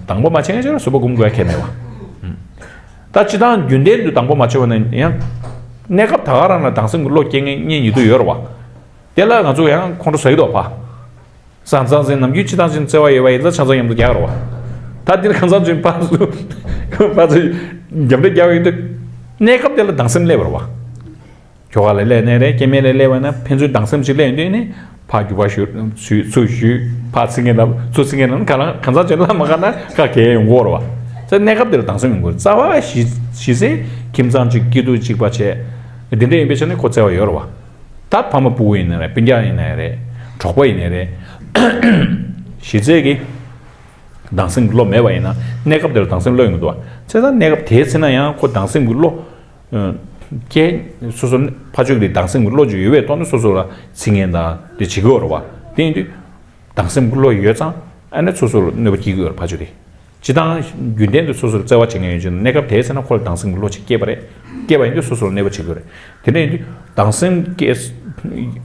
སྡང་པོ་མ་བྱེད་མཁན་ཅིག་ལ་བཟོད་པ་སྒོམ་དགོས་ཡ་གང་ཡང་མེད་པ། ད་སྤྱིར་བཏང་རྒྱུན་ལྡན་དུ་སྡང་པོ་མ་བྱས་པ་ན་ཡང་། གནས་སྐབས་ད་ག་རང་ལ་སྡང་སེམས་ཀྱི་བློ་སྐྱེ་མཁན་གཉེན་ཉེ་དུ་ཡོད་རེད་བ། དེ་ལ་ང་ཚོ་ཡང་ཁོང་ཁྲོ་ཟ་གི་འདུག་བ། སང་ཙང་ཙང་ནམ་རྒྱུན་ཕྱི་ཐང་ཅན་བརྩེ་བ་ཡོད་པ་ཡིན་ཙང་ཆང་ཚང་མཉམ་དུ་རྒྱག་རེད་བ། ད་འདིར་ཁང་ཚང་ཅན་ཕར་ཚུར་ཕར་ཚུར་རྒྱབ་འདྲེ་རྒྱག་ཡོང་དུས། གནས་སྐབས་དེ་ལ་སྡང་སེམས་སླེབས་པ་རེད་བ། ཁྱོ་ག་ལ་སླེབས་ནའི་རེད། སྐྱེ་དམན་ལ་སླེབས་པ་ན་ཕན་ཚུན་སྡང་སེམས་ཅིག་སླེབས་ཡོང་དུས་ནི་ཕར་རྒྱུག་པ་ཞུ་ཚུར་ཚུར་ཞུ་ཕར་ཚིག་ངན་ལབ་ཚུར་ཚིག་ངན་ལབ་གང་ལ་གང་ཚང་ཅན་ལ་མ་ག་ན་ཁ་གས་ཡོང་གི་རེད་བ། ཚེ་གནས་སྐབས་དེ་ལ་སྡང་སེམས་ཡོང་གི་རེད། རྩ་བ་གཞི་གཞི་རྩའི་ཁྱིམ་ཚང་གཅིག་སྐྱིད་སྡུག་གཅིག་པ་བྱས། འདི་འདྲ་ཡིན་པའི་ཆ་ནས་ཁོ་བརྩེ་བ་ཡོད་རེད་བ། ད་ཕ་མ་སྤུ་གུ་ཡིན་ནའི་རེད། སྤུན་ཀྱག་ཡིན་ནའི་རེད། གྲོགས་པོ་ཡིན་ནའི་རེད། གཞི་རྩའི་གི་སྡང་སེམས་ཀྱི་བློ་མེད་པ་ཡིན་ན་གནས་སྐབས་དེར་སྡང་སེམས་བློ་ཡོང་གི་འདུག་བ། བྱས་ཙང་གནས་སྐབས་དེའི་ཚེ་ན་ཡང་ཁོ་སྡང་སེམས་ཀྱི་བློ། སྐྱེ། སོ་སོ་ཕར་ཕྱོགས་ཀྱི་སྡང་སེམས་ཀྱི་བློ་ཅིག་ཡོད་པའི་ཐོག་ནས་སོ་སོ་ལ་ཚིག་ངན་དང་དེ་བྱེད་ཀྱི་ཡོད་རེད་བ། དེ་ཡིན་དུས། སྡང་སེམས་ཀྱི་བློ་ཡོད་ཙང་ཨ་ནི་སོ་སོ་ལ་གནོད་པ་སྐྱེལ་གྱི་ཡོད་རེད་ཕར་ཕྱོགས་དེ། སྤྱིར་བཏང་རྒྱུན་ལྡན་དུ་སོ་སོར་བརྩེ་བ་བྱེད་མཁན་ཡོད་ཅེ་ན་གནས་སྐབས་དེའི་ཚེ་ན་ཁོ་ལ་སྡང་སེམས་ཀྱི་བློ་ཅིག་སྐྱེས་པ་རེད། སྐྱེས་པ་ཡིན་དུས་སོ་སོར་གནོད་པ་བྱེད་དགོས་རེད། དེ་འདྲ་ཡིན་དུས་སྡང་སེམས་སྐྱེས།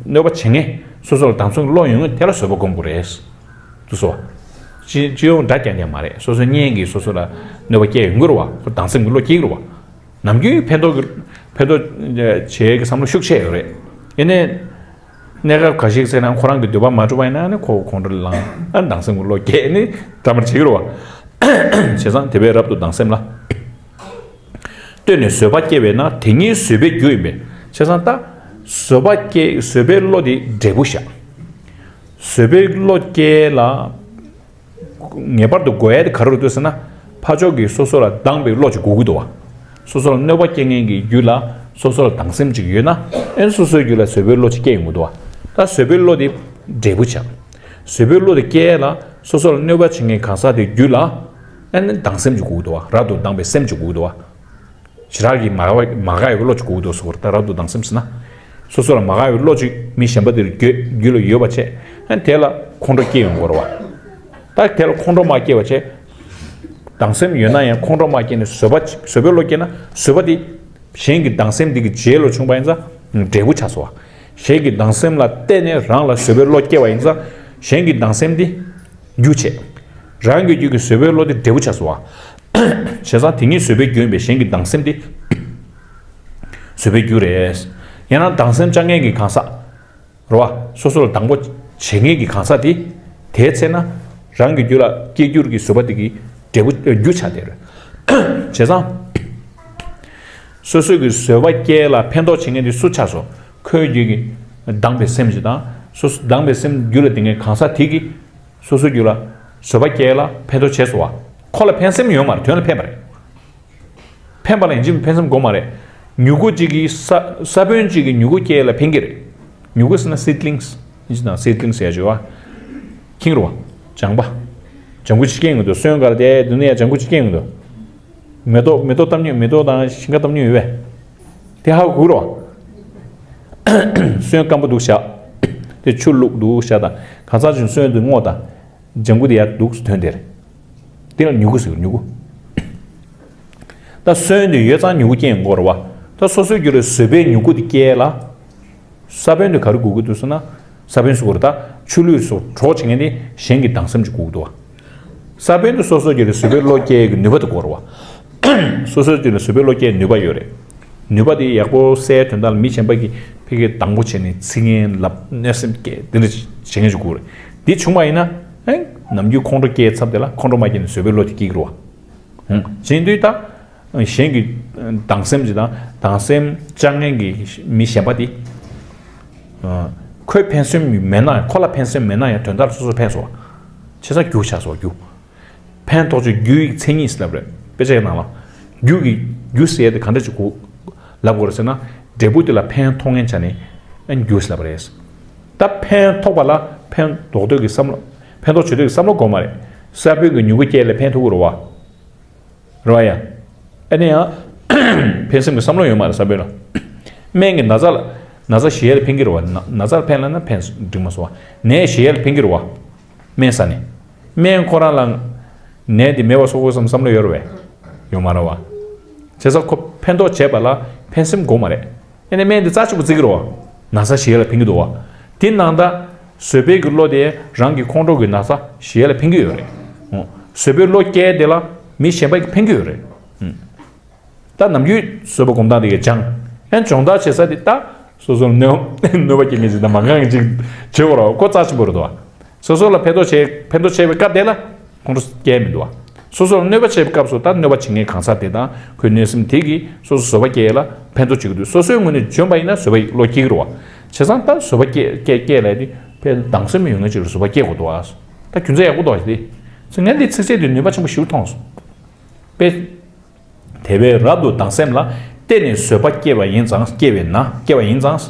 གནོད་པ་བྱེད་མཁན་སོ་སོ་ལ་སྡང་སེམས་ཀྱི་བློ་ཡོང་མཁན་དེ་ལ་བཟོད་པ་སྒོམ་དགོས་རེད། འདུག་སོ། སྤྱི་སྤྱི་ཡོངས་འདྲ་རྐྱང་རྐྱང་མ་རེད། སོ་སོའི་གཉེན་གྱིས་སོ་སོ་ལ་གནོད་པ་སྐྱེལ་ཡོང་གི་རེད་བ། ཁོ་སྡང་སེམས་ཀྱི་བློ་སྐྱེ་གི་རེད་བ། ནམ་རྒྱུན་ཕན་ཐོགས་ཀྱི་ཕན་ཐོགས་བྱེད་ཀྱི་བསམ་བློ་ཤུགས་ཆེ་ཡོད་རེད། ཡིན་ནའི། གནས་སྐབས་འགའ་ཞིག་ཚེ་ན་ཁོ་རང་གི་འདོད་པ་མ་གྲུབ་པ་ཡིན་ན་ནི་ཁོ་ཁོང་ཁྲོ་ལངས་ཨ་སྡང་སེམས་ཀྱི་བློ་སྐྱེས་ནི་འདྲ་མར་བྱེད་ཀྱི་རེད་བ། བྱས་ཙང་དེ་བས་རབ་ཏུ་སྡང་སེམས་ལ། ལྟོས་ནས་བཟོད་པ་སྐྱེ་བས་ན་དེ་ཉིད་བཟོད་པའི་རྒྱུ་ཡིན་པས། བྱས་ཙང་ད། བཟོད་པ་སྐྱེ་བཟོད་པའི་བློ་དེ་འབྲས་བུ་བཞག་བཟོད་པའི་བློ་སྐྱེ་ལ། ངེས་པར་དུ་དགོས་ཡ་དེ་ག་རེ་རེད་འདུག་ཟེར་ན། ཕར་ཕྱོགས་ཀྱིས་སོ་སོ་ལ་སྡང་བའི་བློ་ཅིག་དགོས་ཀྱི་འདུག་བ། སོ་སོ་ལ་གནོད་པ་སྐྱེལ་མཁན་གྱི་རྒྱུད་ལ་སོ་སོ་ལ་སྡང་སེམས་ཅིག་ཡོད་ན། ཨེ་སོ་སོའི་རྒྱུད་ལ་བཟོད་པའི་བློ་ཅིག་སྐྱེ་ཡོང་གི་འདུག་བ། ད་བཟོད་པའི་བློ་དེ་འབྲས་བུ་ཆགས། བཟོད་པའི་བློ་དེ་སྐྱེ་ལ་སོ་སོ་ལ་གནོད་པ་བྱེད་མཁན་གང་ཟག་དེའི་རྒྱུད་ལ། ཨེ་ནི་སྡང་སེམས་ཅིག་དགོས་ཀྱི་འདུག་བ། རབ་ཏུ་སྡང་བའི་སེམས་ཅིག་དགོས་ཀྱི་འདུག་བ། ཞེ་དྲག་གི་མ་དགའ་མ་དགའ་བའི་བློ་ཅིག་དགོས་ཀྱི་འདུག་ཟེར་བ་རེད། ད་རབ་ཏུ་སྡང་སེམས་ཟེར་ན། སོ་སོ་ལ་མ་དགའ་བའི་བློ་ཅིག་མི་གཞན་པ་དེར་རྒྱུད་རྒྱུད་ལ་ཡོད་པ་བྱས། ཨ་དེ་ལ་ཁོང་ཁྲོ་སྐྱེ་ཡོང་གི་རེད་བ། ད་དེ་ལ་ཁོང་ཁྲོ་མ་སྐྱེ་བ་བྱས། སྡང་སེམས་ཡོད་ན་ཡང་ཁོང་ཁྲོ་མ་སྐྱེ་ནས་བཟོད་པ་བཟོད་པའི་བློ་སྐྱེ་ན་བཟོད་པ་དེ། གཞན་གྱི་སྡང་སེམས་དེ་གི་རྗེས་ལ་བྱུང་བ་ཡིན་ཙང་འབྲས་བུ་ཆགས་སོ། གཞན་གྱི་སྡང་སེམས་ལ་བརྟེན་ནས་རང་ལ་བཟོད་པའི་བློ་སྐྱེ་བ་ཡིན་ཙང་། གཞན་གྱི་སྡང་སེམས་དེ་རྒྱུ་བྱས། རང་གི་རྒྱུད་ཀྱི་བཟོད་པའི་བློ་དེ་འབྲས་བུ་ཆགས་སོ། བྱས་ཙང་དེ་ཉིད་བཟོད་པའི་རྒྱུ་ཡིན་པས་གཞན་གྱི་སྡང་སེམས་དེ་བཟོད་པའི་རྒྱུ་རེད། ཡང་ན་སྡང་སེམས་བཅང་མཁན་གྱི་གང་ཟག་རེད་བ། སོ་སོ་ལ་སྡང་པོ་བྱེད་མཁན་གྱི་གང་ཟག་དེ། དེའི་ཚེ་ན་རང་གི་རྒྱུད་ལ་སྐྱེ་འགྱུར་གྱི་བཟོད་པ་དེ་གི་འབྲས་བུ་རྒྱུ་ཆགས་དེ་རེད། བྱས་ཙང་། སོ་སོ་གི་བཟོད་པ་སྐྱེ་ལ་ཕན་ཐོགས་བྱེད་མཁན་དེ་སུ་ཆགས་སོ། ཁོའི་རྒྱུད་ཀྱི་སྡང་བའི་སེམས་ཅིག་དང་། སོ་སོ་སྡང་བའི་སེམས་རྒྱུད་ལ་ལྡན་མཁན་གང་ཟག་དེ་གིས། སོ་སོའི་རྒྱུད་ལ་བཟོད་པ་སྐྱེ་ལ་ཕན་ཐོགས་བྱས་སོ་བ། ཁོ་ལ་ཕན་སེམས་ཡོད་མ་རེད། དོན་ལ་ཕན་པ་རེད། ཕན་པ་ལ་ཡིན་གཅིག་མིན་ཕན་སེམས་དགོས་མ་རེད། མྱུ་གུ་གཅིག་གིས་ས་ས་བོན་གཅིག་གིས་མྱུ་གུ་སྐྱེ་ལ་ཕན་གྱི་རེད། མྱུ་གུ་ཟེར་ན་seedlings ཡིན་གཅིག་དང་seedlings ཟེར་ཡ་ཅིག་ཡོད་བ། ཁེངས་རུ་བ། ལྗང་པ། ལྗང་གུ་གཅིག་སྐྱེས་ཡོང་གི་འདུག་སོན་ག་ལ་དེ་འདི་ནས་ཡ་ལྗང་གུ་གཅིག་སྐྱེས་ཡོང་གི་འདུག་མེ་ཏོག་མེ་ཏོག་བཏབ་མྱོང་མེ་ཏོག་དང་ཞིང་ཁ་བཏབ་མྱོང་ཡོད་བས། དེ་ཧ་གོ་གི་རུ་བ། སོན་སྐམ་པོ་འདུག་བཞག་དེ་ཆུ་བླུགས་འདུག་བཞག་དང་གང་ཟག་ཅིག་སོན་དེ་བརྔོས་དང་། ལྗང་གུ་དེ་ཡར་འདུག་སེ་ཐོན་དེ་རེད། དེ་ལ་མྱུ་གུ་ཟེར་མྱུ་གུ། ད་སོན་དེ་ཡོད་ཙང་མྱུ་གུ་སྐྱེ་ཡོང་གི་རེད་བ། ད་སོ་སོའི་རྒྱུད་ལ་བཟོད་པའི་མྱུ་གུ་དེ་སྐྱེ་ལ། ས་བོན་དེ་ག་རེ་དགོས་ཀྱི་འདུག་ཟེར་ན། ས་བོན་ཟེར་དགོས་རེད་ད། ཆུ་ལུད་སོགས་གྲོགས་བྱེད་མཁན་དེ་གཞན་གྱི་སྡང་སེམས་ཅིག་དགོས་ཀྱི་འདུག་བ། ས་བོན་དེ་སོ་སོའི་རྒྱུད་ལ་བཟོད་པའི་བློ་སྐྱེ་ཡས་ཀྱི་ནུས་པ་དེ་དགོས་རེད་བ། སོ་སོའི་རྒྱུད་ལ་བཟོད་པའི་བློ་སྐྱེ་ཡས་ནུས་པ་ཡོད་རེད། ནུས་པ་དེ་ཡག་པོ་གསལ་དོན་དག་ལ་མི་གཞན་པ་གིས་ཕ་གིར་སྡང་པོ་བྱས་ནས་ཚིག་ངན་ལབ་གནོད་སེམས་སྐྱེ་དེ་འདྲ་བྱེད་མཁན་ཅིག་དགོས་རེད། དེ་བྱུང་བ་ཡིན་ན། ཨེ། ནམ་རྒྱུན་ཁོང་ཁྲོ་སྐྱེ་ཚབ་དེ་ལ་ཁོང་ཁྲོ་མ་སྐྱེ་ནས་བཟོད་པའི་བློ་དེ་སྐྱེ་གི་རེད་བ། ཧུང་། བྱེད་དུས་ད། གཞན་གྱི་སྡང་སེམས་ཅིག་དང་སྡང་སེམས་བཅང་མཁན་གྱི་མི་གཞན་པ་དེ། ཁོས་ཕན་སེམས་མེད་ན་ཡང་ཁོ་ལ་ཕན་སེམས་མེད་ན་ཡང་དོན་དག་སོ་སོར་ཕན་སོང་བ། བྱས་ཙང་རྒྱུ་ཆགས་སོང་བ་རྒྱུ། ཕན་ཐོགས་ཆོས་རྒྱུ་ཡི་མཚན་ཉིད་ཟེར་ལབ་རེད། དཔེ་ཆའི་ནང་ལ། རྒྱུ་གི་རྒྱུ་ཟེར་ཡ་དེ་ག་འདྲ་ཅིག་གོ་ལབ་དགོས་རེད་ཟེར་ན། འབྲས་བུ་དེ་ལ་ཕན་ཐོགས་མཁན་ཆ་ནས་ཨ་ནི་རྒྱུ་ཟེར་ལབ་རེད། ད་ཕན་ཐོགས་པ་ལ་ཕན་འདོགས་འདོད་ཀྱི་བསམ་བློ། ཕན་ཐོགས་བྱེད་འདོད་ཀྱི་བསམ་བློ་དགོས་མ་རེད། ས་བོན་གྱི་མྱུ་གུ་སྐྱེས་ལ་ཕན་ཐོགས་ཀྱི་རེད་བ། རེད་བ་ཡ། ཨ་ནི་ཡང་། ཕན་སེམས་ཀྱི་བསམ་བློ་ཡོད་མ་རེད་ས་བོན་ལ། སྨན་གྱི་ན་ཚ་ལ། ན་ཚ་ཞི་ཡ་ལ་ཕན་གྱི་རེད་བ། ན་ན་ཚ་ལ་ཕན་ལབ་ན་ཕན་འགྲིག་མ་སོང་བ། ནད་ཞི་ཡ་ལ་ཕན་གྱི་རེད་བ། སྨན་ཟ་ནས། སྨན་ཁོ་རང་ལ། ནད་འདི་མེད་པ་བཟོ་དགོས་བསམ་བསམ་བློ་ཡོད་རེད་བས། ཡོད་མ་རེད་བ། བྱས་ཙང་ཁོ་ཕན་ཐོགས་བྱས་པ་ལ་ཕན་སེམས་དགོས་མ་རེད། ཨ་ནི་སྨན་འདི་རྩ་ཆེན་པོ་བརྩི་གི་རེད་བ། ན་ཚ་ཞི་ཡ་ལ་ཕན་གྱི་འདུག་བ། དེ་ནང་ད། བཟོད་པའི་གི་བློ་དེ་རང་གི་ཁོང་ཁྲོ་གི་ན་ཚ་ཞི་ཡ་ལ་ཕན་གྱི་ཡོད་རེད། ཨོ། བཟོད་པའི་བློ་སྐྱེས་དེ་ལ་མི་གཞན་པ་གིས་ཕན་གྱི་ཡོད་རེད། ཨུམ། ད་ནམ་རྒྱུན་བཟོད་པ་སྒོམ་སྟངས་དེ་གས་སྦྱང་། ཨན་སྦྱོང་བརྡར་བྱེད་ས་དེ་ད། སོ་སོར་གནོད་གནོད་པ་སྐྱེལ་མཁན་ཅིག་དང་མ་འགལ་མཁན་ཅིག་བྱེད་དགོས་རེད་བ། ཁོ་རྩ་ཆེན་པོ་རེད་དོ། སོ་སོ་ལ་ཕན་ཐོགས་བྱེད་ཕན་ཐོགས་བྱེད་པའི་སྐབས་དེ་ལ། ཁོང་ཁྲོ་སྐྱེ་མི་འདུག་བ། སོ་སོར་གནོད་པ་བྱེད་པའི་སྐབས་སུ་ད་གནོད་པ་བྱེད་མཁན་གང་ཟག་དེ་དང་ཁོའི་གནོད་སེམས་དེ་གིས་སོ་སོ་བཟོད་པ་སྐྱེ་ཡས་ལ་ཕན་ཐོགས་བྱེད་ཀྱི་འདུག་སོ་སོའི་ངོས་ནས་འཇོན་པ་ཡིན་ན་བཟོད་པ་བློ་སྐྱེ་གི་རེད་བ། བྱས་ཙང་ད་བཟོད་པ་སྐྱེ་སྐྱེ་སྐྱེ་ལས་དེ་ཕན་སྡང་སེམས་ཡོད་མཁན་ཅིག་ལ་བཟོད་པ་སྐྱེ་དགོས་འདུག་བ། ད་རྒྱུ་མཚན་ཡག་པོ་འདུག་བ་དེ། ཚེ་ངས་འདི་ཚིགས་བཅད་དེ་ནུས་པ་ཆེན་པོ་ཞིག་མཐོང་སོང་། དཔེ། དེ་བས་རབ་ཏུ་སྡང་སེམས་ལ། བརྟེན་ནས་བཟོད་པ་སྐྱེ་བ་ཡིན་ཙང་སྐྱེ་བས་ན་སྐྱེ་བ་ཡིན་ཙང་།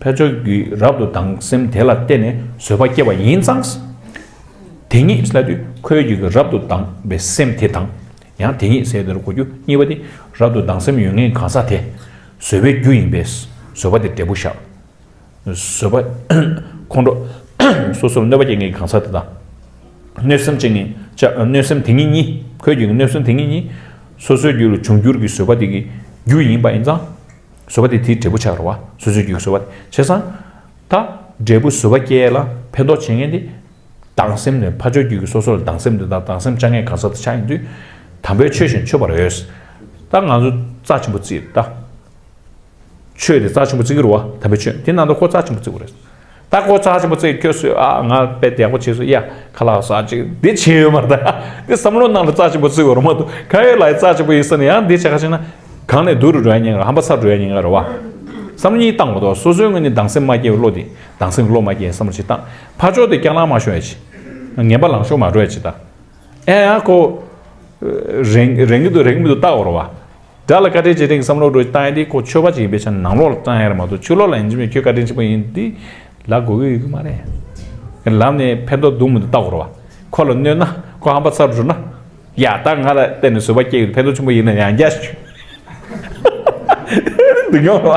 ཕར་ཕྱོགས་ཀྱི་རབ་ཏུ་སྡང་སེམས་དེ་ལ་བརྟེན་ནས་བཟོད་པ་སྐྱེ་བ་ཡིན་ཙང་། དེ་ཉིད་ལ་དུས་ ཁོའི་རྒྱུད་ཀྱི་རབ་ཏུ་དང་བའི་སེམས་དེ་དང་། ཡང་དེ་ཉིད་ཟེར་དེར་གོ་རྒྱུ་གཉིས་པ་དེ། རབ་ཏུ་དང་སེམས་ཡོད་ངེས་གང་ཟག་དེ། བཟོད་པའི་རྒྱུ་ཡིན་པས་བཟོད་པ་དེ་འབྲས་བུ་བཞག་བཟོད་པ། ཁོང་ཁྲོ། སོ་སོར་གནོད་པ་སྐྱེལ་མཁན་གྱི་གང་ཟག་དེ་དང་། གནོད་སེམས་ཅན་གྱི་ཅ་གནོད་སེམས་དེ་ཉིད་གཉིས། ཁོའི་རྒྱུད་ཀྱི་གནོད་སེམས་དེ་ཉིད་གཉིས། སོ་སོའི་རྒྱུད་ལ་འབྱུང་འགྱུར་གྱི་བཟོད་པ་དེ་གི་རྒྱུ་ཡིན་པ་ཡིན་ཙང་། བཟོད་པ་དེ་དེའི་འབྲས་བུ་ཆགས་རེད་བ། སོ་སོའི་རྒྱུད་ཀྱི་བཟོད་པ་དེ་བྱས་ཙང་། ད། འབྲས་བུ་བཟོད་པ་སྐྱེ་ལ་ཕན་ཐོགས་བྱེད་མཁན་དེ། སྡང་སེམས་ནི་ཕ་ཆོས་རྒྱུད་ཀྱི་སོ་སོ་ལ་སྡང་སེམས་དེ་དང་སྡང་སེམས་བཅངས་མཁན་གང་ཟག་དེ་ཆགས་ཡིན་དུས། དམ་པའི་ཆོས་བཞིན་མཆོད་པར་འོས། ད་ང་ཚོ་རྩ་ཆེན་པོ་བརྩིས་ད། ཆོས་དེ་རྩ་ཆེན་པོ་བརྩི་གི་རེད་བ། དམ་པའི་ཆོས་དེ་ནང་དུ་ཁོ་རྩ་ཆེན་པོ་བརྩི་དགོས་རེད། ད་ཁོ་རྩ་ཆེན་པོ་བརྩི་ཁྱོད་སུས་ཨ་ང་དཔེ་ཡག་པོ་བྱས་སོང་ཡ་ཁ་ལག་ཟ་ཅིག་འདི་བྱས་ཡོད་མ་རེད་ད། འདི་བསམ་བློ་ནང་ལ་རྩ་ཆེན་པོ་བརྩི་དགོས་རེད་མ་གཏོགས་ག་ཡོད་ལ་རྩ་ཆེན་པོ་ཡིན་ས་ནས་ཡང་འདི་བྱས་ཁ་ཕྱེ་ན་གང་ནས་སྡུག་རུ་འགྲོ་ཡ་ཉེན་ཁ་ཧམ་པ་ཚ་འགྲོ་ཡ་ཉེན་ཁ་རེད་བ། བསམ་བློ་གཉིས་བཏང་དགོས་དོ། སོ་སོའི་ངོས་ནས་སྡང་སེམས་མ་སྐྱེ་བའི་བློ་དེ་སྡང་སེམས་ཀྱི་བློ་མ་སྐྱེ་བསམ་བློ་ཅིག་བཏང་། ཕར་ཕྱོགས་དེ་སྐྱག་ལང་མ་ཤོར་ཡ་ཅིག་ངན་པ་ལང་ཤོར་མ་འགྲོ་ཡ་ཅིག་ད། ཨེ་ཡང་ཁོ། རེང་རེང་གི་འདུག་རེང་མི་འདུག་བལྟ་དགོས་རེད་བ། དགྲ་ལ་བཀའ་དྲིན་ཆེ་དྲིན་བསམ་བློ་འགྲོ་བཏང་ཡ་དེ་ཁོ་ཆོས་པ་ཅིག་ཡིན་པའི་ཆ་ནས་ནང་ལོགས་ལ་བཏང་ཡ་རེད་མ་གཏོགས་ཕྱི་ལོགས་ལ་ཡིན་གཅིག་མིན་ཁྱོད་བཀའ་དྲིན་ཆེན་པོ་ཡིན་འདི་ལབ་དགོས་ཀྱི་ཡོད་ཀྱི་མ་རེད། ལམ་ནས་ཕན་ཐོགས་འདུག་མི་འདུག་བལྟ་དགོས་རེད་བ། ཁོ་ལ་གནོད་ན་ཁོ་ཧམ་པ་ཚ་རུ་འགྲོ་ན། ཡ་ད་ང་ལ་བརྟེན་ནས་བཟོད་པ་སྐྱེ་ཡོད་ཕན་ཐོགས་ཆེན་པོ་ཡིན་ན་ཡང་རྒྱ་ཞུ། འདུག་མྱོང་བ།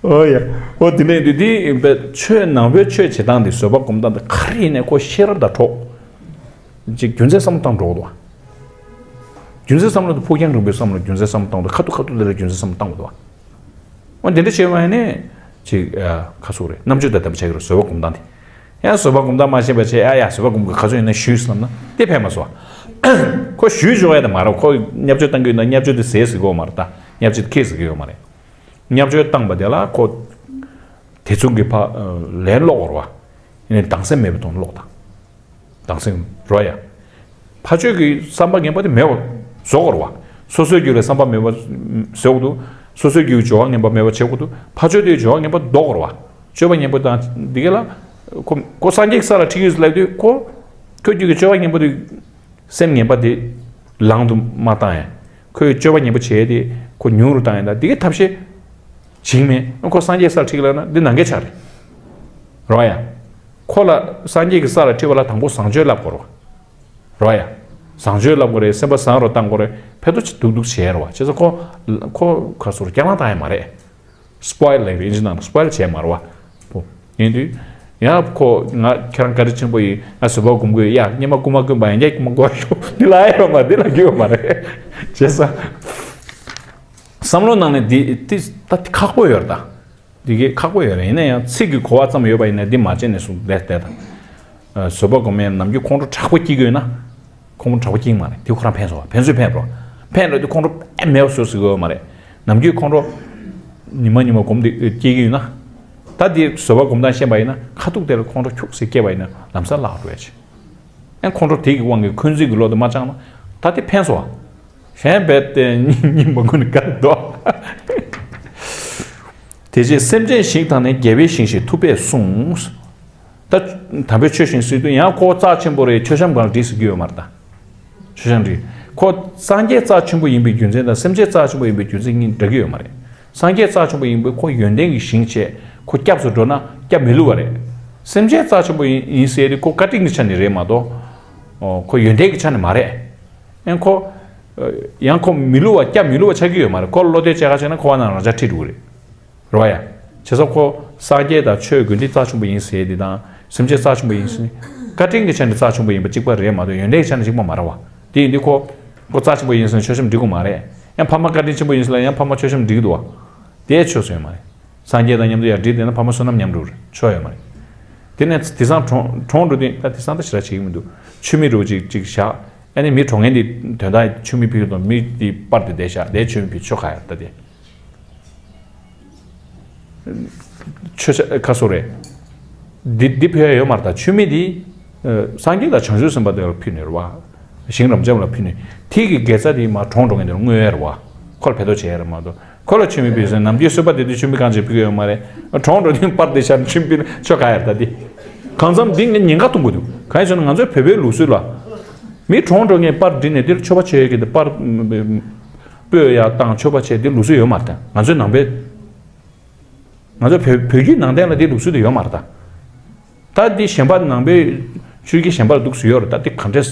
ཨོ་ཡ། ཨོ་དེ་ནས་དེ་དེ་ཡིན་པའི་ཆོས་ནང་པའི་ཆོས་བྱེད་སྟངས་དེ་བཟོད་པ་སྒོམ་སྟངས་དེ་ག་རེ་ཡིན་ནས་ཁོ་ཤེས་རབ་དང་གྲོགས། ཅིག་རྒྱུ་མཚན་བསམ་བློ་བཏང་འགྲོ་གི་འདུག་བ། རྒྱུ་མཚན་བསམ་བློ་དེ་ཕུགས་རྒྱང་རིང་པོའི་བསམ་བློ་རྒྱུ་མཚན་བསམ་བློ་བཏང་འདུག་ཁ་ཐུག་ཁ་ཐུག་ལ་ལ་རྒྱུ་མཚན་བསམ་བློ་བཏང་དགོས་འདུག་བ། ཨོ་དེ་འདྲ་བྱས་པ་ཡིན་ནས་ཅིག་ཁ་སོགས་རེད་རྣམ་དཔྱོད་དང་ལྡན་པ་བྱ་གི་རེད་བཟོད་པ་སྒོམ་སྟངས་དེ། ཡང་བཟོད་པ་སྒོམ་སྟངས་མ་ཤེས་པ་བྱས་ཨ་ཡ་བཟོད་པ་སྒོམ་དགོས་ག་ཚོད་ཡིན་ན་ཞུས་བསམ་ན་དེ་ཕན་མ་སོང་བ། ཁོ་ཞུས་འཇོག་ཡ་དེ་མ་རེད་ཁོ་བརྙས་བཅོས་བཏང་གི་ཡོད་ན་བརྙས་བཅོས་དེ་ཟེར་ཟེར་གི་ཡོད་མ་རེད་ད་བརྙས་བཅོས་དེ་ཁེལ་ཟེར་གི་ཡོད་མ་རེད། བརྙས་བཅོས་བཏང་པ་དེ་ལ་ཁོ། དེ་ཚོ་གི་ཕ། ལན་སློག་རོ་བ། ཡིན་ནའི་སྡང་སེམས་མེད་པའི་དོན་སློག་དང་། སྡང་སེམས་རོ་ཡ། ཕ་ཆོས་ཀྱི་བསམ་པ་ངན་པ་དེ་མེད་པ་བཟོ་དགོས་རོ་བ། སོ་སོའི་རྒྱུད་ལ་བསམ་པ་མེད་པ་བཟོ་དགོས་འདུག་སོ་སོའི་རྒྱུད་ཀྱི་སྦྱོར་བ་ངན་པ་མེད་པ་བྱེད་དགོས་འདུག་ཕ་ཆོས་དེའི་སྦྱོར་བ་ངན་པ་ཟློག་དགོས་རོ་བ། སྤྱོད་པ་ངན་པ་དང་འདི་ག་ལ། ཁོ་ཁོ་སངས་རྒྱས་ཀྱི་ས་ལ་ཁྲིད་ཀྱི་ཡོད་ལབ་དུས་ཁོ། ཁོའི་རྒྱུད་ཀྱི་སྤྱོད་པ་ངན་པ་དེ། སེམས་ངན་པ་དེ་ལང་དུ་མ་བཏང་ཡ། ཁོས་སྤྱོད་པ་ངན་པ་བྱས་ཏེ་ཁོ་ཉུང་རུ་བཏང་ཡ་ད་འདི་གའི་ཐབས་ཤེས་བྱིང་མེད་ཁོ་སངས་རྒྱས་སར་ཁྲིད་ལབ་ན་འདི་ནང་གའི་ཆ་རེད། རོ་ཡ། ཁོ་ལ་སངས་རྒྱས་ཀྱི་སར་ཁྲིད་པ་ལ་དང་པོ་བཟང་སྤྱོད་བསླབ་དགོས་རོ། རོ་ཡ། བཟང་སྤྱོད་བསླབ་དགོས་རེད་སེམས་པ་བཟང་རུ་བཏང་དགོས་རེད་ཕན་ཐོགས་ཆེ་སྡུག་སྡུག་བྱས་རོ་བ་བྱས་ཙང་ཁོ་ཁོ་ག་སོ་རུ་སྐྱག་ལང་བཏང་ཡ་མ་རེད། སྤོ་ཡལ་ལབ་ཡོད་ཨིན་ཇི་ནང་ལ་སྤོ་ཡལ་བྱས་མ་རེད་བ། ཡིན་དུས། ཡང་ཁོ་ང་ཁྱེད་རང་བཀའ་དྲིན་ཆེན་པོ་ཡིན་ང་བཟོད་པ་སྒོམ་དགོས་ཡ་སྙེ་མ་རྐུ་མ་རྐུན་པ་ཡང་རྒྱ་རྐུ་མ་རྐུ་བ་ཤོག་འདི་ལ་ཡོད་མ་འདི་ལ་རྒྱུ་ཡོད་མ་རེད། བྱས་ཙང་། བསམ་བློ་ནང་ནས་འདི་འདི་ད་འདི་ཁག་པོ་ཡོད་རེད་ད། འདི་གས་ཁག་པོ་ཡོད་རེད་ཡིན་ན་ཡང་ཚིག་གི་གོ་བ་ཙམ་ཡོད་པ་ཡིན་ན་འདི་མ་བྱས་ནས་སུ་བསྡད་བསྡད་དང་། བཟོད་པ་སྒོམ་ཡང་ནམ་རྒྱུན་ཁོང་ཁྲོ་དྲག་པོ་སྐྱེ་གི་ཡོད་ན། ཁོང་ཁྲོ་དྲག་པོ་སྐྱེ་གི་མ་རེད་དེ་ཁོ་རང་ཕན་སོང་བ་ཕན་ཚུན་ཕན་རོགས་ཕན་རོགས་དེ་ཁོང་ཁྲོ་དཔེ་མེད་པ་བཟོ་སྲིད་གི་ཡོད་མ་རེད། ནམ་རྒྱུན་ཁོང་ཁྲོ་ཉི་མ་ཉི་མ་སྒོམ་དེ་སྐྱེ་གི་ཡོད་ན། ད་དེ་བཟོད་པ་སྒོམ་སྟངས་ཤེས་པ་ཡིན་ན་ཁ་ཐུག་དེ་ལ་ཁོང་ཁྲོ་ཁྱུག་ཟེར་སྐྱེས་པ་ཡིན་ན་ལམ་སང་བརླག་འགྲོ་ཡ་ཆེ། ཨེ་ཁོང་ཁྲོ་དེ་གི་དབང་གིས་འཁོན་འཛིན་གྱི་བློ་དེ་མ་བཅངས་ན་ད་དེ་ཕན་སོང་བ། གཞན་རྦད་དེ་གཉིད་མ་ཁུག་ནས་དགའ་འདུག་དེ་རྗེས་སེམས་ཅན་ཞིང་དག་ནི་རྒྱལ་བའི་ཞིང་ཞེས་ཐུབ་པས་གསུངས། ད་དམ་པའི་ཆོས་བཞིན་སྲིད་དུ་ཡང་ཁོ་རྩ་ཆེན་པོ་རེད་ཆོས་བཤམས་སྒང་ལ་བྲིས་ཟེར་གྱི་ཡོད་མ་རེད་ད། ཆོས་བཤམས་བྲིས། ཁོ་སངས་རྒྱས་རྩ་ཆེན་པོ་ཡིན་པའི་རྒྱུ་མཚན་དང་སེམས་ཅན་རྩ་ཆེན་པོ་ཡིན་པའི་རྒྱུ་མཚན་གཉིས་འདྲ་གི་ཡོད་མ་རེད། སངས་རྒྱས་རྩ་ཆེན་པོ་ཡིན་པའི་ཁོ་ཡོན་ཏན་གྱི་ཞིང་བྱས་ཁོ་སྐྱབས་སུ་འགྲོ་ན་སྐྱབས་མི་བསླུ་བ་རེད། སེམས་ཅན་རྩ་ཆེན་པོ་ཡིན་ཡིན་ཟེར་དེ་ཁོ་བཀའ་དྲིན་གྱི་ཆ་ནས་རེད་མ་གཏོགས། ཨོ་ཁོ་ཡོན་ཏན་གྱི་ཆ་ནས་མ་རེད། ཨེ་ཁོ། ཡང་ཁོ་མི་བསླུ་བ་སྐྱབས་མི་བསླུ་བ་ཆགས་ཀྱི་ཡོད་མ་རེད་ཁོ་བློ་གཏད་བྱས་ཁ་བྱས་ན་ཁོ་བ་ན་རང་ཅག་ཁྲིད་འགྲོ་གི་རེད། རེད་བ་ཡ། བྱས་ཙང་ཁོ་སངས་རྒྱས་དང་ཆོས་དགེ་འདུན་རྩ་ཆེན་པོ་ཡིན་ཟེར་དེ་དང་སེམས་ཅན་རྩ་ཆེན་པོ་ཡིན་ཟེར་བཀའ་དྲིན་གྱི་ཆ་ནས་རྩ་ཆེན་པོ་ཡིན་པ་གཅིག་པ་རེད་མ་གཏོགས་ཡོན་ཏན་གྱི་ཆ་ནས་གཅིག་པ་མ་རེད་བ། དེ་ཡིན་དུས་ཁོ་ཁོ་རྩ་ཆེན་པོ་ཡིན་ཟེར་ན་ཆོས་བཤམས་འགྲིག་གི་མ་རེད། ཡང་ཕ་མ་བཀའ་དྲིན་ཆེན་པོ་ཡིན་ཟེར་ན་ཡང་ཕ་མ་ཆོས་བཤམས་འགྲིག་གི་འདུག་བ། དེའི་ཆོས་སུ་ཡོད་མ་རེད། སངས་རྒྱས་དང་མཉམ་དུ་ཡར་འགྲིག་བསྡད་ན་ཕ་མ་བསོད་ནམས་མཉམ་འགྲོ་རེད་ཆོས་ཡོད་མ་རེད། དེ་ནས་དེང་སང་གྲོངས་གྲོངས་འགྲོ་དུས་ད་དེང་སང་ད་ཞེ་དྲག་བྱེད་ཀྱི་མི་འདུག་ཆུ་མིག་རུ་ཅིག་ཅིག་བཞག་ཨ་ནི་མི་གྲོངས་མཁན་དེ་དོན་དག་ཆུ་མིག་ཕུལ་དང་མི་དེ་པར་དེ་བསྡད་བཞག་དེ་ཆུ་མིག་ཕུལ་ཆོ་ག་ཡར་ད་དེ། ཆོས་ཆ་ཁ་སོ་རེད། འདི་འདི་ཕོད་ཡ་ཡོད་མ་རེད་ད་ཆུ་མིག་འདི། སངས་རྒྱས་དང་བྱང་ཆུབ་སེམས་དཔའ་དེ་ལ་ཕུལ་ནས་རེད་བ། ཞིང་རབ་འབྱམས་ལ་ཕུལ་ནས་དེ་གི་དགེ་རྩ་དེ་མ་གྲོངས་འགྲོ་མཁན་དེ་ལ་བསྔོ་ཡ་རེད་བ། ཁོ་ལ་ཕན་ཐོགས་བྱེད་ཡ་རེད་མ་གཏོགས་ཁོ་ལ་ཆུ་མིག་ཕུལ་ཟེར་ནམ་རྒྱུན་གསོལ་བ་འདེབས་དུས་ཆུ་མིག་གང་ཅིག་ཕུལ་གི་ཡོད་མ་རེད། གྲོངས་འགྲོ་དུས་པར་དེ་ཤར་ཆུ་མིག་ཕུལ་ན་ཆོ་ག་ཡ་རེད་ད་དེ། གང་འཚམ་འདི་ངས་ཉེན་ཁ་གཏོང་གི་འདུག་གང་ཡིན་ཟེར་ན་ང་ཚོའི་བོད་པའི་ལུགས་སྲོལ་ལ། མི་གྲོངས་འགྲོ་མཁན་པར་བསྒྲིགས་ནས་འདིར་མཆོད་པ་མཆོད་ཡས་ཀྱི་འདི་པར་སྤོས་ཡ་བཏང་མཆོད་པ་བྱས་འདི་ལུགས་སྲོལ་ཡོད་མ་རེད་ད་ང་ཚོའི་ནང་པའི། ང་ཚོ་བོད་བོད་བརྒྱུད་ནང་བསྟན་ལ་འདི་ལུགས་སྲོལ་དེ་ཡོད་མ་རེད་ད། ད་འདི་གཞན་པ་ནང་པའི་ ཆོས་བརྒྱུད་གཞན་པ་ལ་འདུག་སུ་ཡོད་རེད། ད་དེ་ག་འདྲས་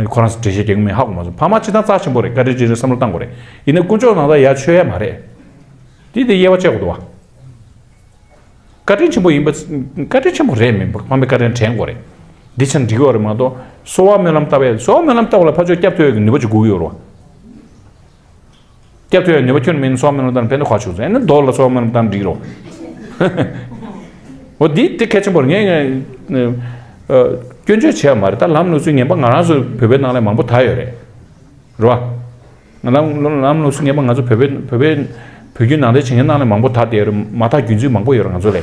ཁོ་རང་ཚོ་འགྲེལ་བཤད་རྒྱག་གི་མིན་ཧ་གོ་མ་སོང་། ཕ་མ་སྤྱིར་བཏང་རྩ་ཆེན་པོ་རེད། བཀའ་དྲིན་ཆེ་ཆེ་བསམ་བློ་བཏང་དགོས་རེད། ཡིན་ན་དཀོན་མཆོག་ནང་ལ་ཡ་ཆོས་ཡ་མ་རེད། དེ་དེ་དབྱེ་བ་ཕྱེ་དགོས་འདུག་བ། བཀའ་དྲིན་ཆེན་པོ་ཡིན་པ། བཀའ་དྲིན་ཆེན་པོ་རེད་མིན་པ། ཕ་མའི་བཀའ་དྲིན་དྲན་དགོས་རེད། འདི་ཆ་འགྲིག་གི་ཡོད་རེད་མ་གཏོགས། གསོལ་བ་སྨོན་ལམ་བཏབ་པས། གསོལ་བ་སྨོན་ལམ་བཏབ་པ་ལ་ཕར་ཕྱོགས་སྐྱབས་ཐོབ་ཡག་གི་ནུས་པ་ཅིག་དགོས་ཀྱི་ཡོད་རེད་བ། སྐྱབས་ཐོབ་ཡག་ནུས་པ་ཁྱོན་མེད་ན་གསོལ་བ་སྨོན་ལམ་བཏབ་ན་ཕན་ཐོགས་ག་བྱུང་སོང་། ཨ་ནི་རྡོ་ལ་གསོལ་བ་སྨོན་ལམ་བཏབ་ན་འགྲིག་རེད་བ། འོ་འདི་དེ་གལ་ཆེན་པོ་རེད། ངས་ངས་སྐྱོན་བརྗོད་བྱས་པ་མ་རེད། ད་ལམ་ལུགས་སྲོལ་ངན་པ་ང་རང་ཚོ་བོད་པའི་ནང་ལ་མང་པོ་དར་ཡོད་རེད། རེད་བ། ལམ་ལམ་ལུགས་སྲོལ་ངན་པ་ང་ཚོ་བོད་པའི་བོད་པའི་བོད་བརྒྱུད་ནང་བསྟན་བྱེད་མཁན་ནང་ལ་མང་པོ་དར་བསྡད་ཡོད་རེད། མ་དར་རྒྱུ་མཚན་མང་པོ་ཡོད་རེད། ང་ཚོ་ལ་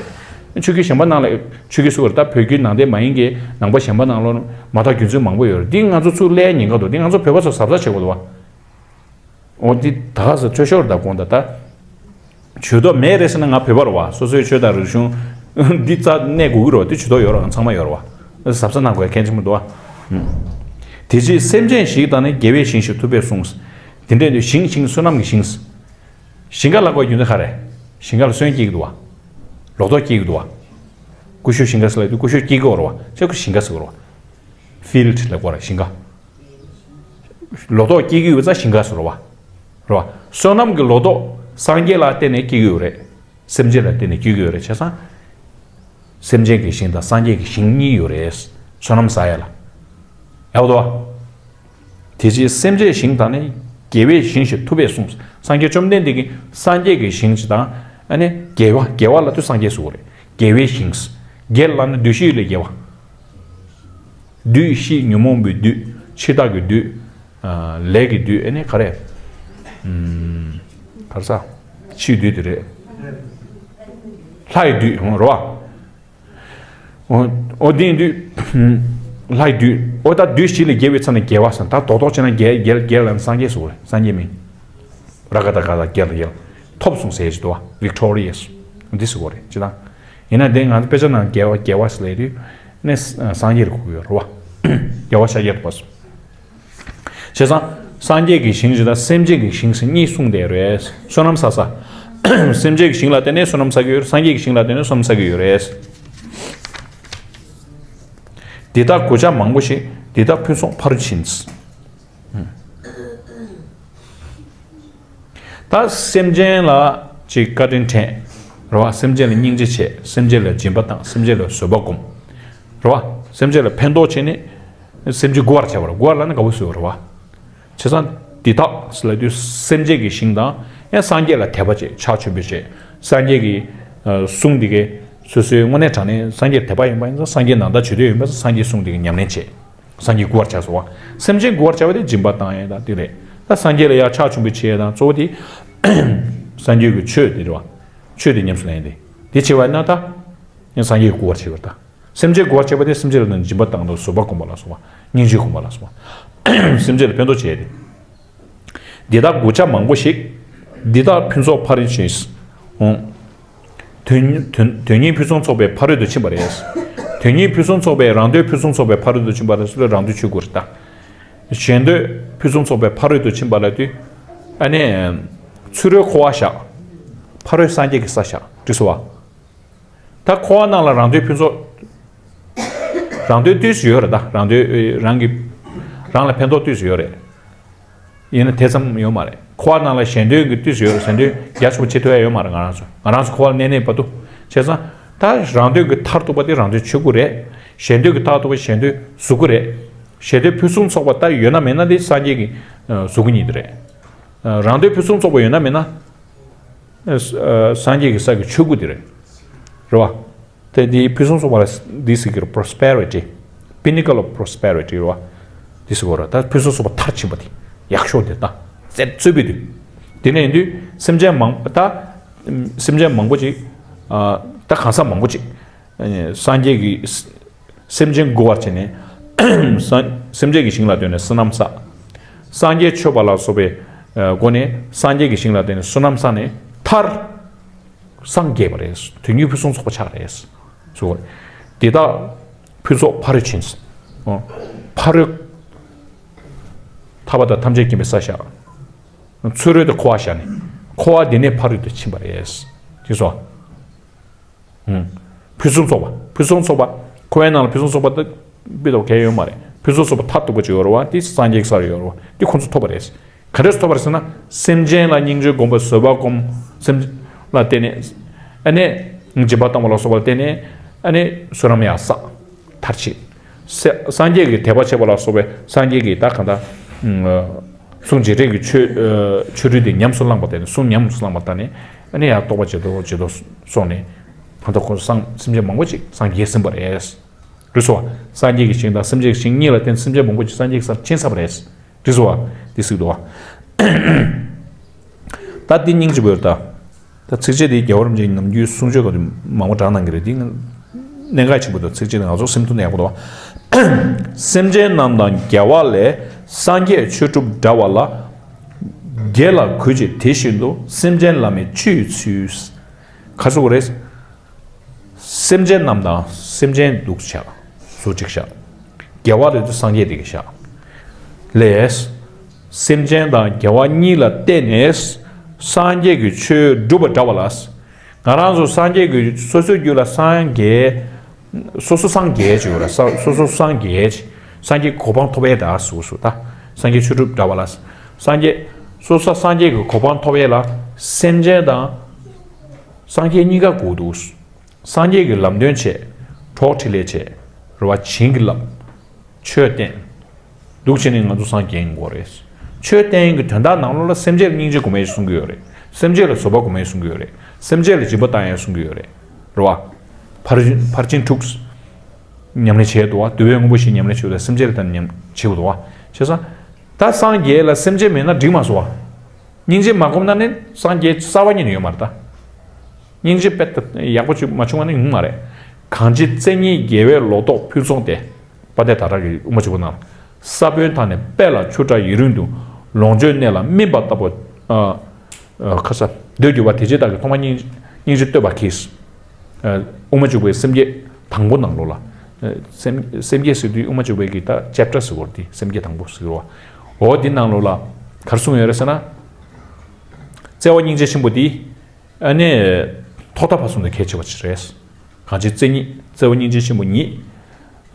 ཆོས་བརྒྱུད་གཞན་པ་ནང་ལ་ཆོས་བརྒྱུད་སུ་རེད། ད་བོད་བརྒྱུད་ནང་བསྟན་མ་ཡིན་གྱི་ནང་པ་གཞན་པ་ནང་ལོགས་མ་དར་རྒྱུ་མཚན་མང་པོ་ཡོད་རེད། འདི་ང་ཚོ་ཚུར་སླེབས་ཉེན་ཁ་འདུག་འདི་ང་ཚོ་བོད་པ་ཚོ་གཟབ་གཟབ་བྱེད་དགོས་འདུག་བ། འོ་འདི་ད་ག་ས་ཆོས་ཕྱོགས་རེད། ད་དགོངས་དག་ད། ཇུས་གཏོགས་མེད་རེད་ཟེར་ན་ང་བོད་པ་རེད་བ། སོ་སོའི་ཆོས་དང་རིག་གཞུང་འདི་རྩ་གནས་དགོས་ཀྱི་རེད་བ། འདི་ཇུས་གཏོགས་ཡོད་རེད་བ། ཚང་མ་ཡོད་རེད་བ། གཟབ་གཟབ་གནང་དགོས་གལ་ཆེན་པོ་འདུག་བ། དེ་ཕྱིར་སེམས་ཅན་ཞིང་དང་ནི། དགེ་བའི་ཞིང་ཞེས་ཐུབ་པས་གསུངས། དེ་འདྲ་དུ་ཞིང་ཞིང་བསོད་ནམས་ཀྱི་ཞིང་། ཞིང་ཁ་ལ་གོ་རྒྱུ་འདི་ག་རེད། ཞིང་ཁ་ལ་སོན་སྐྱེ་གི་འདུག་བ། ལོ་ཏོག་སྐྱེ་གི་འདུག་བ། ཀུ་ཤུ་ཞིང་ཁ་ཟེར་ལ་དུས་ཀུ་ཤུ་སྐྱེ་གི་ཡོད་རེད་བ། ཅེ་ཀུ་ཞིང་ཁ་ཟེར་གི་རེད་བ། ཕིལ་ཌི་ལ་གོ་ར་ཞིང་ཁ། ལོ་ཏོག་སྐྱེ་གི་ཡོད་པ་ཙང་ཞིང་ཁ་ཟེར་བ། རེད་བ། བསོད་ནམས་ཀྱི་ལོ་ཏོག་སངས་རྒྱས་ལ་བརྟེན་ནས་སྐྱེ་གི་ཡོད་རེད། སེམས་ཅན་ལ་བརྟེན་ནས་སྐྱེ་གི་ཡོད་རེད། བྱས་ཙང་། སེམས་ཅན་གྱི་ཞིང་དང་སངས་རྒྱས་ཀྱི་ཞིང་གཉིས་ཡོད་རེད། བསོད་ནམས་བསགས་ཡ་ལ། ཡག་པོ་འདུག་བ། དེ་ཕྱིར་སེམས་ཅན་ཞིང་དང་ནི། དགེ་བའི་ཞིང་ཞེས་ཐུབ་པས་གསུངས། སངས་རྒྱས་བཅོམ་ལྡན་འདས་ཀྱིས་སངས་རྒྱས་ཀྱི་ཞིང་ཞིག་དང་། ཨ་ནི་དགེ་བ། དགེ་བ་ལ་དུས་སངས་རྒྱས་ཟེར་གི་རེད། དགེ་བའི་ཞིང་། དགེ་ལ་ནི་བདུད་བཞི་ཡོད་ལས་དགེ་བ། བདུད་བཞི་ཉོན་མོངས་པའི་བདུད། འཆི་བདག་གི་བདུད། ལས་ཀྱི་བདུད། ཨ་ནི་ག་རེ། ག་རེ་ཟ། ཕྱིའི་བདུད་དེ་རེད། ལྷ་ཡི་བདུད་འོང་རོ། འོ་འདི་ཡིན་དུས། ལྷ་ཡི་བདུད། འོ་ད་བདུད་བཞི་ལས་རྒྱལ་བའི་ཚབ་ནས་རྒྱལ་བ་ཟེར། ད་རྡོག་རྡོག་བྱས་ན་རྒྱལ་རྒྱལ་རྒྱལ་ལ་སངས་རྒྱས་ཟེར་གི་རེད། སངས་རྒྱས་མིན། ར་ག་ད་ག་ད་རྒྱལ་རྒྱལ། ཐོབ་སོང་ཟེར་གྱི་འདུག་བ། Victorious། འདི་ཟེར་གི་རེད་ཅི་ད། ཡིན་ན་དེ་ང་ཚོ་དཔེ་ཆ་ནང་རྒྱལ་བ་རྒྱལ་བ་ཟེར་ལས་དུས། ནས་སངས་རྒྱས་ལ་གོ་གི་ཡོད་རེད་བ། རྒྱལ་བ་ཤཱཀྱ་ཐུབ་པ་སོང་། བྱས་ཙང་། སངས་རྒྱས་ཀྱི་ཞིང་ཞེས་དང་སེམས་ཅན་གྱི་ཞིང་ཞེས་གཉིས་གསུངས་བསྡད་རེད། བསོད་ནམས་བསགས་ས། སེམས་ཅན་གྱི་ཞིང་ལ་བརྟེན་ནས་བསོད་ནམས་བསགས་ཀྱི་ཡོད་རེད། སངས་རྒྱས་ཀྱི་ཞིང་ལ་བརྟེན་ནས་བསོད་ནམས་བསགས་ཀྱི་ཡོད་རེད། འདི་དག་གུས་ཕྱག་མང་པོ་ཞིག་འདི་དག་ཕུན་སུམ་ཕ་རོལ་ཕྱིན། ད་སེམས་ཅན་ལ་ཅིག་བཀའ་དྲིན་དྲན། རེད་བ། སེམས་ཅན་ལ་སྙིང་རྗེ་བྱས། སེམས་ཅན་ལ་སྦྱིན་པ་བཏང་། སེམས་ཅན་ལ་བཟོད་པ་སྒོམ། རེད་བ། སེམས་ཅན་ལ་ཕན་ཐོགས་བྱས་ནས་སེམས་ཅན་མགུ་བར་བྱས་པ་རེད། མགུ་བར་ལབ་ན་དགའ་བོ་བཟོས་པ་རེད་བ། བྱས་ཙང་འདི་དག་ཟེར་ལབ་དུས་སེམས་ཅན་གྱི་ཞིང་དང་། ཡང་སངས་རྒྱས་ལ་དད་པ་བྱས། ཕྱག་མཆོད་འབུལ་བྱས། སངས་རྒྱས་ཀྱི་གསུང་འདི་གའི་སོ་སོའི་དངོས་གནས་དྲང་གནས་སངས་རྒྱས་དད་པ་ཡོད་པ་ཡིན་ཙང་། སངས་རྒྱས་ནང་ལྟར་བྱེད་འདོད་ཡོད་པ་ཡིན་ཙང་། སངས་རྒྱས་གསུང་འདི་གའི་ཉམས་ལེན་བྱས། སངས་རྒྱས་མགུ་བར་བྱས་སོ། སེམས་ཅན་མགུ་བར་བྱ་བ་དེ་སྦྱིན་པ་བཏང་ཡས་དང་དེ་རེད། ད་སངས་རྒྱས་ལ་ཡང་ཕྱག་མཆོད་འབུལ་བྱེད་ཡས་དང་གཙོ་བོ་དེ། སངས་རྒྱས་ཀྱི་ཆོས་དེ་རེད་བ། ཆོས་དེ་ཉམས་སུ་ལེན་ཡས་དེ། དེ་བྱེད་པ་ཡིན་ན་ད། ཡང་སངས་རྒྱས་མགུ་བར་བྱེད་པར་ད། སེམས་ཅན་མགུ་བར་བྱེད་པ་དེ་སེམས་ཅན་ལ་སྦྱིན་པ་བཏང་དང་བཟོད་པ་སྒོམ་པ་ལ་སོགས་པ། སྙིང་རྗེ་སྒོམ་པ་ལ་སོགས་པ། སེམས་ཅན་ལ་ཕན་ཐོགས་བྱེད་ཡས་དེ། འདི་དག་གུས་ཕྱག་མང་པོ་ཞིག་འདི་དག་ཕུན་ཚོགས་ཕ་རོལ་ཕྱིན། འོང་། དོན་དོན་དོན་གཉིས་ཕུན་སུམ་ཚོགས་པའི་ཕ་རོལ་ཏུ་ཕྱིན་པ་རེད། དོན་གཉིས་ཕུན་སུམ་ཚོགས་པའི་རང་དོན་ཕུན་སུམ་ཚོགས་པའི་ཕ་རོལ་ཏུ་ཕྱིན་པ་རེད་ཟེར་ལ་རང་དོན་ཆོས་སྐུ་རེད་ད། གཞན་དོན་ཕུན་སུམ་ཚོགས་པའི་ཕ་རོལ་ཏུ་ཕྱིན་པ་ལབ་དུས། ཨ་ནི། ཚུ་རོལ་འཁོར་བ་བཞག་ཕ་རོལ་སངས་རྒྱས་ཀྱི་ས་བཞག་འགྲིག་སོང་བ། ད་འཁོར་བ་ནང་ལ་རང་དོན་ཕུན་ཚོགས། རང་དོན་ཏོག་ཙམ་ཡོད་རེད་ད། རང་དོན་རང་གི། རང་ལ་ཕན་ཐོགས་ཏོག་ཙམ་ཡོད་རེད། ཡིན་ན་དེ་ཙམ་ཡོད་མ་རེད། འཁོར་བ་ནང་ལ་གཞན་དོན་གྱི་ཏོག་ཙམ་ཡོད་རེད། གཞན་དོན་རྒྱ་ཆེ་པོ་བྱེད་ཐུབ་ཡ་ཡོད་མ་རེད། ང་རང་ཚོ་ང་རང་ཚོ་འཁོར་བ་ལ་གནས་གནས་བར་དུ། བྱས་ཙང་། ད་རང་དོན་གྱི་མཐར་ཐུག་པ་དེ་རང་དོན་ཆོས་སྐུ་རེད། གཞན་དོན་གྱི་མཐར་ཐུག་པ་གཞན་དོན་གཟུགས་སྐུ་རེད། གཞན་དོན་ཕུན་སུམ་ཚོགས་པ་ད་ཡོད་ན་མེད་ན་དེ་སངས་རྒྱས་ཀྱི་གཟུགས་སྐུ་ཉིད་དེ་རེད། རང་དོན་ཕུན་སུམ་ཚོགས་པ་ཡོད་ན་མེད་ན། སངས་རྒྱས་ཀྱི་ས་གི་ཆོས་སྐུ་དེ་རེད། རེད་བ། དེ་དེའི་ཕུན་སུམ་ཚོགས་པ་ལ་འདི་ཟེར་གྱི་རེད། Prosperity། Pinnacle of prosperity རེད་བ། འདི་ཟེར་གྱི་རེད། ད་ཕུན་སུམ་ཚོགས་པ་མཐར་ཕྱིན་པ་དེ་ཡག་ཤོས་དེ་ད་རྩེ་རྩོད་པའི་དུས། དེ་ནས་ཡིན་དུས་སེམས་ཅན་མང་ད། སེམས་ཅན་མང་པོ་ཅིག་ད་གང་ཟག་མང་པོ་ཅིག་སངས་རྒྱས་ཀྱི་སེམས་ཅན་མགུ་བར་བྱས་ནས། སངས་སེམས་ཅན་གྱི་ཞིང་ལ་བརྟེན་ནས་བསོད་ནམས་བསགས། སངས་རྒྱས་མཆོད་པ་ལ་སོགས་པའི་སྒོ་ནས་སངས་རྒྱས་ཀྱི་ཞིང་ལ་བརྟེན་ནས་བསོད་ནམས་བསགས་ནས་མཐར། སངས་རྒྱས་པ་རེད། དོན་གཉིས་ཕུན་སུམ་ཚོགས་པ་ཆགས་རེད། སོ། འདི་དག་ཕུན་ཚོགས་ཕ་རོལ་ཕྱིན། ཕ་རོལ། ཐར་པ་དང་ཐམས་ཅད་མཁྱེན་པའི་ས་བཞག་ཚུ་རོལ་དུ་འཁོར་བ་བཞག་ནས་འཁོར་བ་འདི་ནས་ཕ་རོལ་ཏུ་ཕྱིན་པ་རེད། ཅེས་སོ། ཕུན་སུམ་ཚོགས་པ། ཕུན་སུམ་ཚོགས་པ། འཁོར་བའི་ནང་ལ་ཕུན་སུམ་ཚོགས་པ་དེ། སྤུས་དག་གང་ཡོད་མ་རེད། ཕུན་སུམ་ཚོགས་པ་མཐར་ཐུག་པ་ཅིག་ཡོད་རེད་བ། དེ་སངས་རྒྱས་ཀྱི་སར་ཡོད་རེད་བ། དེ་ཁོ་ཚོ་ཐོབ་པ་རེད། ག་འདྲས་ཐོབ་པ་རེད་ཟེར་ན། སེམས་ཅན་ལ་སྙིང་རྗེ་བསྒོམ་པ། བཟོད་པ་བསྒོམ། སེམས་ལ་བརྟེན་ནས། ཨ་ནི་སྦྱིན་པ་བཏང་བ་ལ་སོགས་པ་ལ་བརྟེན་ནས། ཨ་ནི་བསོད་ནམས་ཡར་བསགས། མཐར་ཕྱིན། སེ་སངས་རྒྱས་ཀྱི་དད་པ་བྱེད་པ་ལ་སོགས་པའི་སངས་རྒྱས་ཀྱི་ད་གང་ལྟར། ཨ། གསུང་བྱེ་བྲག་གི་ཆོས། ཨ། ཆོ་འཕྲུལ་དེ་ཉམས་སུ་བླངས་པ་དེ་ནི། གསུང་ཉམས་སུ་བླངས་པ་དེ་ནི། ཨ་ནི་ཡར་རྟོགས་པ་ཇེ་མཐོ་ཇེ་མཐོ་སོང་ནས། ད་ལྟ་ཁོ་སངས་སེམས་ཅན་མང་པོ་ཅིག་སངས་རྒྱས་ཟིན་པ་རེད། རེད་སོ། སངས་རྒྱས་ཀྱི་ཞིང་དང་སེམས་ཅན་གྱི་ཞིང་གཉིས་ལ་བརྟེན་སེམས་ཅན་མང་པོ་ཅིག་སངས་རྒྱས་ཀྱི་སར་ཕྱིན་ཚར་བ་རེད། རེད་སོ། འདི་སྲིད་དོ། ད་འདི་སྙིང་རྗེ་བོར་ད། ད་ཚིགས་བཅད་འདི་རྒྱལ་བ་རིན་པོ་ཆེ་ནམ་རྒྱུན་གསུང་ཆོས་སྐབས་དུ་མང་པོ་བགྲངས་གནང་གི་རེད། འདི་གནད་འགག་ཆེན་པོ་དང་ཚིགས་བཅད་འདི་ང་ཚོ་སེམས་ཐུག་ནས་ཡག་པོ་འདུག། སེམས་ཅན་རྣམས་དང་རྒྱལ་བ་ལས། སངས་རྒྱས་ཆོས་སྒྲུབ་འདྲ་བ་ལ། དགེ་ལ་གུས་བྱེད་དེ་བཞིན་དུ། སེམས་ཅན་བླ་མེད་སྤྱོད་ཡུལ་ཚུལ། ག་ཟེར་དགོས་རེད། སེམས་ཅན་རྣམས་དང་སེམས་ཅན་འདུག་བྱ། བཟོ་གཅིག་བྱ། རྒྱལ་བ་རེད་དུ་སངས་རྒྱས་དེ་གི་བྱ། ལས། སེམས་ཅན་དང་རྒྱལ་བ་གཉིས་ལ་བརྟེན་ནས་སངས་རྒྱས་ཀྱི་ཆོས་སྒྲུབ་པ་འདྲ་བ་ལ། ང་རང་ཚོ་སངས་རྒྱས་ཀྱི་སོ་སོའི་རྒྱུད་ལ་སངས་རྒྱས། སོ་སོ་སངས་རྒྱས་ཅིག་ཡོད་ར། ས་སོ་སོ་སངས་རྒྱས་ཅིག། སངས་རྒྱས་གོ་འཕང་ཐོབ་ཡས་འདྲ་ཟུག་ཟུག་ད། སངས་རྒྱས་ཆོས་སྒྲུབ་འདྲ་བ་ལ། སངས་རྒྱས། སོ་སོ་སངས་རྒྱས་ཀྱི་གོ་འཕང་ཐོབ་ཡས་ལ། སེམས་ཅན་དང་། སངས་རྒྱས་གཉིས་ཀ་དགོས་འདུག། སངས་རྒྱས་ཀྱི་ལམ་སྟོན་བྱས། གྲོགས་འཕྲིན་ལས་བྱས། རེད་བ། བྱིན་གྱིས་བརླབས། ཆོས་བསྟན། འདུག་བྱས་ནས་ང་ཚོ་སངས་རྒྱས་ཡིན་དགོས་རེད། ཆོས་བསྟན་གྱི་དོན་དག་ནང་ལོགས་ལ་སེམས་ཅན་ལ་སྙིང་རྗེ་སྒོམ་ཡས་གསུང་གི་ཡོད་རེད། སེམས་ཅན་ལ་བཟོད་པ་སྒོམ་ཡས་གསུང་གི་ཡོད་རེད། སེམས་ཅན་ལ་སྦྱིན་པ་བཏང་ཡས་གསུང་གི་ཡོད་རེད། རེད་བ། ཕར་ཕར་ཕྱིན་དྲུག་ཉམས་ལེན་བྱས་འདུག་བ། བདུད་བྷེ་རྔོན་པོ་བཞི་ཉམས་ལེན་བྱས་འདུག་བ། སེམས་ཅན་ལ་ད་ཉམས་བྱས་འདུག་བ། བྱས་ཙང་། ད་སངས་རྒྱས་ལ་སེམས་ཅན་མེད་ན་འགྲིག་མ་སོང་བ། སྙིང་རྗེ་མ་སྒོམ་ན་ནི་སངས་རྒྱས་རྩ་བ་ཉིད་ནས་ཡོད་མ་རེད་ད། སྙིང་རྗེ་དཔེ་ཡག་པོ་ཅིག་མ་བྱུང་བ་ནི་ཡོང་མ་རེད། གང་བྱེད་མཚན་ཉིད་དགེ་བའི་ལོ་ཏོག་ཕུན་ཚོགས་ཏེ། དཔལ་ལྡན་ཟླ་གྲགས་ཀྱི་དབུ་མ་འཇུག་པ་ནང་། ས་བོན་དང་ནི་དཔལ་ལ་ཆུ་འདྲ་ཡིན་རུང་དུ། ལོངས་སྤྱོད་གནས་ལ་སྨིན་པ་ལྟ་བུ། ཨ། ཨ། ཁ་ས་འདོད་གྱུར་པ་དེ་བྱེད་བདག་གིས། ཐོག་མར་སྙིང་སྙིང་རྗེ་བསྟོད་པ་གིས། ཨ། དབུ་མ་འཇུག་པའི་སེམས་བསྐྱེད་དང་པོ་ནང་ལོགས་ལ། ཨ། སེམས་སེམས་བསྐྱེད་ཟེར་དུས་དབུ་མ་འཇུག་པའི་གི་ད་ཅེབ་ཊར་ཟེར་བ་དེ་སེམས་བསྐྱེད་དང་པོ་ཟེར་བ། འོ་དེ་ནང་ལོགས་ལ་ག་རེ་གསུངས་ཡོད་རེད་ཟེར་ན། བརྩེ་བ་སྙིང་རྗེ་ཆེན་པོ་དེ། ཨ་ནི། ཐོག་མཐའ་བར་གསུམ་དུ་གལ་ཆེ་བ་ཞིག་རེད། གང་བྱེད་མཚན་ཉིད། བརྩེ་བ་སྙིང་རྗེ་ཆེན་པོ་ཉིད།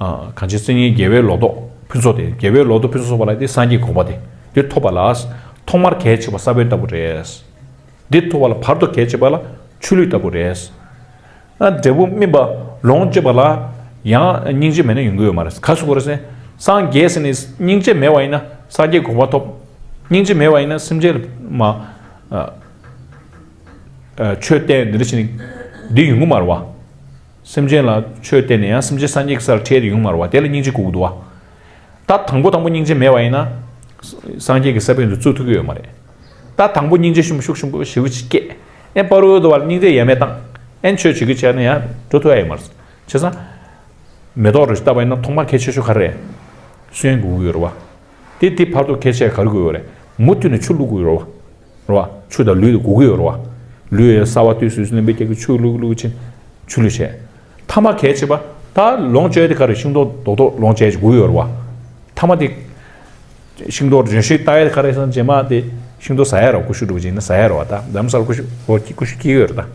ཨ། གང་བྱེད་མཚན་ཉིད་དགེ་བའི་ལོ་ཏོག་ཕུན་ཚོགས་ཏེ། དགེ་བའི་ལོ་ཏོག་ཕུན་སུམ་ཚོགས་པ་ལ་དེ་སངས་རྒྱས་གོ་འཕང་དེ། དེ་ཐོབ་པ་ལ། ཐོག་མར་གལ་ཆེ་བ་ས་བོན་ལྟ་བུ་རེད། འདི་ཐོབ་པ་ལ་བར་དུ་གལ་ཆེ་བ་ལ་ཆུ་ལུད་ལྟ་བུ་རེད། ཨ། འབྲས་བུ་སྨིན་པ་ལོངས་སྤྱོད་པ་ལ་ཡང་སྙིང་རྗེ་མེད་ན་ཡོང་གི་ཡོད་མ་རེད། ག་ཟེར་དགོས་རེད་ཟེར། སངས་རྒྱས་ཟེར་ནས་སྙིང་རྗེ་མེད་པ་ཡིན་ན་སངས་རྒྱས་གོ་འཕང་ཐོབ། སྙིང་རྗེ་མེད་པ་ཡིན་ན་སེམས་ཅན་ལ་མ། ཨ། ཨ། ཆོས་བསྟན་འདི་འདྲ་བྱས་ནས་འདི་ཡོང་གི་མ་རེད་བ། སེམས་ཅན་ལ་ཆོས་བསྟན་ནས་ཡང་སེམས་ཅན་སངས་རྒྱས་ཀྱི་སར་ཁྲིད་དེ་ཡོང་མ་རེད་བ། དེ་ལ་སྙིང་རྗེ་དགོས་ཀྱི་འདུག་བ། ད་དང་པོ་དང་པོ་སྙིང་རྗེ་མེད་པ་ཡིན་ན། སངས་རྒྱས་ཀྱི་ས་བོན་དུ་བཙུགས་ཐུབ་ཀྱི་ཡོད་མ་རེད། ད་དང་པོ་སྙིང་རྗེ་ཤུགས་ཤུགས་ཆེན་པོ་ཞེ་པོ་ཅིག་སྐྱེས། ཨེ་བར་དུ་བར་སྙིང་རྗེ་ཡ་མེད་བཏང་། ཨེ་ཆོས་བྱེད་ཀྱི་བྱས་ན་ཡང་འགྲོ་ཐུབ་ཡ་ཡོད་མ་རེད། བྱས་ཙང་། མེ་ཏོག་རེ་ཞིག་བཏབ་པ་ཡིན་ན་ཐོག་མར་གལ་ཆེ་ཤོས་ག་རེ་རེད། སོན་དགོས་ཀྱི་ཡོད་རེད་བ། དེ་དེ་བར་དུ་གལ་ཆེ་ག་རེ་དགོས་ཡོད་རེད། མུ་མཐུད་ནས་ཆུ་བླུག་དགོས་ཡོད་རེད་བ། རེད་བ། ཆུ་དང་ལུད་དགོས་ཀྱི་ཡོད་རེད་བ། ལུད་ཡང་གསར་པ་དུས་སུ་ལེན་པའི་རྒྱ་གི་ཆུ་བླུག་བླུག་ཕྱིན། ཆུ་ལུད་བྱས། ཐ་མ་གལ་ཆེ་བ། ད་ལོངས་སྤྱོད་དེ་ག་རེ། ཤིང་ཏོག་རྡོག་རྡོག་ལོངས་སྤྱོད་དགོས་ཀྱི་ཡོད་རེད་བ། ཐ་མ་དེ། ཤིང་ཏོག་ལྗོན་ཤིང་ལྟ་ཡས་ག་རེ་ཟེར་ན་རྗེས་མ་དེ་ཤིང་ཏོག་ཟ་ཡས་རེད་བ། ཀུ་ཤུ་འགྲོ་བ་ཅིག་ཡིན་ན་ཟ་ཡས་རེད་བ། ད་ལམ་སང་ཀུ་ཤུ་ཀུ་ཤུ་སྐྱེ་གི་ཡོད་རེད་ད།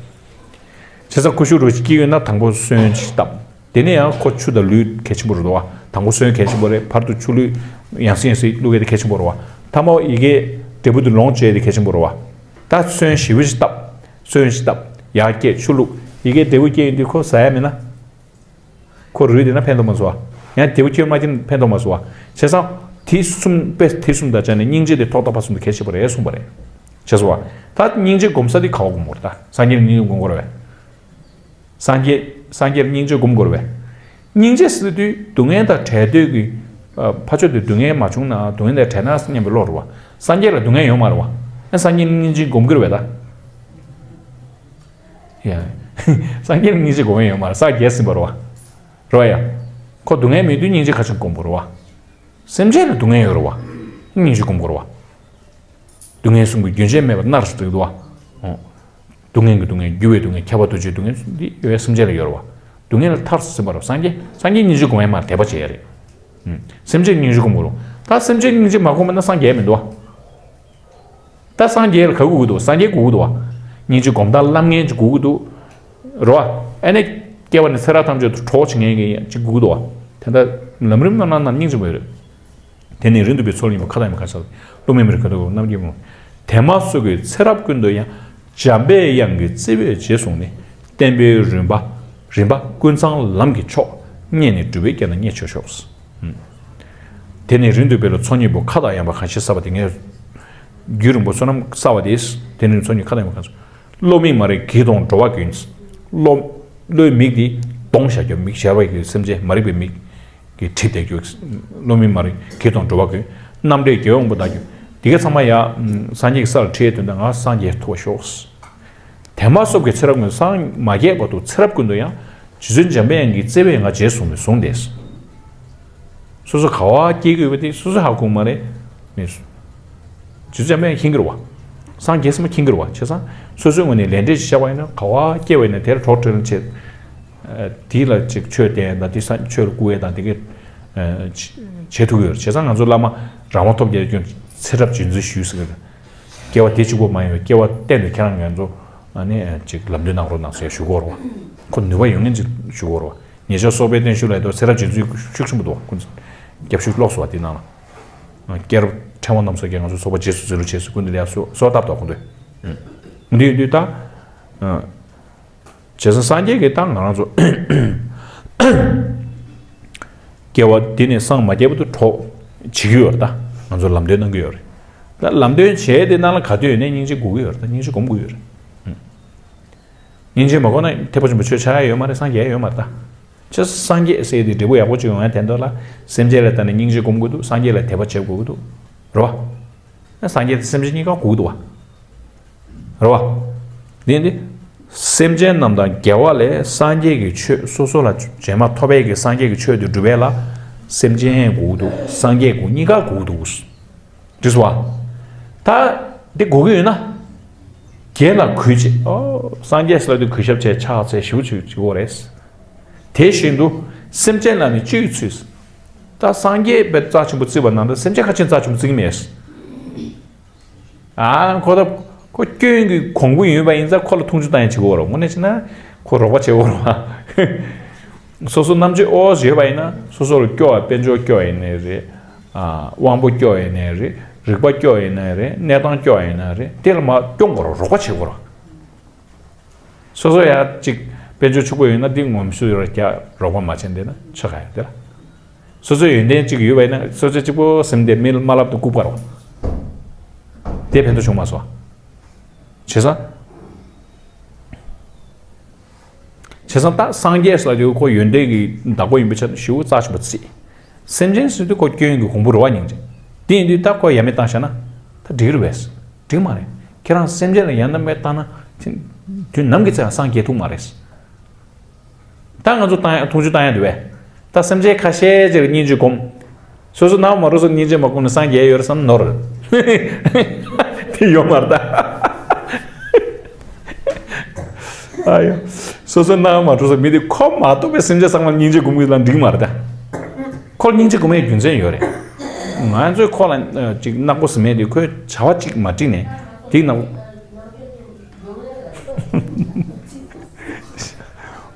བྱས་ཙང་ཀུ་ཤུ་འགྲོ་བ་ཅིག་སྐྱེ་གི་ཡོད་ན་དང་པོ་སོན་ཞིག་བཏབ། དེ་ནས་ཡང་ཁོ་ཆུ་དང་ལུད་གལ་ཆེན་པོ་རེད་དོ། དང་པོ་སོན་གལ་ཆེན་པོ་རེད། བར་དུ་ཆུ་ལུད་ཡང་སེ་ཡང་སེ་བླུག་ཡས་དེ་གལ་ཆེན་པོ་རེད་བ། ཐ་མ་ཡི་གེ་འབྲས་བུ་དེ་ལོངས་སྤྱོད་ཡས་དེ་གལ་ཆེན་པོ་རེད་བ། ད་སོན་ཞེ་པོ་ཞིག་བཏབ། སོན་ཞིག་བཏབ། ཡར་སྐྱེས་ཆུ་བླུག། ཡི་གེ་འབྲས་བུ་སྐྱེས་ཡོང་དུས་ཁོ་ཟ་ཡ་མེད་ན། ཁོ་རུལ་བསྡད་ན་ཕན་ཐོགས་མ་སོང་བ། ཡང་འབྲས་བུ་སྐྱེས་མ་སྐྱེས་ཕན་ཐོགས་མ་སོང་བ། བྱས་ཙང་དེ་གསུམ་དཔེ་དེ་གསུམ་དང་སྦྱར་ནས་སྙིང་རྗེ་དེ་ཐོག་མཐའ་བར་གསུམ་དུ་གལ་ཆེ་བ་རེད་གསུངས་པ་རེད། བྱས་སོང་བ། ད་སྙིང་རྗེ་སྒོམ་ས་དེ་ག་བ་སྒོམ་དགོས་རེད་ད། སངས་རྒྱས་ལ་སྙིང་རྗེ་སྒོམ་དགོས་རེད་བས། སངས་རྒྱས་སངས་རྒྱས་ལ་སྙིང་རྗེ་སྒོམ་དགོས་རེད་བས། སྙིང་རྗེ་ཟེར་དུས་སྡུག་བསྔལ་དང་བྲལ་འདོད་ཀྱི། ཨ། ཕར་ཕྱོགས་དེ་སྡུག་བསྔལ་མ་བྱུང་ན་སྡུག་བསྔལ་དང་བྲལ་ན་སྙམ་པའི་བློ་རེད་བ། སངས་རྒྱས་ལ་སྡུག་བསྔལ་ཡོད་མ་རེད་བ། ཨ། སངས་རྒྱས་ལ་སྙིང་རྗེ་སྒོམ་གྱི་རེད་བས་ད། ཡ། སངས་རྒྱས་ལ་སྙིང་རྗེ་སྒོམ་ཡས་ཡོད་མ་རེད། སངས་རྒྱས་ཟིན་པ་རེད་བ། རེད་བ་ཡ། ཁོ་སྡུག་བསྔལ་མེད་དུས་སྙིང་རྗེ་ག་ཅིག་སྒོམ་དགོས་རེད་བ། སེམས་ཅན་ལ་སྡུག་བསྔལ་ཡོད་རེད་བ། སྙིང་རྗེ་སྒོམ་དགོས་རེད་བ། སྡུག་བསྔལ་གསུམ་གྱི་རྒྱུན་ཆད་མེད་པར་མནར་ཟེར་གྱི་འདུག་བ། ཨོ། སྡུག་བསྔལ་གྱི་སྡུག་བསྔལ། འགྱུར་བའི་སྡུག་བསྔལ། ཁྱབ་པ་འདུ་བྱེད་སྡུག་བསྔལ་འདི་ཡོད་སེམས་ཅན་ལ་ཡོད་རེད་བ། སྡུག་བསྔལ་ལ་མཐར་ཟིན་པ་རེད། སངས་རྒྱས་སངས་རྒྱས་སྙིང་རྗེ་སྒོམ་ཡས་མ་རེད། དད་པ་བྱེད་ཡས་རེད། ཨུམ། སེམས་ཅན་སྙིང་རྗེ་སྒོམ་དགོས་རེད། ད་སེམས་ཅན་སྙིང་རྗེ་མ་སྒོམ་པ་ན་སངས་རྒྱས་མི་འདུག་བ། ད་སངས་རྒྱས་ལ་ག་དགོས་ཀྱི་འདུག་སངས་རྒྱས་དགོས་ཀྱི་འདུག་བ། སྙིང་རྗེ་སྒོམ་སྟངས་བསླབ་མཁན་ཅིག་དགོས་ཀྱི་འདུག་རེད་བ། ཨ་ནི་སྐྱེ་བ་ནས་ཚེ་རབས་ཐམས་ཅད་དུ་གྲོགས་བྱེད་མཁན་གྱི་ཅིག་དགོས་ཀྱི་འདུག་བ། དེ་འདྲ་ ལམ་རིམ་རྣམ་སྣང་ན་སྙིང་རྗེ་མོ་ཡོད་རེད། དེ་ནི་རིང་དུ་པའི་ཚོགས་ལ་སྙིང་པོ་ཁ་དང་ཡང་མི་ཁ་ཚ། སློབ་མའི་མི་རིགས་ག་དུ་རྣམས་ཀྱི་མོ། དེ་མ་སོགས་ཀྱི་ཚེ་རབས་ཀུན་ཏུ་ཡང་། འཇམ་པའི་དབྱངས་ཀྱི་བརྩེ་བས་རྗེས་བཟུང་ནས། བསྟན་པའི་རིམ་པ་རིམ་པ་ཀུན་ཚང་ལམ་གྱི་མཆོག་རྙེད་ནས་གྲུབ་པའི་དགེ་རྩ་རྙེད་ཆོག་ཤོག་དེ་ནི་རིང་དུ་པའི་ལ་ཚོགས་སྙིང་པོ་ཁ་དང་ཡང་པ་གང་ཞིག་བསགས་པ་དེ་ངས་རྒྱུན་རིང་པོ་བསོད་ནམས་བསགས་པ་དེ། དེ་ནི་ཚོགས་སྙིང་ཁ་དང་ཡང་པ་གང་ཞིག་སློབ་མའི་མ་རིག་གིས་དང་འགྲོ་བ་ཀུན། སློབ་བློའི་མིག་དེ་གདོང་བཞག་རྒྱུ། མིག་ཞར་བ་གི་སེམས་ཅན་མ་རིག་པའི་མིག་གིས་ཁྲིད་བསྡད་རྒྱུ། སློབ་མའི་མ་རིག་གིས་དང་འགྲོ་བ་ཀུན། རྣམ་འདྲེན་རྒྱལ་བའི་དབང་པོ་བདག་རྒྱུད། དེ་ག་ཚང་མ་ཡ། སངས་རྒྱས་ཀྱི་ས་ལ་ཁྲིད་དོན་དག་ང་སངས་རྒྱས་ཐུབ་པ་ཤོག་དེ་མ་སོགས་ཀྱི་ཚེ་རབས་ཀུན་སངས་མ་རྒྱས་བར་དུ་ཚེ་རབས་ཀུན་ཏུ་ཡང་། རྗེ་བཙུན་འཇམ་པའི་དབྱངས་ཀྱི་བརྩེ་བས་ང་རྗེས་བཟུང་ནས་བཟུང་སྟེ། སོ་སོ་ག་བ་སྐྱེ་དགོས་པ་དེ་སོ་སོས་ཧ་གོ་མ་རེད། མི་སུ། རྗེ་བཙུན་འཇམ་པའི་དབྱངས་མཁྱེན་གྱི་རེད་བ། སངས་རྒྱས་སེམས་མཁྱེན་གྱི་རེད་བ། བྱས་ཙང་སོ་སོའི་ངོས་ནས་ལས་འབྲས་ཅིག་བཞག་པ་ཡིན་ན་ག་བ་སྐྱེ་བ་ཡིན་ན་དེར་གྲོགས་བྲལ་བྱེད། དེ་ལ་ཅིག་ཆོས་བསྟན་དང་དེ་སང་ཆོས་ལ་བསྐུལ་བ་དང་དེ་གས་བྱེད་ཐུབ་ཀྱི་ཡོད་རེད། བྱས་ཙང་ང་ཚོ་བླ་མ་རང་དབང་ཐོབ་རྒྱལ་ཁྱོད་ཚེ་རབས་རྗེས་འཛིན་ཞུས་ཟེར་གི་རེད། སྐྱེ་བ་དེ་གཅིག་པོ་མ་ཡིན་པའི་སྐྱེ་བ་གཏན་དུ་ཁྱེད་རང་ང་ཚོ་ཨ་ནི་ཅིག་ལམ་སྟོན་གནང་རོགས་གནང་ཟེར་ཞུ་གི་ཡོད་རེད་བ། ཁོ་ནུས་པ་ཡོད་ངེས་ཅིག་ཞུ་གི་ཡོད་རེད་བ། ཉེ་ཆར་སོག་པོའི་བརྟན་བཞུགས་ལ་ཡོད་དོ་ཚེ་རབས་རྗེས་འཛིན་ཤུགས་ཆེན་པོ་འདུག་ཁོ་ཚོ་རྒྱབ་ཤུགས་ལོག་སོང་བ་དེ་ནང་ལ། སྐྱེས་རབས་ཕྲེང་བ་རྣམས་སོགས་ཀྱིས་ང་ཚོ་སོག་པོ་རྗེས་སུ་འཛིན་ལུགས་བྱས་སུ་ཀུན་ཏུ་ལ་སོ་སོ་བཏབ་དོ་ཁོ་ཚོས། འདི་ཡོད་དུས་ད། བྱས་ཙང་སངས་རྒྱས་ཀྱིས་ད་ང་རང་ཚོ་སྐྱེ་བ་འདི་ནས་སངས་མ་རྒྱས་བར་དུ་གྲོགས་བྱེད་ཀྱི་ཡོད་རེད་ད། ང་ཚོ་ལམ་སྟོན་གནང་གི་ཡོད་རེད། ད་ལམ་སྟོན་བྱས་དེ་ནང་ལ་ག་དུས་ཡོད་ནས་སྙིང་རྗེ་དགོས་ཀྱི་ཡོད་རེད་ད། སྙིང་རྗེ་སྒོམ་དགོས་ཡོད་རེད། སྙིང་རྗེ་མ་དགོས་ན་ཐེག་པ་ཆེན་པོ་ཆོས་ཆགས་ཡ་ཡོད་མ་རེད། སངས་རྒྱས་ཡ་ཡོད་མ་རེད་ད། ཅེས་སངས་རྒྱས་ཟེར་དེ་འབྲས་བུ་ཡག་པོ་ཅིག་ཡོང་ཡ་དེ་འདོད་ལ་སེམས་ཅན་ལ་ལྟ་ནས་སྙིང་རྗེ་སྒོམ་དགོས་འདུག་སངས་རྒྱས་ལ་དད་པ་བྱེད་དགོས་ཀྱི་འདུག་རེད་བ། སངས་རྒྱས་དེ་སེམས་ཅན་གཉིས་ཀ་དགོས་ཀྱི་འདུག་བ། རེད་བ། འདི་འདི། སེམས་ཅན་རྣམས་དང་རྒྱལ་བ་ལས་སངས་རྒྱས་ཀྱི་ཆོས་སོ་སོ་ལ་རྗེས་མ་ཐོབ་པའི་གི་སངས་རྒྱས་ཀྱི་ཆོས་དེ་སྒྲུབ་པའི་ལ་སེམས་ཅན་དགོས་ཀྱི་འདུག་སངས་རྒྱས་དགོས་གཉིས་ཀ་དགོས་ཀྱི་འདུག་འགྲིག་སོང་བ། ད་འདི་དགོས་ཀྱི་ཡོད་ན། དགེ་ལ་གུས་བྱེད། ཨོ། སངས་རྒྱས་ཟེར་དུས་གུས་ཞབས་བྱས་ཕྱག་འཚལ་ཞུ་ཞུ་ཞུ་དགོས་རེད། དེ་བཞིན་དུ་སེམས་ཅན་ལ་ནི་སྤྱོད་ཡུལ་ཚུལ། ད་སངས་རྒྱས་པའི་རྩ་ཆེན་པོ་བརྩི་བ་ནང་དུ་སེམས་ཅན་ཁ་ཆེན་རྩ་ཆེན་པོ་བརྩི་གི་མེད། ཨ་ཁོ་ད་ཁོ་སྐྱོན་གྱི་གོང་བུ་ཡོད་པ་ཡིན་ཙང་ཁོ་ལ་མཐོང་ཆུང་བཏང་ཡ་བྱེད་དགོས་རེད། དངོས་གནས་བྱས་ན་ཁོ་རོགས་པ་བྱེད་དགོས་རེད་བ། སོ་སོ་རྣམ་དཔྱོད་ཨོ་ཡོད་པ་ཡིན་ན་སོ་སོར་སྐྱོ་བ་དཔལ་འབྱོར་སྐྱོ་ཡིན་ནའི་རེད། ཨ་དབང་པོ་སྐྱོ་ཡིན་ནའི་རེད། རིག་པ་སྐྱོ་ཡིན་ནའི་རེད། གནས་སྟངས་སྐྱོ་ཡིན་ནའི་རེད། དེ་ལ་མ་སྐྱོང་དགོས་རེད། རོགས་པ་བྱེད་དགོས་རེད། སོ་སོ་ཡ་གཅིག་དཔལ་འབྱོར་ཕྱུག་པོ་ཡོད་ན་འདི་ངོམ་སུ་ཡོད་ར་རྒྱ་རོགས་པ་མ་བྱས་འདི་ན་ཆ་ག་ཡ་དེ་ལ། སོ་སོའི་ཡོན་ཏན་གཅིག་ཡོད་པ་ཡིན་ན་སོ་སོ་གཅིག་པོ་སེམས་དེ་མི་མ་ལབ་ཏུ་ལྐུགས་པ་རེད་བ། དེ་ཕན་ཐོགས་བྱུང་མ་སོང་། བྱས་ཙང་། བྱས་ཙང་ད་སངས་རྒྱས་ལ་དེ་ཁོ་ཡོན་ཏན་གྱི་བདག་པོ་ཡིན་པའི་ཆ་ནས་ཞེ་པོ་རྩ་ཆེན་པོ་བརྩི། སེམས་ཅན་ཟེར་དུས་ཁོ་སྐྱོན་གྱི་གོང་བུ་རེད་བ། སྙིང་རྗེ། དེ་ཡིན་དུས་ད་ཁོ་ཡ་མེད་བཏང་བཞག་ན་ད་འགྲིག་རེད་པས། འགྲིག་མ་རེད། ཁྱེད་རང་སེམས་ཅན་ལ་ཡ་ན་མེད་བཏང་ན་དེ་དུས་ནམ་གྱི་ཚེ་སངས་རྒྱས་ཐུབ་མ་རེད། ད་ང་ཚོ་བཏང་ཡ་མཐོང་ཆུང་བཏང་ཡ་འདུག་བས། ད་སེམས་ཅན་ཁ་ཤས་ཅིག་ལ་སྙིང་རྗེ་སྒོམ། སོ་སོ་ནང་མ་རུ་སོ་སྙིང་རྗེ་མ་སྒོམ་ན་སངས་རྒྱས་ཡོད་རེད་བསམ་ནོར། དེ་ཡོད་མ་རེད་ད། ཨ་ཡོ། སོ་སོ་ནང་མ་རུ་སོ་མི་དེ་ཁོ་མ་གཏོགས་པའི་སེམས་ཅན་ཚང་མ་སྙིང་རྗེ་སྒོམ་གྱི་ལ་འགྲིག་མ་རེད་ད། ཁོ་ལ་སྙིང་རྗེ་སྒོམ་ཡའི་རྒྱུ་མཚན་ཡོད་རེད། ང་ཚོས་ཁོ་ལ་ཅིག་ནག་པོ་ཟེར་མེད་དེ་ཁོས་བྱ་བ་ཅིག་མ་བསྒྲིགས་ནས་དེ་ནག་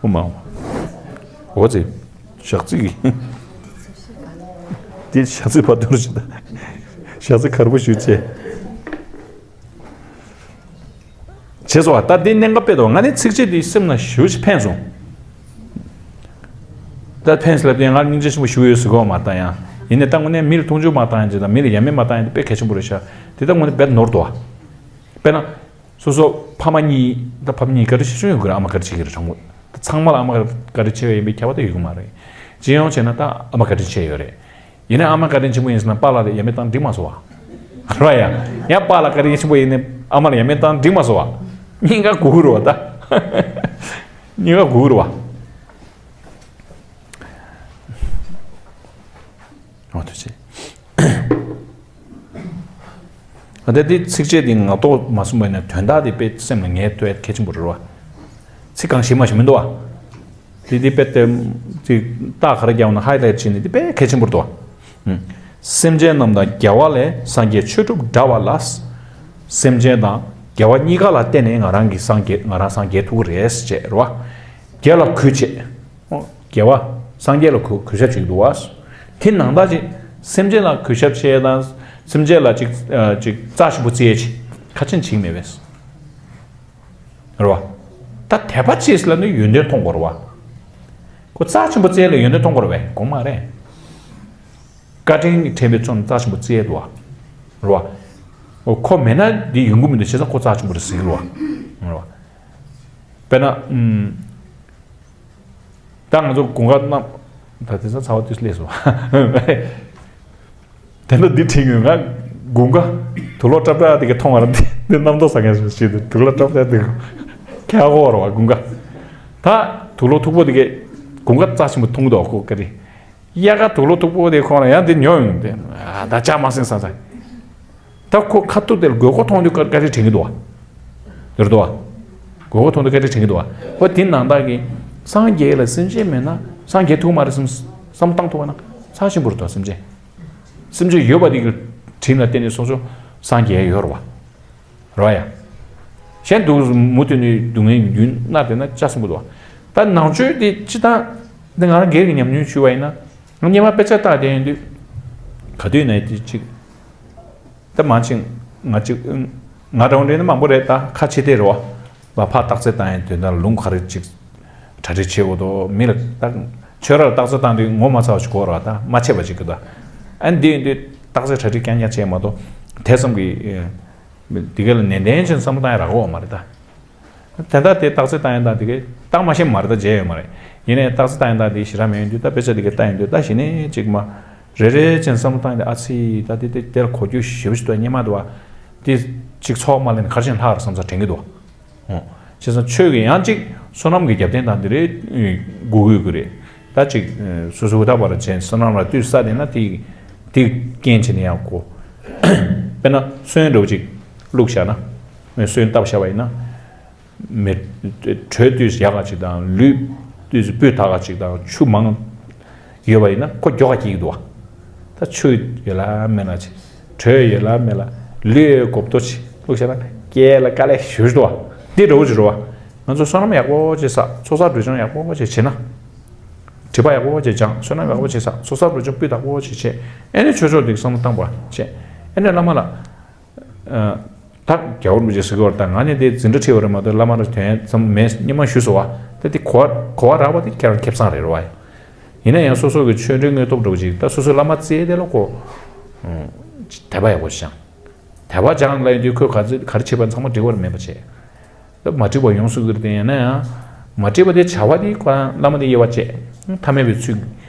པོ། ཨོ་མ་ཨོ། འོ་ཙི། ཞག་ཙི་གི། དེ་ཞག་ཙི་བར་དོར་ཞིག་དང་། ཞག་ཙི་གར་པོ་ཞུ་ཆེ། བྱས་སོ། ད་དེ་གནད་འགག་དཔེ་དོ་ང་ནི་ཚིགས་བཅད་འདི་སེམས་ན་ཞུ་ཞིག་ཕན་སོང་། ད་ཕན་སླེབས་ཏེ་ང་སྙིང་རྗེ་ཆེན་པོ་ཞུ་ཡོད་ཟེར་གོ་མ་བཏང་ཡང་ཡིན་ནའི་ད་དངོས་གནས་མི་ལ་མཐོང་ཆུང་མ་བཏང་ཡང་ཅི་དང་མི་ལ་ཡ་མེད་མ་བཏང་ཡང་དེ་དཔེ་གལ་ཆེན་པོ་རེད་ཤག་དེ་ད་དངོས་གནས་དཔེ་ནོར་དོ། དཔེར་ན། སོ་སོ་ཕ་མ་གཉིས་ད་ཕ་མ་གཉིས་ག་རེ་བྱེད་ཆུང་ཡོད་གི་རེད། ཨ་མ་ག་རེ་བྱེད་ཀྱི་རེད་གྲོགས་མོ། ད་ཚང་མ་ལ་ཨ་མ་ག་རེ་བྱེད་ཡོད་ཡིན་པའི་ཁྱབ་པ་ད་ཡོད་གི་མ་རེད། སྤྱི་ཡོངས་བྱས་ན་ད་ཨ་མ་བཀའ་དྲིན་ཆེ་ཡོད་རེད། ཡིན་ནའི་ཨ་མ་བཀའ་དྲིན་ཆེན་པོ་ཡིན་ཟེར་ན་པཱ་ལགས་ལ་ཡ་མེད་བཏང་འགྲིག་མ་སོང་བ། རེད་ཡ། ཡང་པཱ་ལགས་བཀའ་དྲིན་ཆེན་པོ་ཡིན་ནའི་ཨ་མ་ལ་ཡ་མེད་བཏང་འགྲིག་མ་སོང་བ། གཉིས་ཀ་དགོས་ཀྱི་རེད་བ་ད། གཉིས་ཀ་དགོས་ཀྱི་རེད་བ། འོ་ཐུགས་རྗེ་ཆེ། ད་དེ་ཚིགས་བཅད་འདི་ངག་ཐོག་མ་གསུངས་པ་ཡིན་ན་དོན་དག་འདི་དཔེ་སེམས་ལ་ངེས་ཐུབ་ཡ་གལ་ཆེན་པོ་རེད་བ། ཚིག་གང་ཞིག་མ་ཞིག་མི་འདུག་བ། དེ་དེ་དཔེ་དེ་ཚིག་རྟགས་ག་རེ་རྒྱག་འོང་ན་ཧའི་ལའིཊ་བྱས་ནས་དེ་དཔེ་གལ་ཆེན་པོ་རེད་བ། སེམས་ཅན་རྣམས་དང་རྒྱལ་བ་ལས་སངས་རྒྱས་ཆོས་གྲུབ་འདྲ་བ་ལ། སེམས་ཅན་དང་རྒྱལ་བ་གཉིས་ཀ་ལ་བརྟེན་ནས་ང་རང་གི་སངས་རྒྱས་ང་རང་སངས་རྒྱས་ཐུབ་ཀྱི་རེད་ཅེས་རེད་བ། དགེ་ལ་གུས་བྱེད། རྒྱལ་བ། སངས་རྒྱས་ལ་གུས་གུས་ཞབས་བྱེད་ཀྱི་འདུག་བ། དེ་ནང་ལྟར་ཅིག་སེམས་ཅན་ལ་གུས་ཞབས་བྱེད་དང་སེམས་ཅན་ལ་ཅིག་ཅིག་རྩ་ཆེན་པོ་བརྩི་ཡས་ཅིག་ག་ཅན་ཅིག་མེད་པས། རེད་བ། ད་དད་པ་ཅེས་ལ་ནི་ཡོན་ཏན་མཐོང་དགོས་རེད་བ། ཁོ་རྩ་ཆེན་པོ་བརྩི་ཡས་ལ་ཡོན་ཏན་མཐོང་དགོས་རེད་བས་དགོངས་མ་རེད། བཀའ་དྲིན་དྲན་པའི་ཚོགས་ནི་རྩ་ཆེན་པོ་བརྩི་ཡས་འདུག་བ། རེད་བ། ཁོ་མེད་ན་འདི་ཡོང་གི་མི་འདུག་བྱས་ཙང་ཁོ་རྩ་ཆེན་པོ་རེད་ཟེར་གི་རེད་བ། རེད་བ། དཔེར་ན། ད་ང་ཚོ་དགུན་ཁ་གནམ། ད་དེང་སང་ཚ་བ་དུས་སུ་སླེབས་སོང་། དེ་འདྲ་འདི་དྲན་ཡོད། ང་དགུན་ཁ་དུག་ལོག་ཀྲབ་ཀྲབ་དེ་ག་མཐོང་བ་རེད། འདི་རྣམ་རྟོག་ཟ་མཁན་ཞིག་ཞིག་འདུག་དུག་ལོག་ཀྲབ་ཀྲབ་དེ་ག་ཁྱེར་ཡོང་དགོས་རེད་བ། དགུན་ཁ། ད་དུག་ལོག་མཐུག་པོ་དེ་ག་དགུན་ཁ་རྩ་ཆེན་པོ་འཐུང་གི་འདུག་ཁོ་བཀའ་དྲིན། དབྱར་ཁ་དུག་ལོག་མཐུག་པོ་དེ་ཁོ་རང་ཡང་འདི་ཉོ་ཡོང་དེ། ཨ་ད་ཇ་མ་ཟིན་ས་ཚ། ད་ཁོ་ཁ་ཐུག་དེ་ལ་དགོས་མཁོ་མཐོང་དུས་བཀའ་དྲིན་དྲན་གྱི་འདུག་བ། དེར་འདུག་བ། དགོས་མཁོ་མཐོང་དུས་བཀའ་དྲིན་དྲན་གྱི་འདུག་བ། ཧོ་དེ་ནང་བདག་གིས་སངས་རྒྱས་ལ་སེམས་ཅན་མེད་ན་སངས་རྒྱས་ཐུབ་མ་རེད་བསམ་བསམ་བཏང་ཐུབ་པ་ན་རྩ་ཆེན་པོ་རེད་དོ། སེམས་ཅན། སེམས་ཅན་ཡོད་པ་དེ་གི་དྲིན་ལ་བརྟེན་ནས་སོ་སོ་སངས་རྒྱས་ཡོད་རེད་བ། རེད་བ་ཡ། གཞན་དུ་མུ་མཐུད་ནས་སྡུག་བསྔལ་རྒྱུན་མནར་བསྡད་ན་ཅག་སྲིན་པོ་འདུག་བ། ད་ནང་ཆོས་དེ་སྤྱི་བཏང་། འདི་ང་རང་སྒེར་གྱི་ཉམས་མྱོང་ཞུ་བ་ཡིན་ན། སྔོན་མ་དཔེ་ཆ་ལྟ་བསྡད་ཡོང་དུས། ག་དུས་ནས་དེ་གཅིག་ད་མང་ཆེ་ང་གཅིག་ང་འདྲ་བོ་འདྲ་ན་མང་པོ་རེད། ད་ཁ་ཕྱེ་བསྡད་རེད་བ། མ་ཕར་རྟགས་གསལ་བཏང་ཡས་དོན་དག་ལུང་ག་རེ་གཅིག་གྲ་སྒྲིག་བྱེད་དགོས་དོ། མི་ལ་ད་ཆོས་རར་རྟགས་གསལ་བཏང་དུས་ངོ་མ་ཚ་བ་ཞིག་གོ་ར་ད་མ་ཆད་པ་ཞིག་གི་ད། ཨ་འདི་ཡིན་དུས་རྟགས་གསལ་གྲ་སྒྲིག་རྐྱང་རྐྱང་བྱས་མ་གཏོགས་དེ་ཙམ་གྱི་འདི་ག་ལ་ནན་ཏན་ཅན་བསམ་བློ་བཏང་ཡ་རག་གོ་མ་རེད་ད། དེ་འདྲ་དེ་རྟགས་གསལ་བཏང་ཡས་དང་དེ་གས་བཏང་མ་ཤེས་མ་རེད། ད་བརྗེད་ཡོད་མ་རེད། ཡིན་ནའི་རྟགས་གསལ་བཏང་ཡས་དང་དེ་ཞེ་དྲག་མེད་ཡོང་དུས་ད་དཔེ་ཆ་དེ་གས་བལྟ་ཡོང་དུས་ད་གཞི་ནས་ཅིག་མ་རེ་རེ་ཅན་བསམ་བློ་བཏང་ཡས་དེ་ཨ་ཙི་ད་དེ་དེ་དེར་གོ་རྒྱུ་ཞེ་པོ་ཞིག་འདུག་སྙན་མ་འདུག་བ། དེ་ཅིག་ཚོགས་མ་ལེན་གར་ཕྱིན་ལྷག་རེད་བསམ་ས་དྲན་གྱི་འདུག་བ། བྱས་ཙང་ཆོས་ཀྱི་ཡང་ཅིག་བསོད་ནམས་ཀྱི་རྒྱབ་རྟེན་དང་དེ་རེ་དགོས་དགོས་ཀྱི་རེད། ད་ཅིག་སོ་སོ་ཧུར་ཐག་པ་ར་བྱས་བསོད་ནམས་ལ་བཏུས་བསགས་བསྡད་ན་དེ་དེ་རྐྱེན་བྱས་ནས་ཡང་གོ། དཔེར་ན་སོན་འདྲ་བོ་ཅིག་བླུགས་བཞག་ན། སོན་བཏབ་བཞག་པ་ཡིན་ན། མེ། དྲོད་དུས་སུ་ཡག་ག་ཅིག་དང་ལུད་དུས་སུ་སྤུས་དག་ག་ཅིག་དང་ཆུ་མང་ཡོད་པ་ཡིན་ན་ཁོ་མགྱོགས་ག་སྐྱེ་གི་འདུག་བ། ད་ཆུ་ཡོད་ལ་མེད་ལ་ཅིག་དྲོད་ཡོད་ལ་མེད་ལ་ལུད་ཡོད་གོ་བརྡ་ཅིག་བླུགས་བྱས་ན་སྐྱེ་ལ་དཀའ་ལས་ཞེ་པོ་ཅིག་འདུག་བ། འདི་འདྲ་བོ་ཅིག་རེད་བ། ང་ཚོ་བསོད་ནམས་ཡག་པོ་ཅིག་བསགས། ཚོགས་བསགས་འགྲོ་སྦྱོང་ཡག་པོ་ཅིག་བྱས་ན། སྒྲིབ་པ་ཡག་པོ་ཅིག་སྦྱངས། བསོད་ནམས་ཡག་པོ་ཅིག་བསགས། ཚོགས་བསགས་འགྲོ་སྦྱོང་སྤུས་དག་པོ་ཅིག་བྱས། ཨེ་ནས་ཆོས་ཕྱོགས་འདི་བསམ་བློ་བཏང་བ་བྱས། ཨེ་ནས་བླ་མ་ལ། ད་རྒྱལ་བ་རིན་པོ་ཆེ་ཟེར་གི་བར་ད་ང་ནི་དེ་འཛིན་གྲྭ་ཁྲིད་པ་རེད་མ་གཏོགས་བླ་མ་ར་དོན་ཙམ་མེད། སྙན་མ་ཞུས་སོང་བ། ད་དེ་གོ་བ་གོ་བ་རག་པ་དེ་ཁྱེད་རང་ཁེ་བཟང་རེད་རོ་བ། ཡིན་ན་ཡང་སོ་སོ་གི་ཆོས་འབྲེལ་དངོས་སྟོབས་འདྲ་བོ་ཅིག་ད་སོ་སོའི་བླ་མ་བཙལ་དེ་ལ་ཁོ། དད་པ་ཡག་པོ་ཞིག་བྱང་། དད་པ་སྦྱང་ལ་ཡོང་དུས་ཁོས་ག་ཚོད་ག་རེ་བྱེད་པ་ཚང་མ་འགྲིག་པ་རེད་མེད་པ་བྱས། ད་མ་འགྲིག་པ་ཡོང་སྲིད་ཀྱི་རེད་དེ་ཡིན་ན་ཡང་། མ་འགྲིག་པ་དེ་བྱ་བ་དེ་ཁོ་རང་བླ་མ་དེ་དབྱེ་བ་བཅད། ཐ་མལ་པའི་ཚུལ།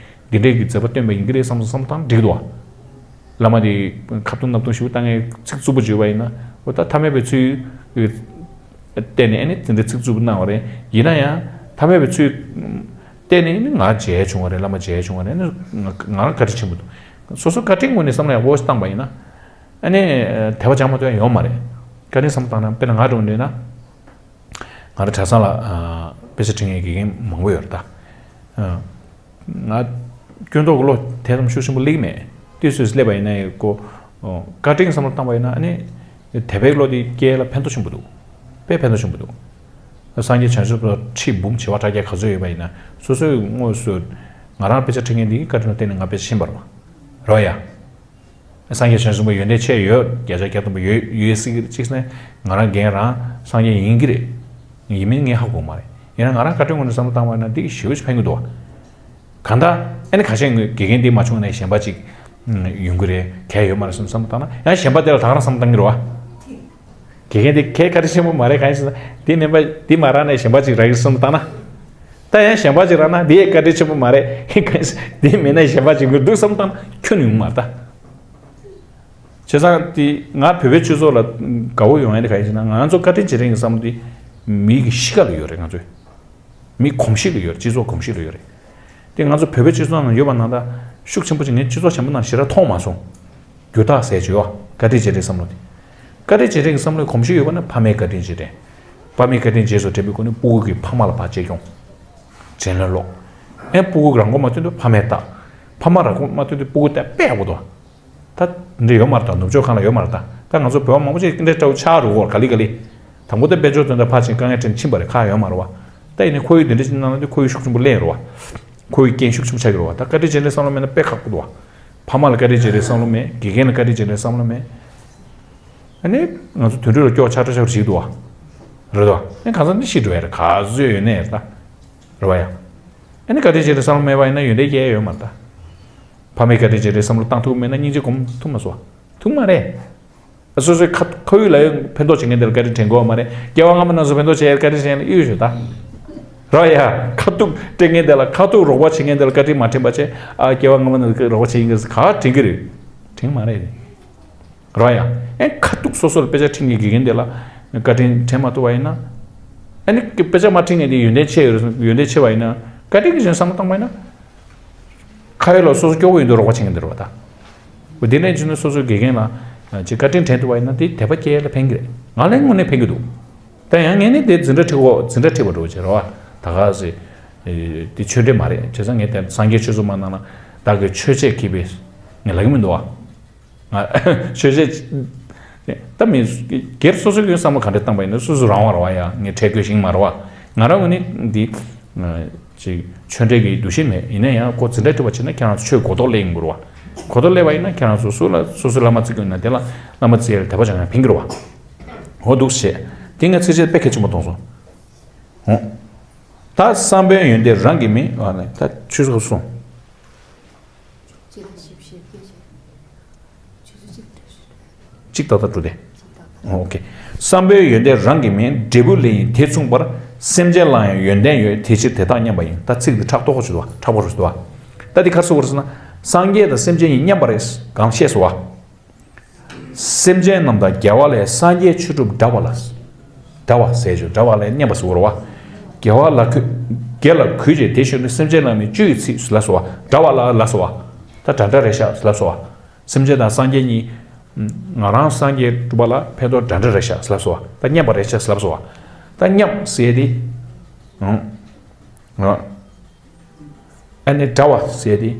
འདི་འདྲའི་གི་མཛད་པ་སྟོན་པ་ཡིན་གྱི་རེད་བསམ་བསམ་བཏང་འགྲིག་འདུག་བ། བླ་མ་དེ་ཁ་བརྡུང་སྣ་བརྡུང་ཞིབ་པོ་བཏང་ངས་ཚིག་རྩུབ་པོ་བརྗོད་པ་ཡིན་ན་འོ་ད་ཐ་མལ་པའི་ཚུལ་བསྟན་ནས་ཨ་ནི་དེ་འདྲའི་ཚིག་རྩུབ་པོ་གནང་བ་རེད། ཡིན་ན་ཡང་ཐ་མལ་པའི་ཚུལ་བསྟན་ནས་ཨ་ནི་ང་མཇལ་བྱུང་བ་རེད། བླ་མ་མཇལ་བྱུང་བ་རེད། ཨ་ནི་ང་ང་རང་བཀའ་དྲིན་ཆེན་པོ་འདུག་སོ་སོ་བཀའ་དྲིན་ངོས་ནས་བསམ་བློ་ཡག་པོ་ཞིག་བཏང་པ་ཡིན་ན་ཨ་ནི་དད་པ་སྦྱང་མ་ཐུབ་ཡ་ཡོད་མ་རེད། བཀའ་དྲིན་བསམ་བློ་བཏང་ན་དཔེར་ན་ང་འདྲ་བོ་འདྲ་ན། ང་རང་གྲྭ་ཚང་ལ་དཔེ་ཆ་ཁྲིད་མཁན་དགེ་རྒན་མང་པོ་ཡོད་རེད་ད། ང་སྐྱོན་ཐོག་གི་བློ་དེ་ཙམ་ཤུགས་ཆེན་པོ་སླེབས་མེད། དུས་ཚོད་སླེབས་པ་ཡིན་ན་ཡང་ཁོ། བཀའ་དྲིན་བསམ་བློ་བཏང་པ་ཡིན་ན་ཨ་ནི། དད་པའི་བློ་དེ་སྐྱེ་ལ་ཕན་ཐོགས་ཆེན་པོ་འདུག་དཔེ་ཕན་ཐོགས་ཆེན་པོ་འདུག་སངས་རྒྱས་བྱང་ཆུབ་ལ་ཁྲིད་འབུམ་བྱེ་བ་ཕྲག་བརྒྱ་ག་ཚོད་ཡོད་པ་ཡིན་ན་སོ་སོའི་དངོས་སུ། ང་རང་དཔེ་ཆ་ཁྲིད་མཁན་འདི་གི་བཀའ་དྲིན་ལ་བརྟེན་ནས་ང་དཔེ་ཆ་ཤེས་པ་རེད་བ། རོ་ཡ། སངས་རྒྱས་བྱང་སེམས་པ་ཡོན་ཏན་ཆེ་ཡོད། བརྒྱ་ཆ་བརྒྱ་ཐམ་པ་ཡོད་ཡོད་སྲིད་ཀྱི་རེད། གཅིག་ནས་ང་རང་རྒན་རང་སངས་རྒྱས་ཡིན་གྱི་རེད། ཡིན་མིན་ངས་ཧ་གོ་མ་རེད། ཡིན་ན་ང་རང་བཀའ་དྲིན་ངོས་ནས་བསམ་བློ་བཏང་བ་ན་འདི་ཞེ་པོ་ཞིག་ཕན་གྱི་འདུག་བ། གང་ལྟར་ཨ་ནི་ཁ་ཤས་ངོས་དགེ་རྒན་འདི་མ་བྱུང་ན་གཞན་པ་ཅིག་ཡོང་གི་རེད། གལ་ཡོད་མ་རེད་བསམ་བསམ་བློ་བཏང་ན་ཡང་གཞན་པ་དེ་ལ་ད་ག་རང་བསམ་བློ་བཏང་གི་རེད་བ། དགེ་རྒན་དེ་གལ་བཀའ་དྲིན་ཆེན་པོ་མ་རེད། གང་ཡིན་ཟེར་ན་དེ་མིན་པ་འདི་མ་རག་ནས་གཞན་པ་ཅིག་རག་གི་བསམ་བཏང་ན། ད་ཡང་གཞན་པ་ཅིག་རག་ན་འདི་ཡང་བཀའ་དྲིན་ཆེན་པོ་མ་རེད། གང་ཡིན་ཟེར་ན་འདི་མིན་ན་གཞན་པ་ཅིག་འགྱུར་འདུག་བསམ་བཏང་ན་ཁྱོན་ནས་ཡོང་མ་རེད་ད། བྱས་ཙང་དེ་ང་བོད་པའི་སྤྱི་ཚོགས་ལ་དགའ་བོ་ཡོང་ཡ་དེ་ག་ཡིན་ཟེར་ན་ང་ཚོ་བཀའ་དྲིན་རྗེས་དྲན་གྱི་བསམ་བློ་དེ་མི་གི་གཤིས་ཀ་ལ་ཡོད་རེད། ང་ཚོའི་མི་གོམས་གཤིས་ལ་ཡོད་རེད། སྤྱི་ཚོགས་གོམས་གཤིས་ལ་ཡོད་རེད། དེ་ང་ཚོ་བོད་པའི་སྤྱི་ཚོགས་ནང་ཡོད་པ་ནང་ད་ཤུགས་ཆེན་པོ་ཅིག་ངས་སྤྱི་ཚོགས་གཞན་པ་ནང་ཞེ་དྲག་མཐོང་མ་སོང་། རྒྱུ་དག་ཟེར་བྱས་ཡོད། བཀའ་དྲིན་རྗེས་དྲན་བསམ་བློ་དེ། བཀའ་དྲིན་རྗེས་དྲན་གྱི་བསམ་བློའི་གོམས་གཤིས་ཡོད་པ་ན་ཕ་མའི་བཀའ་དྲིན་རྗེས་དྲན། ཕ་མའི་བཀའ་དྲིན་རྗེས་སུ་དྲན་པའི་སྒོ་ནས་སྤུ་གུ་གིས་ཕ་མ་ལ་ཕར་གཅེས་སྐྱོང་། དྲིན་ལན་སློག་ཨེ་སྤུ་གུ་རང་མགོ་མ་ཐོན་དུས་ཕ་མས་བལྟ། ཕ་མ་རང་མགོ་མ་ཐོན་དུས་སྤུ་གུ་བལྟ་དཔེ་ཡག་པོ་འདུག་ད་འདི་ཡོད་མ་རེད་ད། ནུབ་ཕྱོགས་སྒང་ལ་ཡོད་མ་རེད་ད། ད་ང་ཚོ་བོད་པ་མང་པོ་ཅིག་འདི་འདྲ་འདྲ་བོ་ཆགས་འགྲོ་གི་ཡོད་རེད། ག་ལེ་ག་ལེ། དང་པོ་དེ་དཔལ་འབྱོར་དོན་དག་ཕར་ཕྱིན་དཀའ་ངལ་འཕྲད་ཕྱིན་པ་རེད། ཁག་ཡོད་མ་རེད་བ། ད་ཡིན་ནའི་ཁོར་ཡུག་འདི་འདྲ་ཅིག་ནང་ལ་འདི་ཁོར་ཡུག་ཤུགས་ཆེན་པོ་ལེན་རེད་བ། ཁོ་ཡི་རྐྱེན་ཤུགས་ཆེན་པོ་ཆགས་ཀྱི་རེད་བ། ད་བཀའ་དྲིན་རྗེས་དྲན་བསམ་བློ་མེད་ན་དཔེ་ཁག་པོ་འདུག་བ། ཕ་མ་ལ་བཀའ་དྲིན་རྗེས་དྲན་བསམ་བློ་མེད། དགེ་རྒན་ལ་བཀའ་དྲིན་རྗེས་དྲན་བསམ་བློ་མེད། ཨ་ནི་ང་ཚོ་དུད་འགྲོ་ལ་སྐྱོ་བ་ཆགས་འདྲ་ཆགས་འདྲ་ཞིག་འདུག་བ། རེད་དོ། ཨ་ནི་གང་ཟག་འདི་ཤི་འགྲོ་ཡ་རེད། ག་ཚོད་ཡོད་ནས་ད། རེད་བ་ཡ། ཨ་ནི་བཀའ་དྲིན་རྗེས་དྲན་བསམ་བློ་མེད་པ་ཡིན་ན་ཡོན་ཏན་སྐྱེ་ཡ་ཡོད་མ་རེད་ད། ཕ་མའི་བཀའ་དྲིན་རྗེས་དྲན་བསམ་བློ་བཏང་ཐུབ་མེད་ན་སྙིང་རྗེ་སྒོམ་ཐུབ་མ་སོང་། ཐུབ་མ་རེད། སོ་སོའི་ཁ་ཁ་ཡོད་ལག་ཡོད་ཕན་ཐོགས་བྱེད་མཁན་དེ་ལ་བཀའ་དྲིན་དྲན་དགོས་པ་མ་རེད། སྐྱེ་བ་སྔ་མ་ནང་བཞིན་ཕན་ཐོགས་བྱེད་ཡ་བཀའ་དྲིན་དྲན་ཡ་ལ་གཡོ་ཞིག་ད། རོ་ཡ། ཁ་ཐུག་སྤྲད་མཁན་དེ་ལ་ཁ་ཐུག་རོགས་པ་བྱེད་མཁན་དེ་ལ་བཀའ་དྲིན་མ་དྲན་པ་བྱས། ཨ། སྐྱེ་བ་སྔ་མ་ནང་བཞིན་རོགས་པ་བྱེད་ཡིན་གྱི་ག་དྲན་གྱི་རེད། དྲན་མ་རེད། རོ་ཡ། ཨེ་ཁ་ཐུག་སོ་སོ་ལ་དཔེ་ཆ་ཁྲིད་མཁན་དགེ་རྒན་དེ་ལ་བཀའ་དྲིན་དྲན་མ་ཐུབ་པ་ཡིན་ན། ཨ་ནི་དཔེ་ཆ་མ་ཁྲིད་མཁན་དེ་ཡོན་ཏན་ཆེ་ཡོད་རེད། ཡོན་ཏན་ཆེ་བ་ཡིན་ན་བཀའ་དྲིན་གྱི་བྱས་བསམ་བློ་བཏང་པ་ཡིན་ན། ཁ་ཡོད་ལ་སོ་སོ་སྐྱོ་བོ་ཡིན་དུས་རོགས་པ་བྱེད་མཁན་དེ་རེད་བ་ད། འོ་དེ་ནས་བྱས་ན་སོ་སོའི་དགེ་རྒན་ལ་ཅིག་བཀའ་དྲིན་དྲན་ཐུབ་པ་ཡིན་ན་དེ་དད་པ་སྐྱེ་ཡ་ལ་ཕན་གྱི་རེད། ང་ལ་དངོས་གནས་ཕན་གྱི་འདུག་ད་ཡང་ངས་ནི་དེ་འཛིན་གྲྭ་ཁྲིད་གོ་འཛིན་གྲྭ་ཁྲིད་པ་འགྲོ་བྱེད་རོགས་ད་ག་ཟེ། དེ་ཆོས་འབྲེལ་མ་རེད། བྱས་ཙང་ངས་དེ་སངས་རྒྱས་ཆོས་ཚོགས་མ་གནང་ན་བདག་གིས་ཆོས་བྱེད་ཀྱི་པས་ངས་ལབ་ཀྱི་མི་འདུག་བ། ང་ཆོས་བྱེད། ད་མི་སྒེར་སོ་སོའི་བསམ་བློ་ག་འདྲ་བཏང་པ་ཡིན་ན་སོ་སོ་རང་དབང་རེད་བ། ཡ་ངས་ཁྲལ་དགོས་ཤིག་མ་རེད་བ། ང་རང་ངོས་ནས་འདི། ཅིག་ཆོས་འབྲེལ་གྱི་འདུ་ཤེས་མེད། ཡིན་ན་ཡང་ཁོ་འཛིན་གྲྭ་ཁྲིད་པ་བྱས་ན་ཁྱེད་རང་ཚོ་ཆོས་གོ་རྟོགས་སླེབས་ཡོང་གི་རེད་བ། གོ་རྟོགས་སླེབས་པ་ཡིན་ན་ཁྱེད་རང་ཚོ་སུ་ལ་སོ་སོའི་བླ་མ་བརྩི་གི་ཡོད་ན་དེ་ལ་བླ་མ་བརྩི་ཡ་ལ་དད་པ་བྱེད་ཡ་ཕན་གྱི་རེད་བ། འོ་འདུག་བྱས། དེ་ངས་ཚིགས་བཅད་དཔེ་གལ་ཆེན་པོ་མཐོང་སོང་། འོ། ད་བསམ་པའི་ཡོན་ཏན་རང་གིས་མིན། ཨ་ནི་ད་ཆོས་ཚོགས་སོང་། གཅིག་ད་ལྟ་འགྲོ་དེ། ཨོ་ཁེ། བསམ་པའི་ཡོན་ཏན་རང་གིས་མིན། འབྲས་བུ་ལས་ཡིན་དེ་མཚུངས་པར། སེམས་ཅན་ལའང་ཡོན་ཏན་ཡོད། དེ་ཕྱིར་དེ་དག་མཉམ་པ་ཡིན། ད་ཚིག་འདི་ཕྲག་དོག་པོ་ཞིག་འདུག་བ། ཕྲག་པོ་རུ་ཞིག་འདུག་བ། ད་འདི་ག་རེ་ཟེར་བ་རེད་ཟེར་ན། སངས་རྒྱས་དང་སེམས་ཅན་གཉིས་མཉམ་པ་རེད། གང་ཤེས་སོ་བ། སེམས་ཅན་རྣམས་དང་རྒྱལ་བ་ལས། སངས་རྒྱས་ཆོས་གྲུབ་འདྲ་བ་ལ། འདྲ་བ་ཟེར་ཞུ། འདྲ་བ་ལས་མཉམ་པ་ཟེར་བ་རེད་བ། རྒྱལ་བ་ལ་གུས། དགེ་ལ་གུས་བྱས་དེ་ཞུ་ནི། སེམས་ཅན་རྣམས་ནི་སྤྱོད་ཡུལ་ཚིག་ལ་སོ་བ། འདྲ་བ་ལ་ལ་སོ་བ། ད་འདྲ་འདྲ་རེད་ཤག་ལ་སོ་བ། སེམས་ཅན་དང་སངས་རྒྱས་གཉིས། ང་རང་སངས་རྒྱས་གྲུབ་པ་ལ་ཕན་ཐོགས་འདྲ་འདྲ་རེད་ཤག་ལ་སོ་བ། ད་མཉམ་པ་རེད་ཤག་ལ་སོ་བ། ད་མཉམ་ཟེར་དེ། ཨ་ནི་འདྲ་བ་ཟེར་དེ།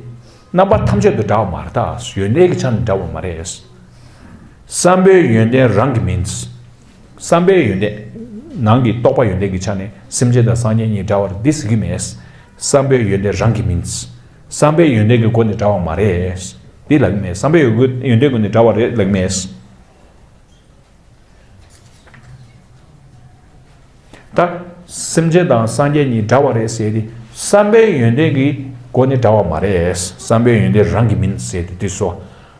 རྣམ་པ་ཐམས་ཅད་དུ་འདྲ་བ་མ་རེད་ད། ཡོན་ཏན་གྱི་ཆ་ནས་འདྲ་བ་མ་རེད། བསམ་པའི་ཡོན་ཏན་རང་གིས་མིན། བསམ་པའི་ཡོན་ཏན། ནང་གི་རྟོགས་པ་ཡོན་ཏན་གྱི་ཆ་ནས་སེམས་ཅན་དང་སངས་རྒྱས་གཉིས་འདྲ་བ་རེད་འདི་ཟེར་གྱི་མེད། བསམ་པའི་ཡོན་ཏན་རང་གིས་མིན། བསམ་པའི་ཡོན་ཏན་གྱི་སྒོ་ནས་འདྲ་བ་མ་རེད། འདི་ལབ་ཀྱི་མེད། བསམ་པའི་ཡོན་ཏན་སྒོ་ནས་འདྲ་བ་རེད་ལབ་ཀྱི་མེད། ད། སེམས་ཅན་དང་སངས་རྒྱས་གཉིས་འདྲ་བ་རེད་ཟེར་ཏེ། བསམ་པའི་ཡོན་ཏན་གྱི་སྒོ་ནས་འདྲ་བ་མ་རེད། བསམ་པའི་ཡོན་ཏན་རང་གིས་མིན་ཟེར་ཏེ་དུས་སོ།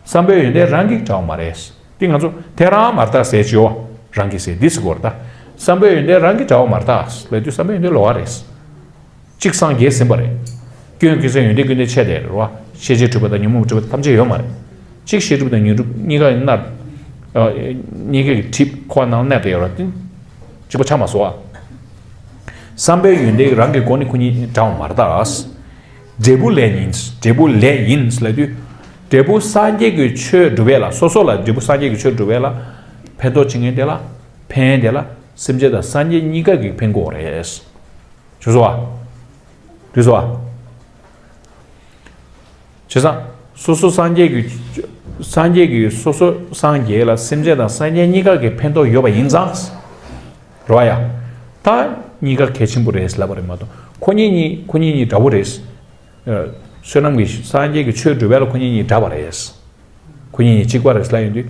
བསམ་པའི་ཡོན་ཏན་རང་གིས་འདྲ་བ་མ་རེད། འདི་ང་ཚོ་དེ་རང་མ་རེད་ད་ཟེར་ཅིའོ། རང་གིས་ཟེར་འདི་ཟེར་གོ་རེད་ད། བསམ་པའི་ཡོན་ཏན་རང་གིས་འདྲ་བ་མ་རེད་ད་ལབ་དུས་བསམ་པའི་ཡོན་ཏན་ལོགས་ཀ་རེད། གཅིག་སངས་རྒྱས་ཟིན་པ་རེད། སྐྱོན་ཀུན་ཟད་ཡོན་ཏན་ཀུན་ལྡན་ཆེ་དེ་རེད་བ། ཤེས་བྱའི་གྲུབ་པ་དང་ཉོན་མོངས་གྲུབ་པ་ཐམས་ཅད་ཡོད་མ་རེད། གཅིག་ཤེས་གྲུབ་དང་ཉོན་གྲུབ་གཉིས་ཀ་ཡིན་ན། གཉིས་ཀའི་གྲིབ་ཁོ་ནང་གནས་དེ་ཡོད་རེད། གཅིག་པ་ཆགས་མ་སོང་བ། བསམ་པའི་ཡོན་ཏན་རང་གི་སྒོ་ནས་ཁོ་གཉིས་འདྲ་བ་མ་རེད་ད། འབྲས་བུ་ལས་ཡིན། འབྲས་བུ་ལས་ཡིན་ལབ་དུས། འབྲས་བུ་སངས་རྒྱས་ཀྱི་ཆོས་སྒྲུབ་པ་ལ་སོ་སོ་ལ་འབྲས་བུ་སངས་རྒྱས་ཀྱི་ཆོས་སྒྲུབ་པ་ལ་ཕན་ཐོགས་བྱེད་མཁན་དེ་ལ་ཕན་དེ་ལ་སེམས་ཅན་དང་སངས་རྒྱས་གཉིས་ཀ་གིས་ཕན་གྱི་ཡོད་རེད། བྱས་སོང་བ། བྱས་སོང་བ། བྱས་ཙང་། སོ་སོ་སངས་རྒྱས་ཀྱི། སངས་རྒྱས་ཀྱི་སོ་སོ་སངས་རྒྱས་ལ་སེམས་ཅན་དང་སངས་རྒྱས་གཉིས་ཀ་གི་ཕན་ཐོགས་ཡོད་པ་ཡིན་ཙང་། རེད་བ་ཡ། ད་གཉིས་ཀ་གལ་ཆེན་པོ་རེད་ལབ་པ་རེད་མ་གཏོགས་ཁོ་གཉིས་གཉིས་ཁོ་གཉིས་གཉིས་འདྲ་བོ་རེད། བསོད་ནམས་ཀྱི་སངས་རྒྱས་ཀྱི་ཆོས་སྒྲུབ་པ་ལ་ཁོ་གཉིས་གཉིས་འདྲ་བ་རེད། ཁོ་གཉིས་གཉིས་གཅིག་པ་རེད་ལབ་ཡོང་དུས།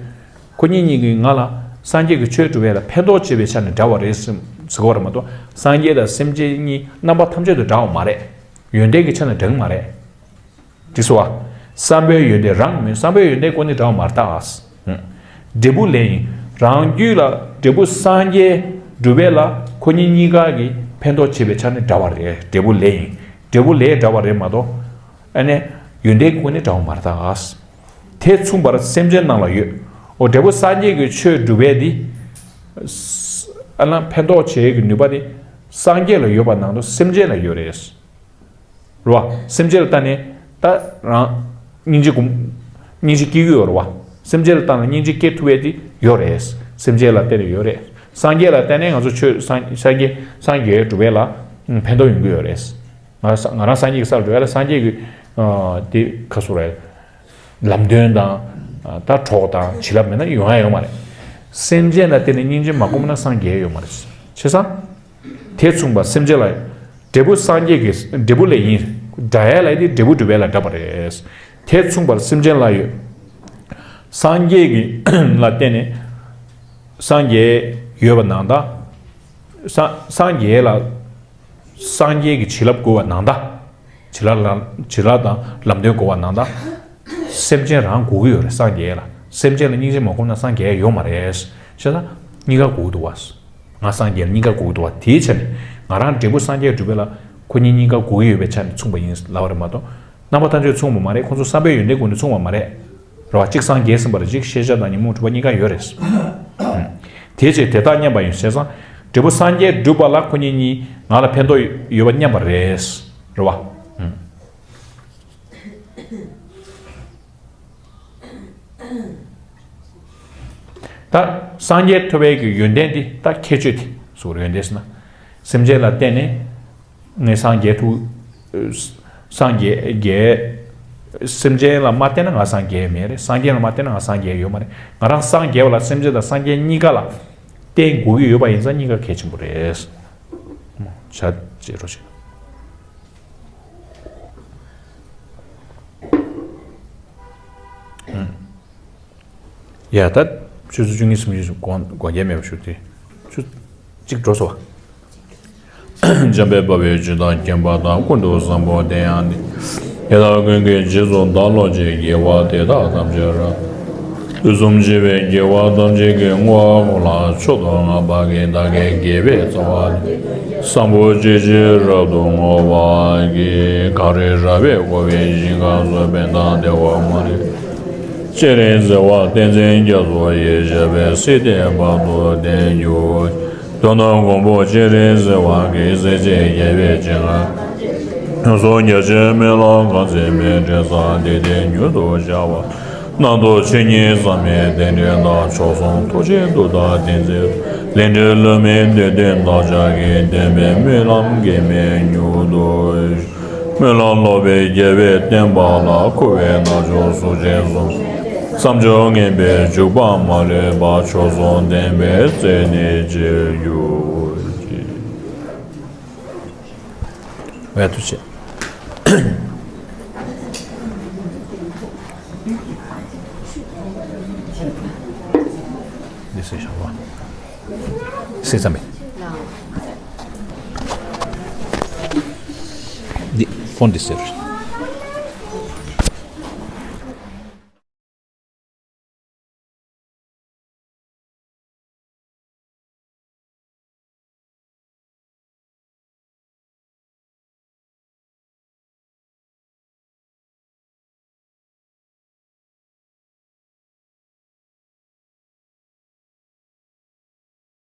ཁོ་གཉིས་གཉིས་ཀྱིས་ང་ལ་སངས་རྒྱས་ཀྱི་ཆོས་སྒྲུབ་པ་ལ་ཕན་ཐོགས་བྱེད་པའི་ཆ་ནས་འདྲ་བ་རེད་ཟེར་གོ་རེད་མ་གཏོགས་སངས་རྒྱས་དང་སེམས་ཅན་གཉིས་རྣམ་པ་ཐམས་ཅད་དུ་འདྲ་བ་མ་རེད། ཡོན་ཏན་གྱི་ཆ་ནས་འདྲ་གི་མ་རེད། འདི་སོ། བསམ་པའི་ཡོན་ཏན་རང་མིན། བསམ་པའི་ཡོན་ཏན་ཁོ་ནི་འདྲ་བ་མ་རེད་ད། འབྲས་བུ་ལས་ཡིན། རང་རྒྱུད་ལ་འབྲས་བུ་སངས་རྒྱས་སྒྲུབ་པ་ལ་ཁོ་གཉིས་གཉིས་ཀ་གིས་ཕན་ཐོགས་བྱེད་པའི་ཆ་ནས་འདྲ་བ་རེད། འབྲས་བུ་ལས་ཡིན། འབྲས་བུ་ལས་འདྲ་བ་རེད་མ་གཏོགས། ཨ་ནི། ཡོན་ཏན་ཁོ་ནི་འདྲ་བ་མ་རེད་ད། དེ་མཚུངས་པར་སེམས་ཅན་རྣམས་ལ་ཡོད། འོ་འབྲས་བུ་སངས་རྒྱས་ཀྱི་ཆོས་སྒྲུབ་པའི་འདི། ཨ་ན་ཕན་ཐོགས་བྱེད་ཀྱི་ནུས་པ་དེ། སངས་རྒྱས་ལ་ཡོད་པ་ནང་དུ་སེམས་ཅན་ལ་ཡོད་རེད། རེད་བ། སེམས་ཅན་ལ་ལྟ་ནས་ད་རང་སྙིང་རྗེ་སྒོམ། སྙིང་རྗེ་སྐྱེ་གི་ཡོད་རེད་བ། སེམས་ཅན་ལ་ལྟ་ན་སྙིང་རྗེ་སྐྱེ་ཐུབ་པའི་དེ་ཡོད་རེད། སེམས་ཅན་ལ་བརྟེན་ནས་ཡོད་རེད། སངས་རྒྱས་ལ་བརྟེན་ནས་ང་ཚོ་ཆོས་སངས་སངས་རྒྱས་སངས་རྒྱས་སྒྲུབ་པ་ལ་ཕན་ཐོགས་ཡོང་གི་ཡོད་རེད། ང་ས་ང་རང་སངས་རྒྱས་ཀྱི་སར་འགྲོ་ཡ་ལ་སངས་རྒྱས་ཀྱི་དེ་ག་ཟེར་རེད། ལམ་སྟོན་དང་ད་གྲོགས་དང་བྱིན་རླབས་མེད་ན་ཡོང་ཡ་ཡོད་མ་རེད། སེམས་ཅན་ལ་བརྟེན་ནས་སྙིང་རྗེ་མ་སྒོམ་ན་སངས་རྒྱས་ཡོད་མ་རེད། བྱས་ཙང་། དེ་མཚུངས་པ་སེམས་ཅན་ལ། འབྲས་བུ་སངས་རྒྱས་ཀྱི་འབྲས་བུ་ལས་ཡིན། འདྲ་ཡས་ལ་ཡིན་ཏེ་འབྲས་བུ་སྒྲུབ་པའི་ལ་འདྲ་བ་རེད། དེ་མཚུངས་པར་སེམས་ཅན་ལ་ཡོད། སངས་རྒྱས་ཀྱི་ལ་བརྟེན་ནས་སངས་རྒྱས་ཡོད་པ་ནང་ལྟར། སངས་སངས་རྒྱས་ལ་སངས་རྒྱས་ཀྱི་བྱིན་རླབས་དགོས་པ་ནང་ལྟར། བྱིན་རླབས་ལ་བྱིན་རླབས་དང་ལམ་སྟོན་དགོས་པ་ནང་ལྟར། སེམས་ཅན་རང་དགོས་ཀྱི་ཡོད་རེད། སངས་རྒྱས་ལ། སེམས་ཅན་ལ་སྙིང་རྗེ་མ་སྒོམ་ན་སངས་རྒྱས་ཡོད་མ་རེད། བྱས་ཙང་གཉིས་ཀ་དགོས་ཀྱི་འདུག་བ། ང་སངས་རྒྱས་ལ་གཉིས་ཀ་དགོས་ཀྱི་འདུག་བ། དེའི་ཆ་ནས་ང་རང་འབྲས་བུ་སངས་རྒྱས་སྒྲུབ་པ་ལ་ཁོ་གཉིས་གཉིས་ཀ་དགོས་ཀྱི་ཡོད་པའི་ཆ་ནས་མཚུངས་པ་ཡིན་ལབ་པ་རེད་མ་གཏོགས། རྣམ་པ་ཐམས་ཅད་མཚུངས་པ་མ་རེད། ཁོང་ཚོ་བསམ་པའི་ཡོན་ཏན་སྒོ་ནས་མཚུངས་པ་མ་རེད། རེད་བ། གཅིག་སངས་རྒྱས་ཟིན་པ་རེད། གཅིག་ཤེས་བྱ་དང་ཉོན་མོངས་གྲུབ་པ་གཉིས་ཀ་ཡོད་རེད། ཨུམ། དེའི་ཕྱིར་དེ་དག་མཉམ་པ་ཡིན། བྱས་ཙང་འབྲས་བུ་སངས་རྒྱས་སྒྲུབ་པ་ལ་ཁོ་གཉིས་གཉིས་ང་ལ་ཕན་ཐོགས་ཡོད་པ་མཉམ་པ་རེད། རེད་བ། ཨུམ། ད་སངས་རྒྱས་ཐོབ་པའི་གི་ཡོན་ཏན་འདི་ད་ཁྱད་ཆོས་དེ་གཟུགས་ཡོན་ཏན་ཟེར་ན། སེམས་ཅན་ལ་བརྟེན་ནས་ངས་སངས་རྒྱས་ཐུབ། སངས་རྒྱས་རྒྱས། སེམས་ཅན་ལ་མ་བརྟེན་ན་ང་སངས་རྒྱས་མེད་རེད། སངས་རྒྱས་ལ་མ་བརྟེན་ན་ང་སངས་རྒྱས་ཡོད་མ་རེད། ང་རང་སངས་རྒྱས་པ་ལ་སེམས་ཅན་དང་སངས་རྒྱས་གཉིས་ཀ་ལ་བརྟེན་དགོས་ཀྱི་ཡོད་པ་ཡིན་ཙང་གཉིས་ཀ་གལ་ཆེན་པོ་རེད། བྱ་བྱེད་རོགས་བྱེད། ཡ་ད། ཆུ་ཚོད་བཅུ་གཉིས་སུམ་ཅུ་སུ་དགོངས་དགོངས་འགལ་མེད་པ་ཞུ་སྟེ། ཆུ་གཅིག་འགྲོ་སོང་བ། འཇམ་དཔལ་དཔའ་བོས་ཇི་ལྟར་མཁྱེན་པ་དང་། ཀུན་ཏུ་བཟང་པོ་དེ་ཡང་དེ། དེ་དག་ཀུན་གྱི་རྗེས་སུ་བདག་སློབ་ཅིང་། དགེ་བ་དེ་དག་ཐམས་ཅད་རབ། དུས་གསུམ་གཤེགས་པའི་རྒྱལ་བ་ཐམས་ཅད་ཀྱིས། བསྔོ་བ་ལ་མཆོག་ཏུ་བསྔགས་པ་ཀུན་བདག་གི་དགེ་བའི་རྩ་བ་དེ། བཟང་པོ་སྤྱོད་ཕྱིར་རབ་ཏུ་བསྔོ་བ་ཡི། གངས་རི་ར་བས་བསྐོར་བའི་ཞིང་ཁམས་སུ། ཕན་དང་བདེ་བ་མ་ལུས་པའི། སྤྱན་རས་གཟིགས་དབང་བསྟན་འཛིན་རྒྱ་མཚོ་ཡི། ཞབས་པད་སྲིད་མཐའི་བར་དུ་བརྟན་གྱུར་ཅིག། མདོར་ན་མགོན་པོ་སྤྱན་རས་གཟིགས་དབང་གིས། སྲིད་ཞིའི་རྒྱལ་བའི་སྤྱན་སྔར། ཡོངས་སུ་རྒྱ་ཆེའི་སྨོན་ལམ་གང་ཚེ་མེད། དྲན་བསམ་བདེ་ལྡན་མྱུར་དུ་ཤར་བ། རྣམ་རྟོག་ཆོས་ཉིད་ཟག་མེད་རྟེན་འབྲེལ་དང་། མཆོག་གསུམ་ཐུགས་རྗེའི་མཐུ་དང་ལྡན་ཚེ། ལས་འབྲས་བསླུ་མེད་བདེ་དོན་བདག་ཅག་གི། བདེན་པའི་སྨོན་ལམ་གེགས་མེད་མྱུར་དུ། སྨོན་ལམ་ལོག་པའི་རྒྱལ་བའི་བསྟན་པ་ལ། འཁོར་བའི་རྣལ་འབྱོར་གཟུགས་ཅན་གསུམ། བསམ་སྦྱོར་ངན་པའི་འཇུག་པ་མ་ལུས་པ། མཆོག་གསུམ་བདེན་པའི་རྩལ་ནི་ཅི་འགྱུར་ཅིག། ཝེ་ཐུ་ཆེ། འདི་སེ་ཤ་བ། སེ་ཙམ་མེད། འདི་ཕོན་འདི་སེ་རུ།